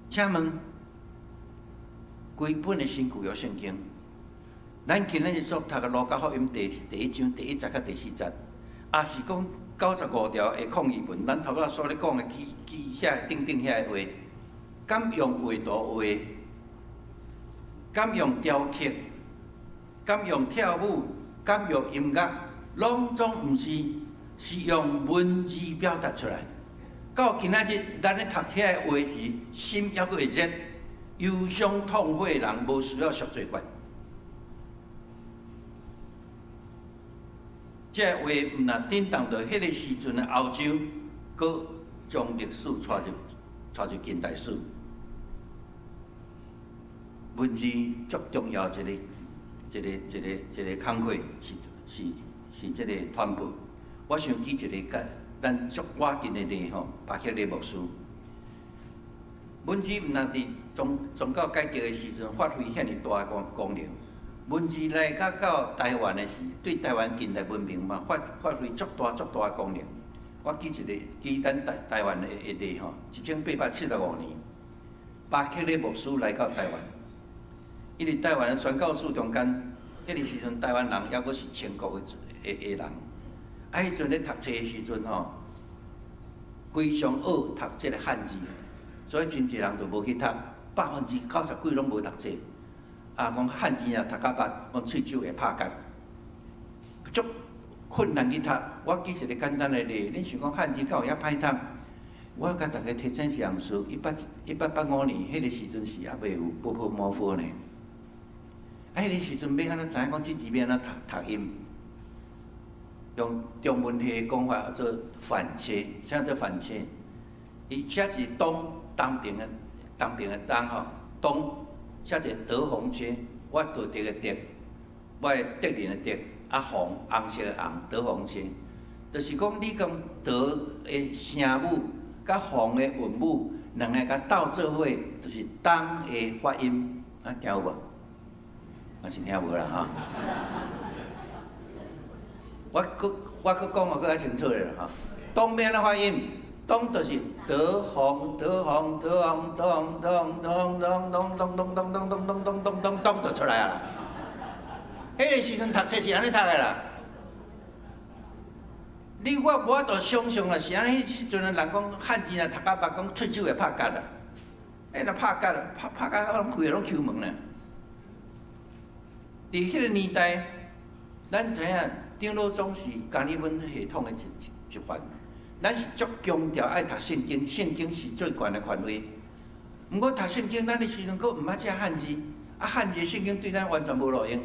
請問，規本的新舊約聖經，咱今仔日所讀的路加福音第一章第一節到第四節，抑是講95條的抗議文，咱頭仔所咧講的記記遐等等遐个話，敢用畫圖畫？敢用雕刻？敢用跳舞？敢用音樂？攏總毋是，是用文字表達出來。到今仔日，咱咧讀遐个話時，心猶閣會熱，憂傷痛悔的人無需要贖罪券。這个話毋但震動著彼个時陣的歐洲，閣將歷史帶入帶入近代史。文字足重要一个一个一个一個工課是是是這個傳播。我想舉一个佮咱足倚近的例吼，巴克禮牧師。文字毋但佇宗宗教改革的時陣發揮遐爾大的功功能，文字來到到台灣的時，對台灣近代文明嘛發發揮足大足大的功能。我舉一個舉咱台台灣的例吼，1875年，巴克禮牧師來到台灣，伊佇台灣的宣教士中間，彼個時陣台灣人猶閣是清國的的的人，啊，彼陣咧讀冊的時陣吼，非常惡讀這個漢字，所以真濟人就無去讀，90%幾攏無讀冊。啊，講漢字若讀較捌，講喙手會拍結，足困難去讀。我舉一個簡單的例，恁想講漢字敢有遐歹讀？我共大家提醒一項事，1885年，彼個時陣是猶未有波波摩佛呢。啊，彼個時陣欲按怎知影講這字欲按怎讀讀音？用中文系的講法做反切，啥叫做反切？伊寫一個東東邊的東邊的東吼，東寫一個德宏切，我道德的德，我的德人的德，啊紅紅色的紅，德宏切，就是講你講德的聲母佮宏的韻母，兩个共鬥做伙，就是東的發音，啊聽有無？嘛是聽無啦吼。我閣我閣講予閣較清楚咧啦吼。東欲按怎發音？東就是德宏德宏德宏德宏德宏德宏德宏東東東東東東東東東東東就出來啊啦。彼個時陣讀冊是按呢讀的啦。你我無法度想象啦，是按呢？彼時陣的人講漢字若讀較捌，講喙手會拍結啦。欸，若拍結，拍拍甲攏規个攏抾門咧。佇彼個年代，咱知影長老總是加爾文系統的一一一環，咱是足強調愛讀聖經，聖經是最懸的權威。毋過讀聖經，咱彼時陣閣毋捌這漢字，啊漢字的聖經對咱完全無路用。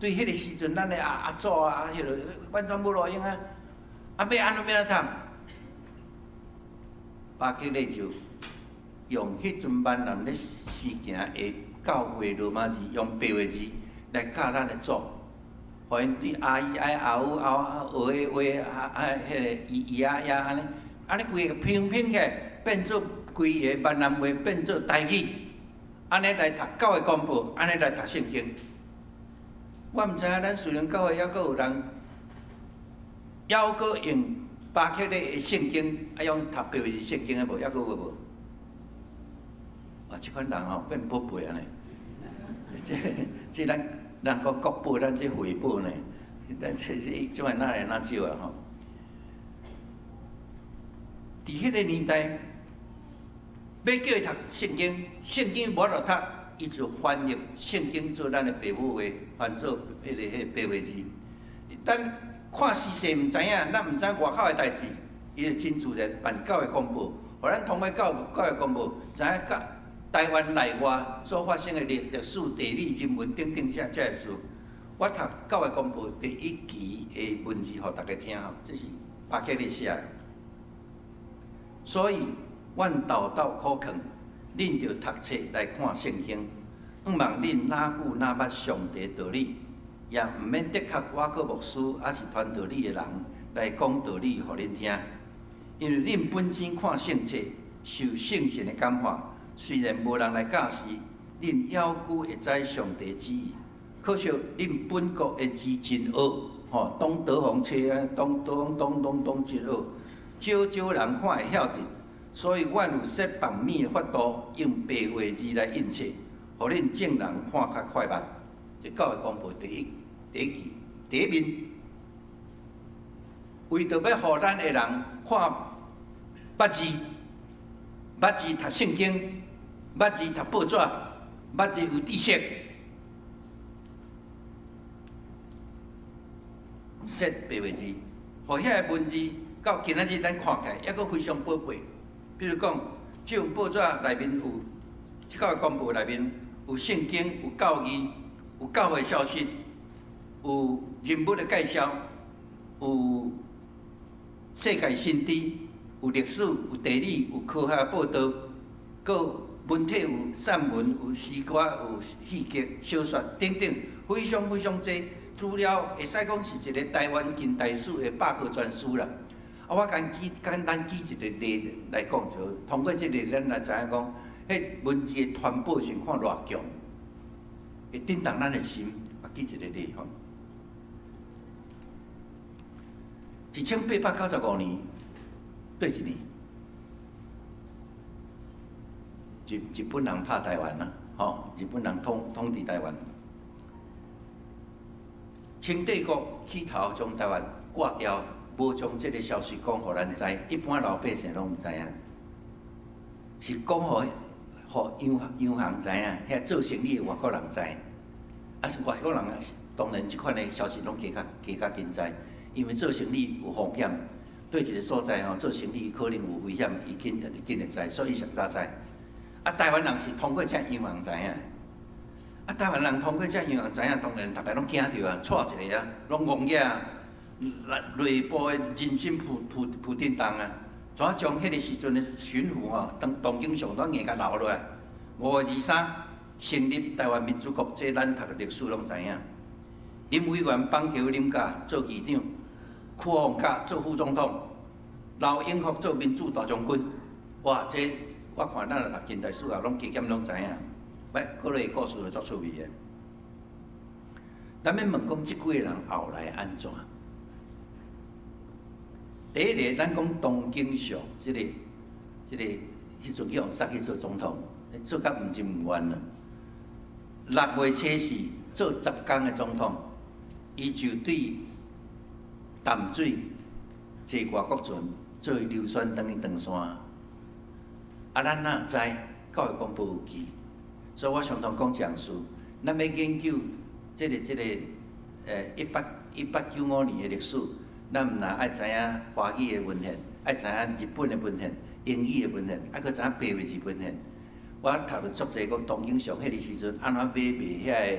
對彼個時陣，咱的阿阿祖啊，彼个完全無路用啊！啊，欲按怎欲按怎讀？巴克禮就用彼陣閩南咧時行的教會羅馬字，用白話字來教咱的祖，予𪜶對阿伊愛阿烏阿學的話啊啊，彼个伊伊啊呀按呢，按呢規个拼拼起來，變做規个閩南話變做台語，按呢來讀教會公報，按呢來讀聖經。我毋知影咱樹林教會猶閣有人，猶閣用巴克禮的聖經，啊用讀白話字聖經的無？猶閣有無？啊，這款人吼變寶貝按呢，這這咱人講國寶，咱這回寶呢？咱這這這款哪來哪少啊吼？佇彼個年代，欲叫伊讀聖經，聖經無法度讀，伊就翻譯聖經做咱的爸母話，翻做彼个彼個白話字。咱看時勢毋知影，咱毋知外口的代誌，伊就真自然辦教會公報，予咱通過教教會公報，知影佮台灣內外所發生的歷歷史、地理、人文等等這這个事。我讀教會公報第一期的文字，予大家聽吼，這是巴克禮寫的。所以，阮豆豆苦勸，恁著讀冊來看聖經，向望恁哪久哪捌上帝道理，也毋免得較我閣牧師，抑是傳道理的人來講道理予恁聽。因為恁本身看聖冊，受聖神的感化，雖然無人來教示，恁猶閣會知上帝旨意。可惜恁本國的字真惡，吼，東德宏冊啊，東東東東東真惡，少少人看會曉得。所以，阮有設版面的法度，用白話字來印冊，予恁眾人看較快慢。這教會公報第一第一期第一面，為著欲予咱的人看捌字，捌字讀聖經，捌字讀報紙，捌字有知識，說白話字，予遐个文字到今仔日咱看起來，猶閣非常寶貝。比如講，這份報紙內面有，這個公報內面有聖經、有教義、有教會消息、有人物的介紹、有世界新知、有歷史、有地理、有科學報導，閣文體有散文、有詩歌、有戲劇、小說等等，非常非常濟資料，會使講是一個台灣近代史的百科全書啦。啊，我簡舉簡單舉一個例來講就好，通過這個咱來知影講，彼文字的傳播性看偌強，會震動咱的心。啊，舉一個例吼，1895年，佗一年？日本人拍台灣啊，吼！日本人統治台灣，清帝國起頭將台灣割掉，無將這個消息講予咱知，一般老百姓攏毋知影，是講予洋行知影，遐做生意的外國人知，啊是外國人當然這款的消息攏加較緊知，因為做生意有風險，對一個所在吼做生意可能有危險，伊緊緊會知，所以伊上早知。啊，台灣人是通過這洋行知影，啊，台灣人通過這洋行知影，當然逐家攏驚著啊，掣一下啊，攏戇額啊，內部的人心浮浮浮震動啊，怎將彼個時陣的巡撫吼，董景祥攏硬共留落來。5月23成立台灣民主國，這咱讀歷史攏知影。林委員邦橋林甲做議長，邱逢甲做副總統，劉永福做民主大將軍。哇，這我看咱若讀近代史啊，攏加減攏知影。喂，閣落個故事就足趣味的。咱欲問講，這幾個人後來按怎？第一个，咱講董景祥，這個，彼陣去予殺去做總統，做甲毋情毋願啦。6月初四做10工的總統，伊就對淡水坐外國船做溜船轉去唐山。啊，咱哪知？教會公報有記，所以我常常講一項事，咱欲研究這個1895年的歷史，咱毋但愛知影華語的文獻，愛知影日本的文獻、英語的文獻，還閣知影白話字文獻。我讀著足濟講董景祥彼個時陣按怎買賣遐个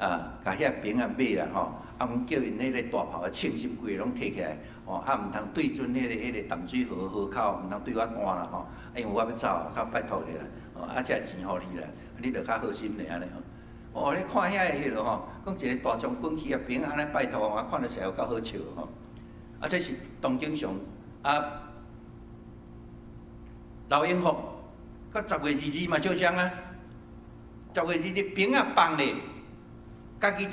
啊，共遐兵仔買啦吼，啊，阮叫𪜶彼个大炮的銃芯規个攏提起來，吼，啊，毋通對準彼個淡水河河口，毋通對我彈啦吼，啊，因為我欲走啊，較拜託你啦，吼，啊，這錢予你啦，你著較好心咧按呢吼。哦，你看遐个彼落吼，講一個大將軍去啊，兵仔按呢拜託，我看著實有夠好笑吼。啊，這是董景祥啊，劉永福，佮10月22嘛相像啊。10月22兵仔放咧，家己一個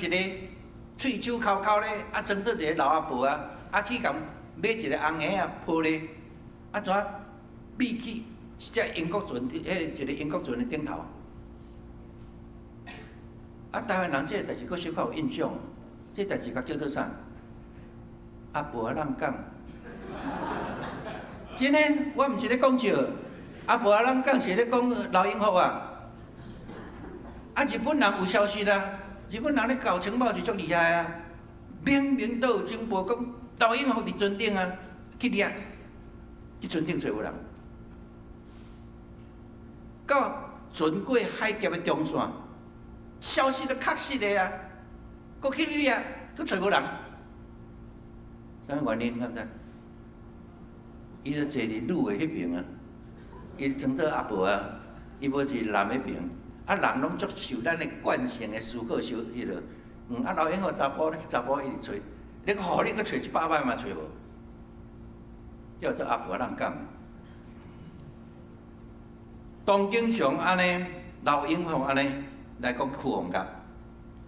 喙手摳摳咧，啊，裝做一個老阿婆啊，啊去共買一個紅鞋仔抱咧，啊怎秘去一隻英國船佇彼一個英國船的頂頭。啊，台灣人這個代誌閣小可有印象，這個代誌共叫做啥？阿婆仔攏講，真的，我毋是咧講笑。阿婆仔攏講是咧講劉永福啊。啊，日本人有消息啦，日本人咧搞情報是足厲害啊。明明都有情報講劉永福佇船頂啊，去掠，去船頂揣無人。到船過海峽的中線，消息都確實的啊，閣去掠，閣揣無人。啥物原因？你敢知？伊就坐佇女的彼爿啊，伊裝做阿婆啊，伊無是男的爿，啊人攏足受咱的慣性的思考受彼落，啊劉永福查埔，查埔一直揣，你予你閣揣100擺嘛揣無，叫做阿婆攏講。董景祥按呢，劉永福按呢來講邱逢甲，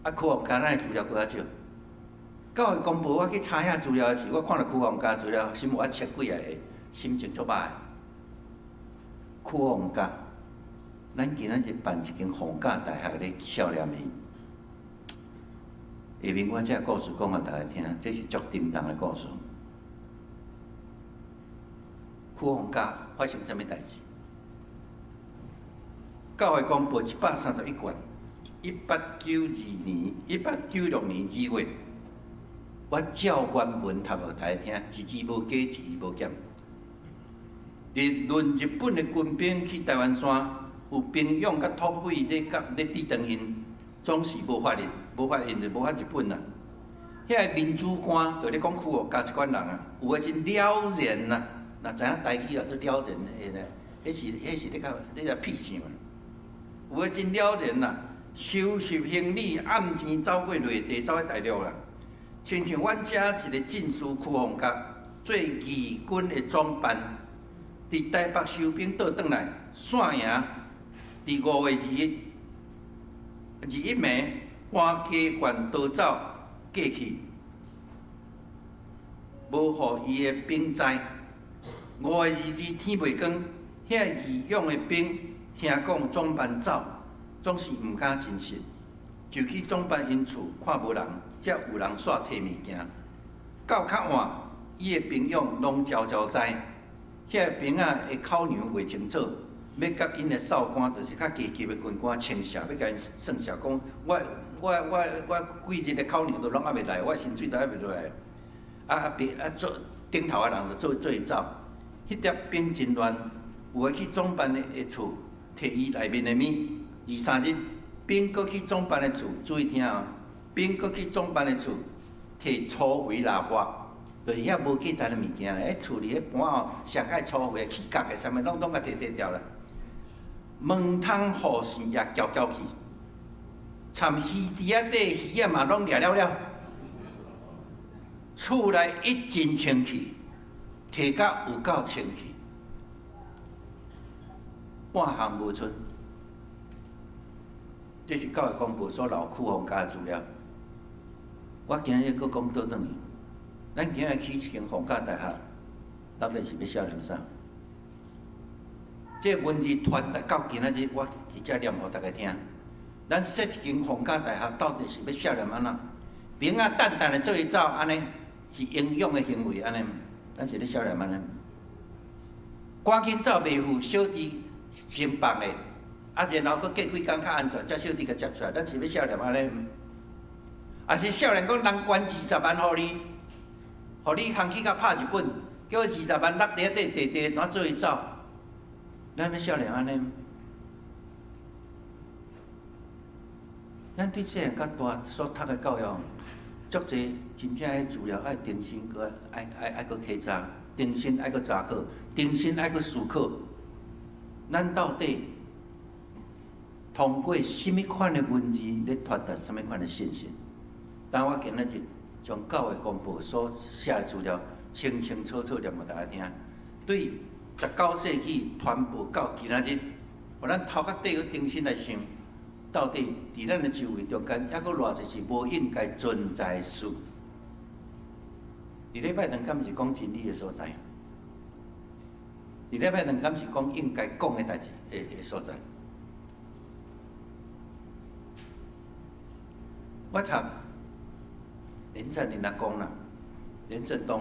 啊邱逢甲咱的資料閣較少。教會公報我去查遐資料的時，我看著邱逢甲資料，心有啊切幾仔个，心情足歹。邱逢甲，咱今仔日辦一間逢甲大學咧少年營。下面我這個故事講予大家聽，這是足沉重的故事。邱逢甲發生啥物代誌？教會公報131卷，1892年，1896年2月，我照原文讀予大家聽，一字無加，一字無減。佇論日本的軍兵去台灣山，有兵勇佮土匪咧佮咧抵擋𪜶，總是無發現，無發現就無法日本啦。遐个民主官就咧講區予家這款人啊，有的真了然啊，若知影台語啊，做了然的咧，彼是咧較咧個屁想啊。有的真了然啊，收拾行李，暗錢走過內地，走去大陸啦。親像阮遮一个進士區鳳閣做義軍的總辦，佇台北收兵倒轉來，散營佇5月21、21暝，搬家縣逃走過去，無予伊的兵知。5月22天未光，遐義勇的兵聽講總辦走，總是毋敢真信，就去總辦𪜶厝看無人，才有人煞提物件。到較晚，伊的朋友攏悄悄知，遐个兵仔的口糧袂清楚，欲佮𪜶的哨官，就是較低級的軍官請示，欲共𪜶算數，講我幾日的口糧都攏猶未來，我薪水都猶未落來。啊啊兵啊做頂頭的人就做做伊走，彼疊兵真亂，有的去總辦的厝提伊內面的物。23日，兵閣去總辦的厝，注意聽哦，兵閣去總辦的厝提粗肥蠟燭，就是遐無價值的物件咧。厝裡彼盤哦，上蓋粗肥起角的，啥物攏攏共提提掉啦。門窗雨線也撬撬去，參魚池仔底魚仔嘛攏掠了了。厝內一陣清氣，提甲有夠清氣，半項無剩。這是教會公報所留區鳳家的資料。我今日閣講倒轉去，咱今日起一間逢甲大學，到底是欲數念啥？這文字傳達到今仔日，我直接念予大家聽。咱設一間逢甲大學，到底是欲數念按怎？兵仔等等的做伊走，按呢是英勇的行為，按呢，咱是咧數念按呢？趕緊走袂赴，小弟先放的，啊，然後閣過幾工較安全，才小弟共接出來。咱是欲數念按呢？抑是少年講人捐20萬予你，予你通去共拍日本，叫20萬落佇底地地，怎做伊走？咱欲數念按呢？咱對細漢到大所讀的教育，足濟真正彼資料愛重新閣愛愛愛閣稽查，重新愛閣查考，重新愛閣思考。咱到底通過啥物款的文字咧傳達啥物款的信息？當我今仔日將教會公報所寫的資料清清楚楚念予大家聽，對19世紀傳播到今仔日，予咱頭殼底閣重新來想。到底佇咱的周圍中間，猶閣偌濟是無應該存在的事？佇禮拜兩敢毋是講真理的所在？佇禮拜兩敢是講應該講的代誌的所在？我讀連振林阿公啦，連振東，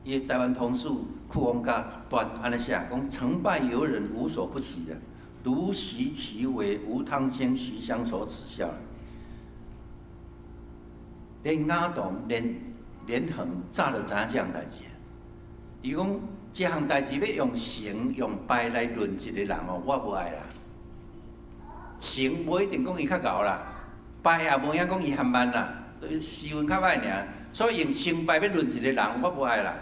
伊的台灣通史區鳳家傳按呢寫，講成敗由人，無所不喜的。獨習其為吳湯興、徐鄉所恥笑。連亞東、連連橫早就知影這項代誌。伊講這項代誌欲用成用敗來論一個人哦，我無愛啦。成無一定講伊較𠢕啦，敗也無影講伊含慢啦，時運較歹爾。所以用成敗欲論一個人，我無愛啦。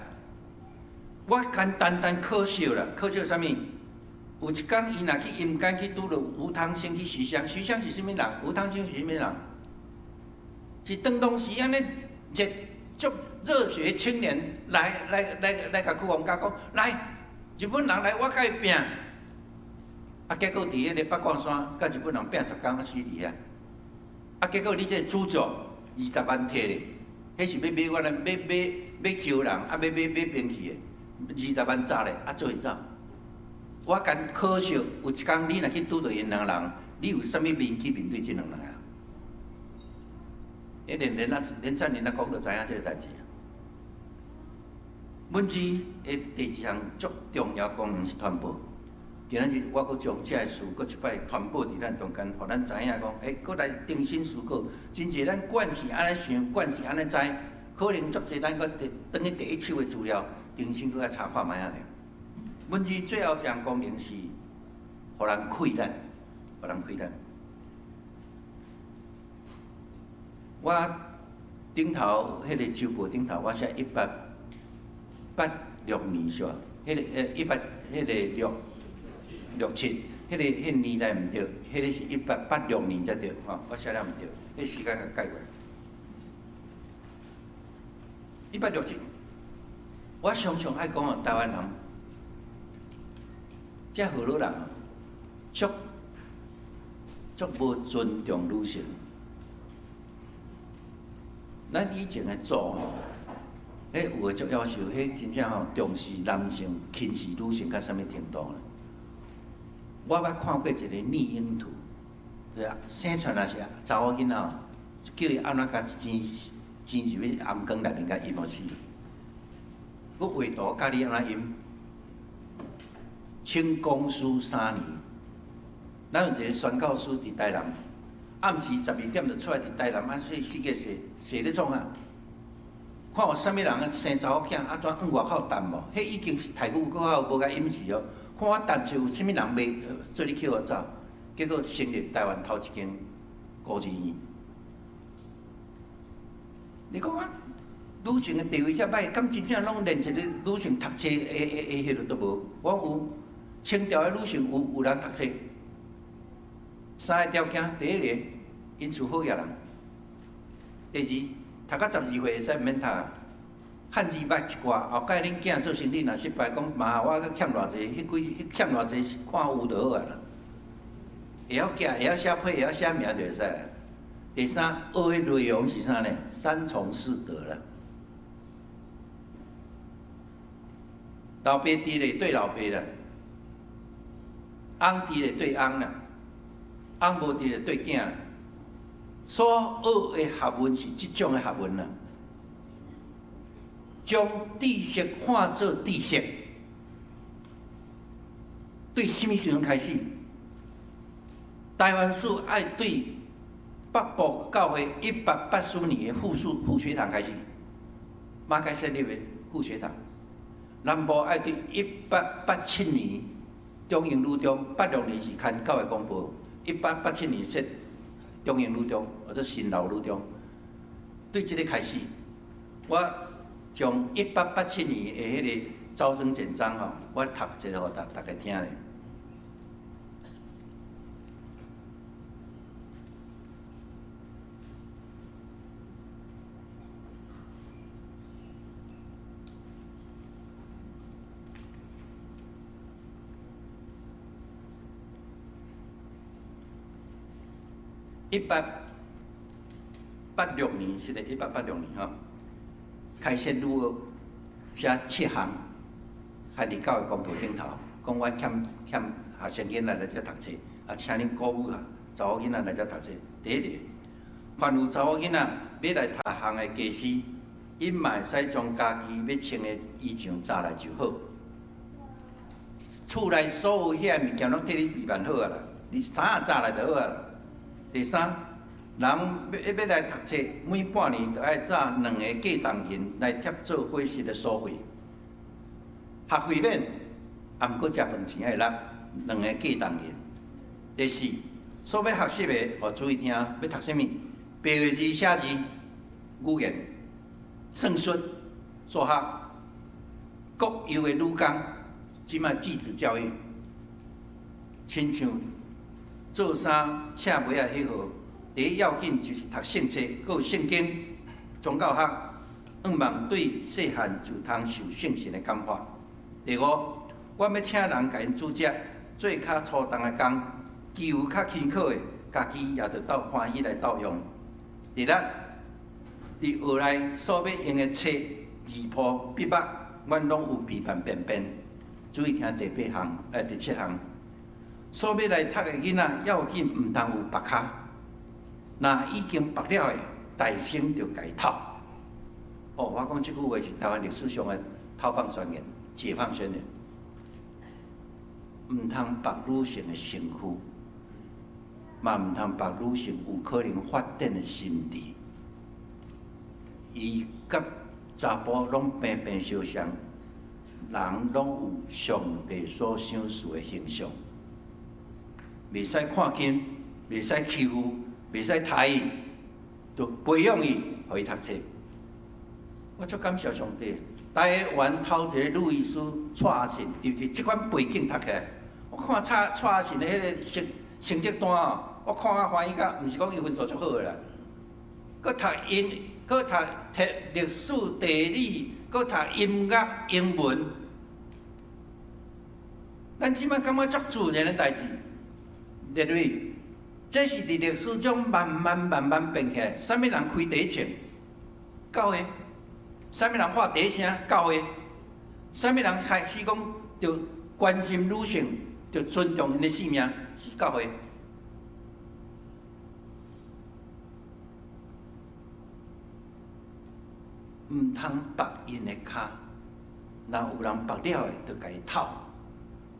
我簡單單可惜啦，可惜啥物？有一工，伊若去陰間去拄著吳湯興去徐鄉，徐鄉是啥物人？吳湯興是啥物人？是當當時按呢熱足熱血青年來來來來共區鳳家講，來日本人來，我共伊拚。啊，結果佇彼个八卦山，共日本人拚10工死佇遐。啊，結果你這個主角20萬摕咧，彼是欲買我來欲買欲招人，啊，欲買買兵器的，20萬紮咧，啊，做伊走。我敢可惜，有一工你若去拄著𪜶兩个人，你有啥物面去面對這兩个人啊？彼連連啊，連燦林啊講就知影這个代誌。文字的第二項足重要功能是傳播。今仔日我閣將這个事閣一擺傳播佇咱中間，予咱知影講，閣來重新思考。真濟咱慣勢按呢想，慣勢按呢知，可能足濟咱閣轉去第一手的資料，重新閣愛查看覓仔咧。文字最後一項功能是，予人氣力，予人氣力。我頂頭彼个週報頂頭，我寫1886年是吧？彼个一八彼个六六七，彼个彼年代毋對，彼个是1886年才對，吼，我寫了毋對，彼時間共改過來。1867，我常常愛講哦，台灣人，這河洛人足足無尊重女性。咱以前的祖吼，彼有的足夭壽，彼真正吼重視男性，輕視女性到啥物程度咧？我捌看過一個溺嬰圖，對啊，生出來是查某囡仔吼，叫伊按怎共錢錢入去頷管內面共淹予死。閣畫圖教你按怎淹。清光緒三年，咱有一個宣教師佇台南，暗時12點就出來佇台南，啊，四四界踅踅咧創啥？看有啥物人生查某囝，啊，怎往外口擲無？彼已經是台語閣較無共飲食哦。看我擲出有啥物人袂做你去予走，結果成立台灣頭一間孤兒院。你講啊，女性的地位遐歹，敢真正攏連一个女性讀冊的彼個都無？我有清朝的女性有人讀冊，三个條件：第一个，𪜶厝好額人；第二，讀到12歲會使毋免讀。漢字捌一寡，後蓋恁囝做生理若失敗，講媽我閣欠偌濟，彼幾彼欠偌濟是看有就好啊啦。會曉寄，會曉寫批，會曉寫名就會使。第三，學的內容是啥呢？三從四德啦。老爸佇咧對老爸啦，翁佇咧對翁啦，翁無佇咧對囝啦。所學的學問是這種的學問啦。將知識化做知識，對啥物時陣開始？台灣史愛對北部教會1884年的副學堂開始，馬偕設立的副學堂；南部愛對1887年中英女中，86年是刊教會公報，1887年設中英女中或者新樓女中，對這個開始，我將1887年的彼个招生簡章吼，我讀一下予大家聽咧。1886年，是咧，1886年吼。開設女學，寫七項，開佇教會公報頂頭，講阮欠學生囡仔來遮讀冊，啊，請恁鼓舞下查某囡仔來遮讀冊。第一个，凡有查某囡仔欲來讀學的家私，𪜶嘛會使將家己欲穿的衣裳紮來就好。厝內所有遐物件攏替你備辦好啊啦，你衫紮來就好啊啦。第三，人欲來讀冊，每半年著愛紮兩個過重銀來貼做伙食的所費。學費免，啊，毋過食飯錢愛納兩個過重銀。第四，所欲學習的，哦，注意聽，欲讀啥物？白話字寫字、語言、算術、數學、國優的女工，這擺技職教育，親像做衫請襪仔彼號。第一要緊就是讀聖冊，閣有聖經、宗教學，向望對細漢就通受聖神的感化。第五，我欲請人共𪜶煮食，做較粗重的工，其餘較輕巧的，家己也著鬥歡喜來鬥用。第六，佇學內所欲用的冊、字簿、筆墨，阮攏有備辦便便。注意聽第八項，第七項，所欲來讀的囡仔，要緊毋通有縛跤。若已經縛了的，大聲就共伊透。哦，我講這句話是台灣歷史上的偷放宣言、解放宣言。毋通縛女性的身軀，嘛毋通縛女性有可能發展的心智。伊佮查埔攏平平相像，人攏有上帝所賞賜的形象，袂使看輕，袂使欺負，袂使刣伊，著培養伊，予伊讀冊。我足感謝上帝，台灣頭一个女醫師蔡阿信，就佇這款背景讀起來。我看蔡蔡阿信的彼个成成績單哦，我看啊歡喜甲，毋是講伊分數足好的啦，閣讀英，閣讀歷史、地理，閣讀音樂、英文。咱這擺感覺足自然的代誌，列位，這是佇歷史中慢慢慢慢變起來。啥物人開第一槍？教會。啥物人發第一聲？教會。啥物人開始講著關心女性，著尊重𪜶的性命？是教會。毋通縛𪜶的跤，若有人縛了的，就共伊討，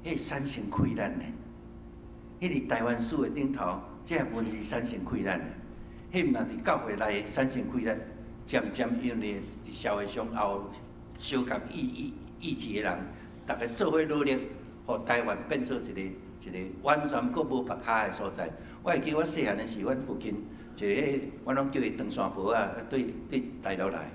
彼產生困難的。彼佇台灣史的頂頭，這個文字產生困難的。彼毋但佇教會內產生困難，漸漸因為佇社會上也有相仝意意意志的人，逐家做伙努力，予台灣變做一個一個完全閣無縛跤的所在。我會記我細漢的時，阮附近一個，阮攏叫伊長山婆仔，對對大陸來。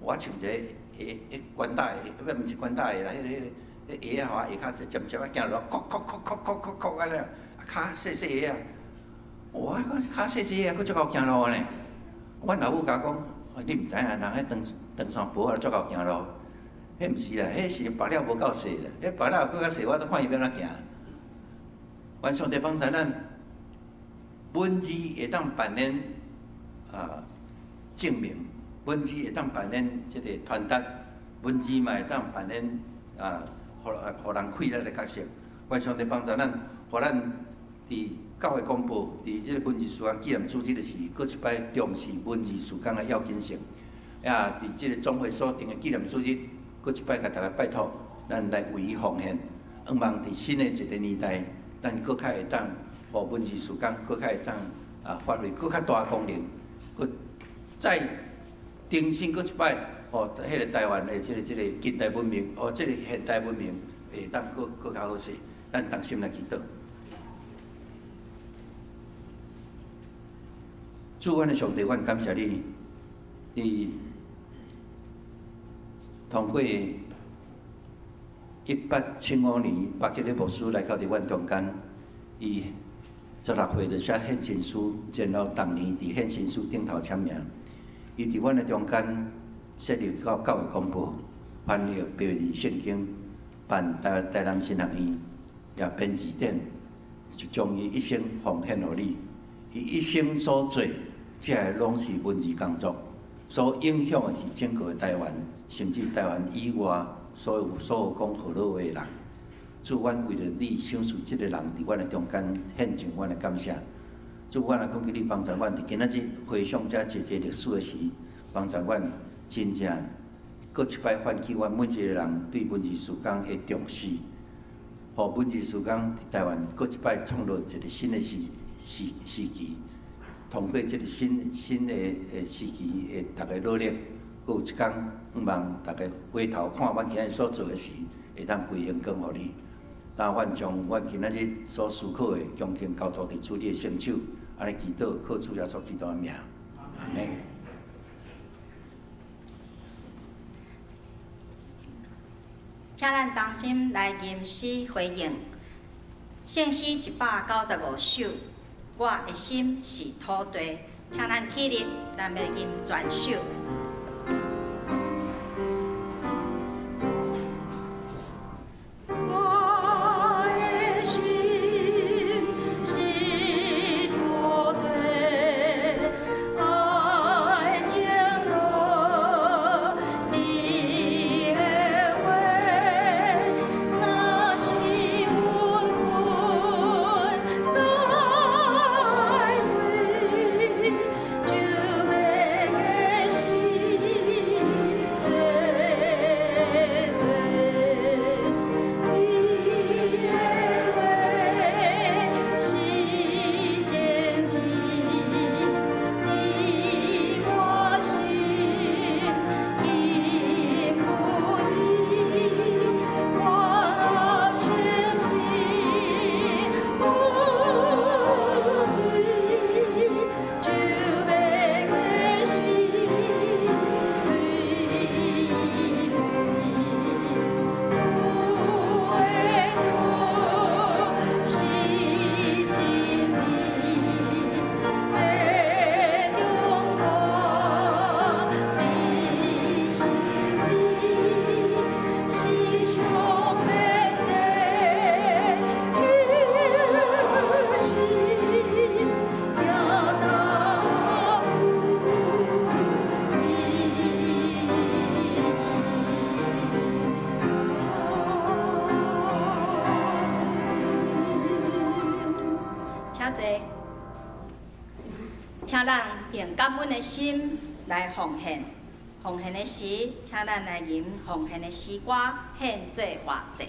我穿一個鞋，彼懸帶鞋，毋是懸帶鞋啦，彼個彼個彼鞋仔吼，下跤尖尖仔行落，叩叩叩叩叩叩按呢，啊跤細細个仔，哇，跤細細个仔，閣足𠢕行路呢。阮老母共我講，你毋知影，人彼長長山婆仔足𠢕行路，彼毋是啦，彼是縛了無夠細啦，彼縛了閣較細，我都看伊欲按怎行。願上帝幫助咱，文字會當扮演啊證明。文字會當扮演這个傳達，文字嘛會當扮演啊，予予人氣力的角色。願上帝幫助咱，予咱佇教會公報，佇這个文字事工紀念主日的時，閣一擺重視文字事工的要緊性。啊，佇這个總會所定的紀念主日，閣一擺共大家拜託，咱來為伊奉獻。向望佇新的一个年代，咱閣較會當，予文字事工閣較會當啊發揮閣較大的功能，閣再重新閣一擺，予彼个台灣的這个這个近代文明，哦，這个現代文明會當閣閣較好勢。咱同心來祈禱。主，阮的上帝，阮感謝你，你通過1875年巴吉的牧師來到佇阮中間，伊16歲就寫獻身書，然後逐年佇獻身書頂頭簽名。伊佇阮的中間設立教教會公報，翻譯白字聖經，辦台台南神學院，也編字典，就將伊一生奉獻予你。伊一生所做，這个攏是文字工作，所影響的是整個台灣，甚至台灣以外所有所有講河洛話的人。主，阮為著你賞賜這个人佇阮的中間獻上阮的感謝。主，阮來懇求你幫助阮，佇今仔日回想這濟濟歷史的時，幫助阮真正閣一擺喚起阮每一個人對文字事工的重視，予文字事工佇台灣閣一擺創造一個新的時時時期。通過這個新新的的時期的逐家努力，閣有一工，向望逐家回頭看阮今日所做的事，會當歸榮光予你。那阮將阮今仔日所思考的，恭敬交託佇主你的聖手。按呢祈禱，靠主耶穌基督的名，阿們。請咱同心來吟詩回應，聖詩195首，我的心是土地，請咱起立，咱欲吟全首。我的心是土地，愛種落你的話，若是阮困在位，就欲過心。請坐。請咱用感恩的心來奉獻，奉獻的時，請咱來吟奉獻的詩歌，獻做活祭。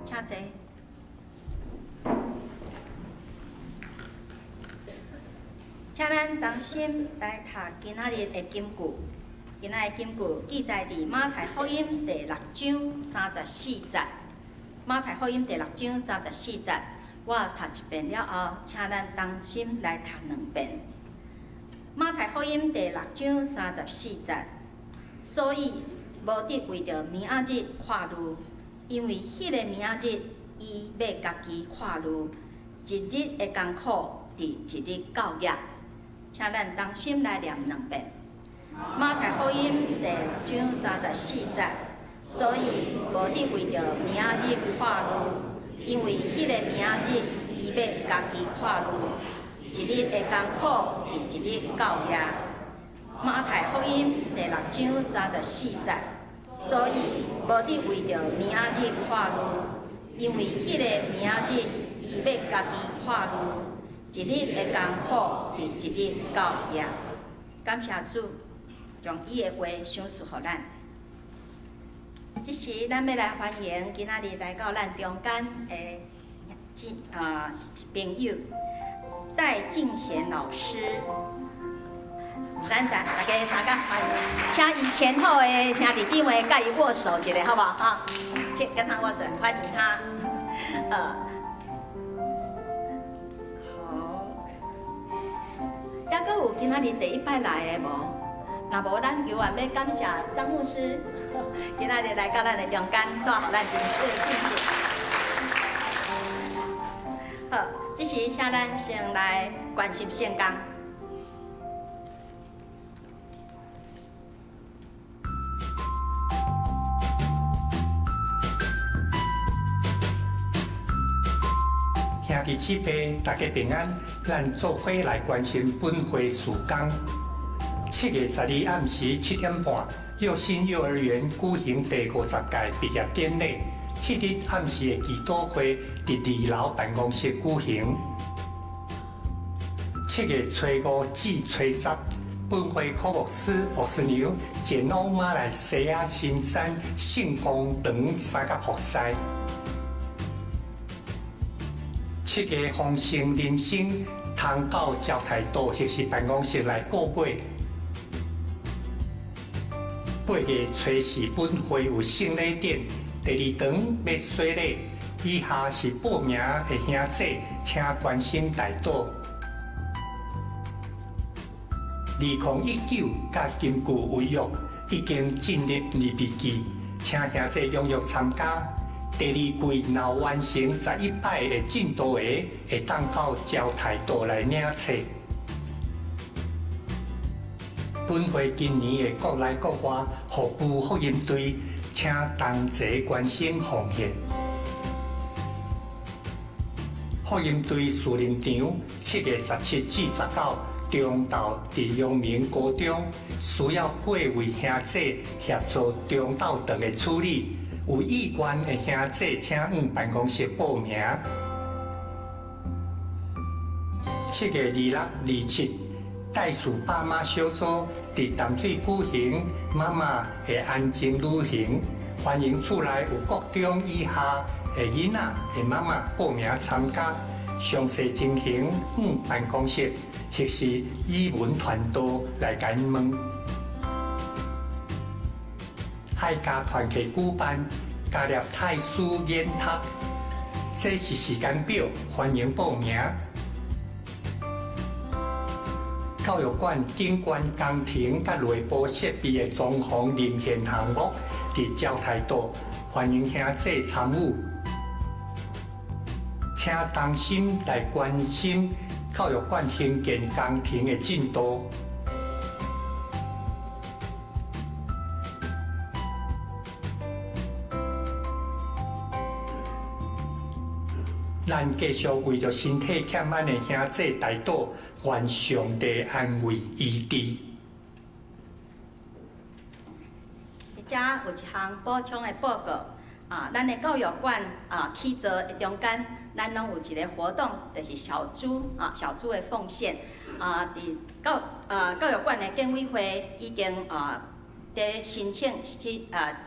請坐。請咱同心來讀今仔日的金句。今仔日的金句記載佇馬太福音第六章三十四節。馬太福音第六章三十四節，我讀一遍了後，請咱同心來讀兩遍。馬太福音第六章三十四節，所以無得為著明仔日掛慮，因為彼个明仔日，伊欲家己掛慮，一日的艱苦，佇一日夠額。請咱同心來念兩遍。馬太福音第六章三十四節，所以無得為著明仔日掛慮，因為彼个明仔日，伊欲家己掛慮，一日的艱苦，佇一日夠額。馬太福音第六章三十四節，所以無得為著明仔日掛慮，因為彼个明仔日，伊欲家己掛慮，一日的艱苦，佇一日夠額。感謝主，將伊的話賞賜予咱。這時，咱欲來歡迎今仔日來到咱中間的朋友戴敬賢老師。咱大家大家歡迎，請伊前後的兄弟姊妹佮伊握手一下，好無？哈，請跟他握手，歡迎他。好，猶閣有今仔日第一擺來的無？若無，咱猶原欲感謝張牧師，今仔日來到咱的中間，帶予咱真好的信息。好，這時請咱先來關心聖工。兄弟姊妹，大家平安。咱做伙來關心本會事工。7月12暗時7點半，育新幼兒園舉行第50屆畢業典禮。彼日暗時的祈禱會佇二樓辦公室舉行。7月初5至初10，本會柯牧師、牧師娘前往馬來西亞新山聖光堂三甲服侍。7月豐盛人生通到交泰道或是辦公室來購買。8月初4本會有聖禮典，第二堂欲洗禮。以下是報名的兄姊，請關心代禱。2019佮根據違約已經進入預備期，請兄姊踴躍參加。第二季若完成11擺的進度的，會當到交泰道來領冊。本會今年的國內國外服務福音隊，請同齊關心奉獻。福音隊試靈場7月17至19中晝佇陽明高中，需要各位兄姊協助中晝頓的處理。有意願的兄姊，請往辦公室報名。7月26、27，帶事爸媽小組佇淡水舉行媽媽的安靜旅行，歡迎厝內有國中以下的囡仔的媽媽報名參加。詳細情形往辦公室或是語文傳道來共𪜶問。愛家團契舉辦加入太師研讀，這是時間表，歡迎報名。教育館景觀工程佮內部設備的裝潢遴選項目，佇交泰道，歡迎兄姊參與。請同心來關心教育館興建工程的進度。咱繼續為著身體欠安的兄姊代禱，願上帝安慰醫治。遮有一項補充的報告啊，咱的教育館啊起造的中間，咱攏有一个活動，就是小豬啊，小豬的奉獻啊，佇教育館的管委會已經啊佇申請去啊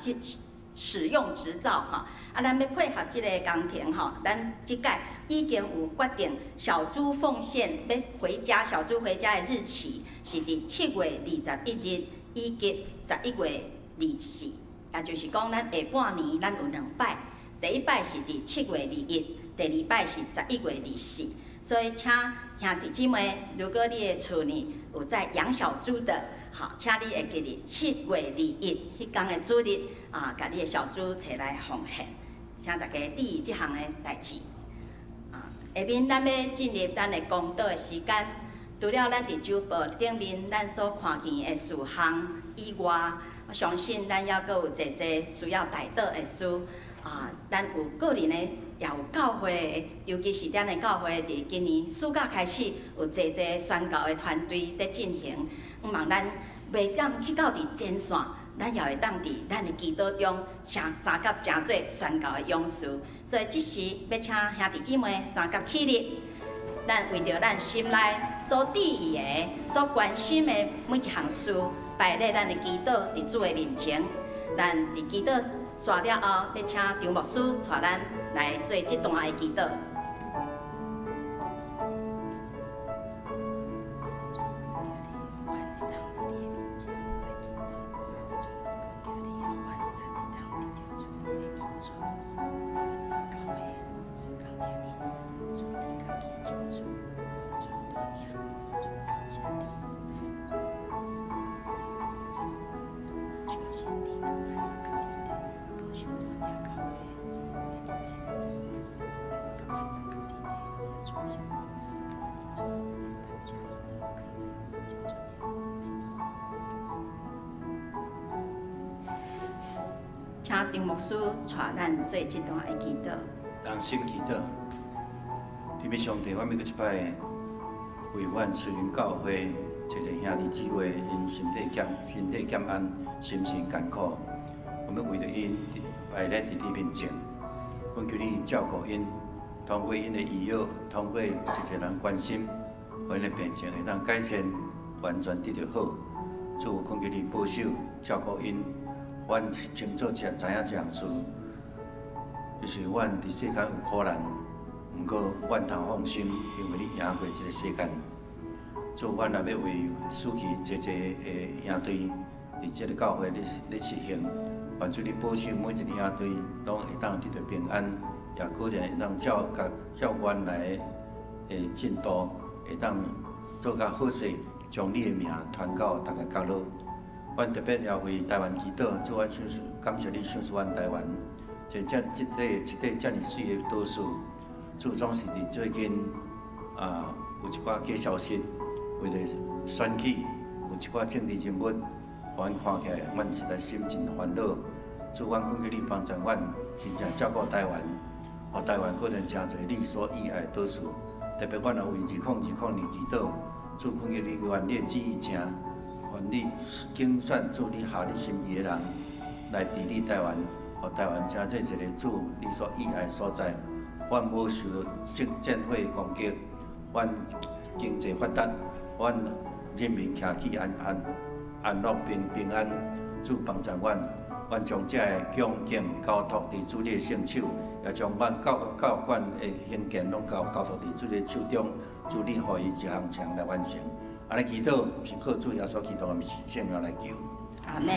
使用執照吼，啊，咱欲配合這個工程吼，咱這屆已經有決定小豬奉獻欲回家，小豬回家的日期是佇7月21日以及11月24，也就是講咱下半年咱有兩擺，第一擺是佇7月21，第二擺是11月24，所以請兄弟姊妹，如果你的厝呢有在養小豬的，好，請你會記得7月21彼工的主日啊，共你的小豬提來奉獻，請大家注意這項的代誌。啊，下面咱欲進入咱的講道的時間。除了咱佇週報頂面咱所看見的事項以外，我相信咱猶閣有濟濟需要代禱的事。啊，咱有個人的，也有教會的，尤其是咱的教會，佇今年暑假開始有濟濟宣教的團隊佇進行。毋望咱袂當去到佇前線，咱也會當佇咱的祈禱中，相相佮成做宣教的勇士。所以這時欲請兄弟姊妹相佮起立，咱為著咱心內所注意的、所關心的每一項事，擺佇咱的祈禱佇主的面前。咱佇祈禱煞了後，欲請張牧師帶咱來做這段的祈禱。請張牧師帶咱做這段的祈禱。同心祈禱，天父上帝，阮欲閣一擺為阮士林教會濟濟兄弟姊妹𪜶身體健安、心神艱苦，我們為著𪜶擺咧佇你面前，阮求你照顧𪜶，通過𪜶的醫藥，通過濟濟人關心，予𪜶的病情會當改善，完全得著好。主，懇求你保守照顧𪜶，阮清楚知知影這項事，就是阮佇世間有苦難。毋過，阮通放心，因為你贏過這個世間。主，阮也欲為失去濟濟的營隊，佇這個教會咧咧實行，願主你保守每一個營隊，攏會當得著平安，也閣然會當照佮照原來的進度，會當做較好勢，將你的名傳到逐个角落。阮特別也為台灣祈禱，主，阮賞賜感謝你賞賜阮台灣，這這這塊這塊遮爾媠的島嶼。主總是佇最近啊，有一寡假消息，為著選舉，有一寡政治人物，予阮看起來，阮實在心真煩惱。主，阮懇求你幫助阮，真正照顧台灣，予台灣閣然成做你所喜愛的島嶼。特別阮也為2020年祈禱，主懇求你願你的旨意成，願你揀選主你合你心意的人來治理台灣，予台灣成做一个主你所喜愛的所在。阮無受戰戰火攻擊，阮經濟發達，阮人民徛起安安安樂平平安，主幫助阮，阮將這个恭敬交託佇主你的聖手，也將阮教教館的興建攏交交託佇主你的手中，主你予伊一項一項來完成。按呢祈禱是靠主耶穌基督的聖名來求。阿們。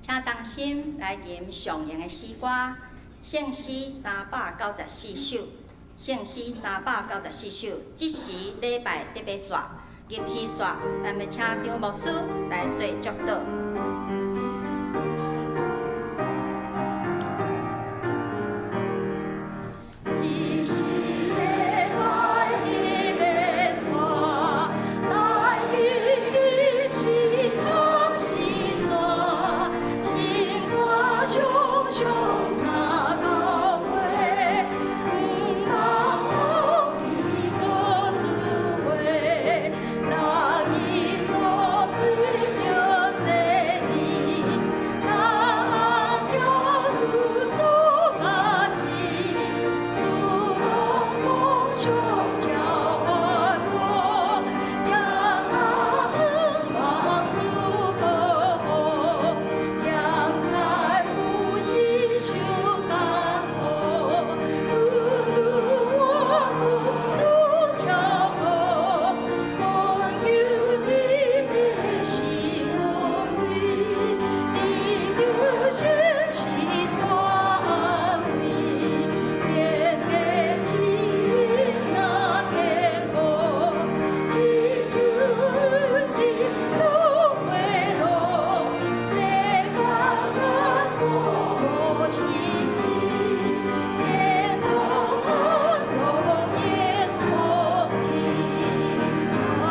請同心來吟上型的詩歌。聖詩394首，聖詩394首，這時禮拜得欲煞，吟詩煞，咱欲請張牧師來做祝禱。這時禮拜得欲煞，來吟詩通詩煞，心肝常常三交陪，毋通忘記閣主話，若伊所追著世字，若照主所教示，思望光上照法度，將阿恩望主保護，兼在有時受艱苦，拄愈活苦主照顧，懇求得必是恩惠，得著聖神大安慰，天家之靈若堅固，只求恩路回路，世間艱苦無實際，天堂安樂幸福去。啊。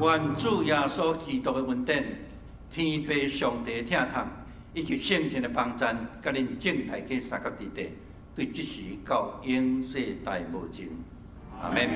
願主耶穌基督的恩典、天父上帝的疼痛，以及聖神的幫贊，佮恁眾大家相佮佇底，對這時到永世代無盡。阿們。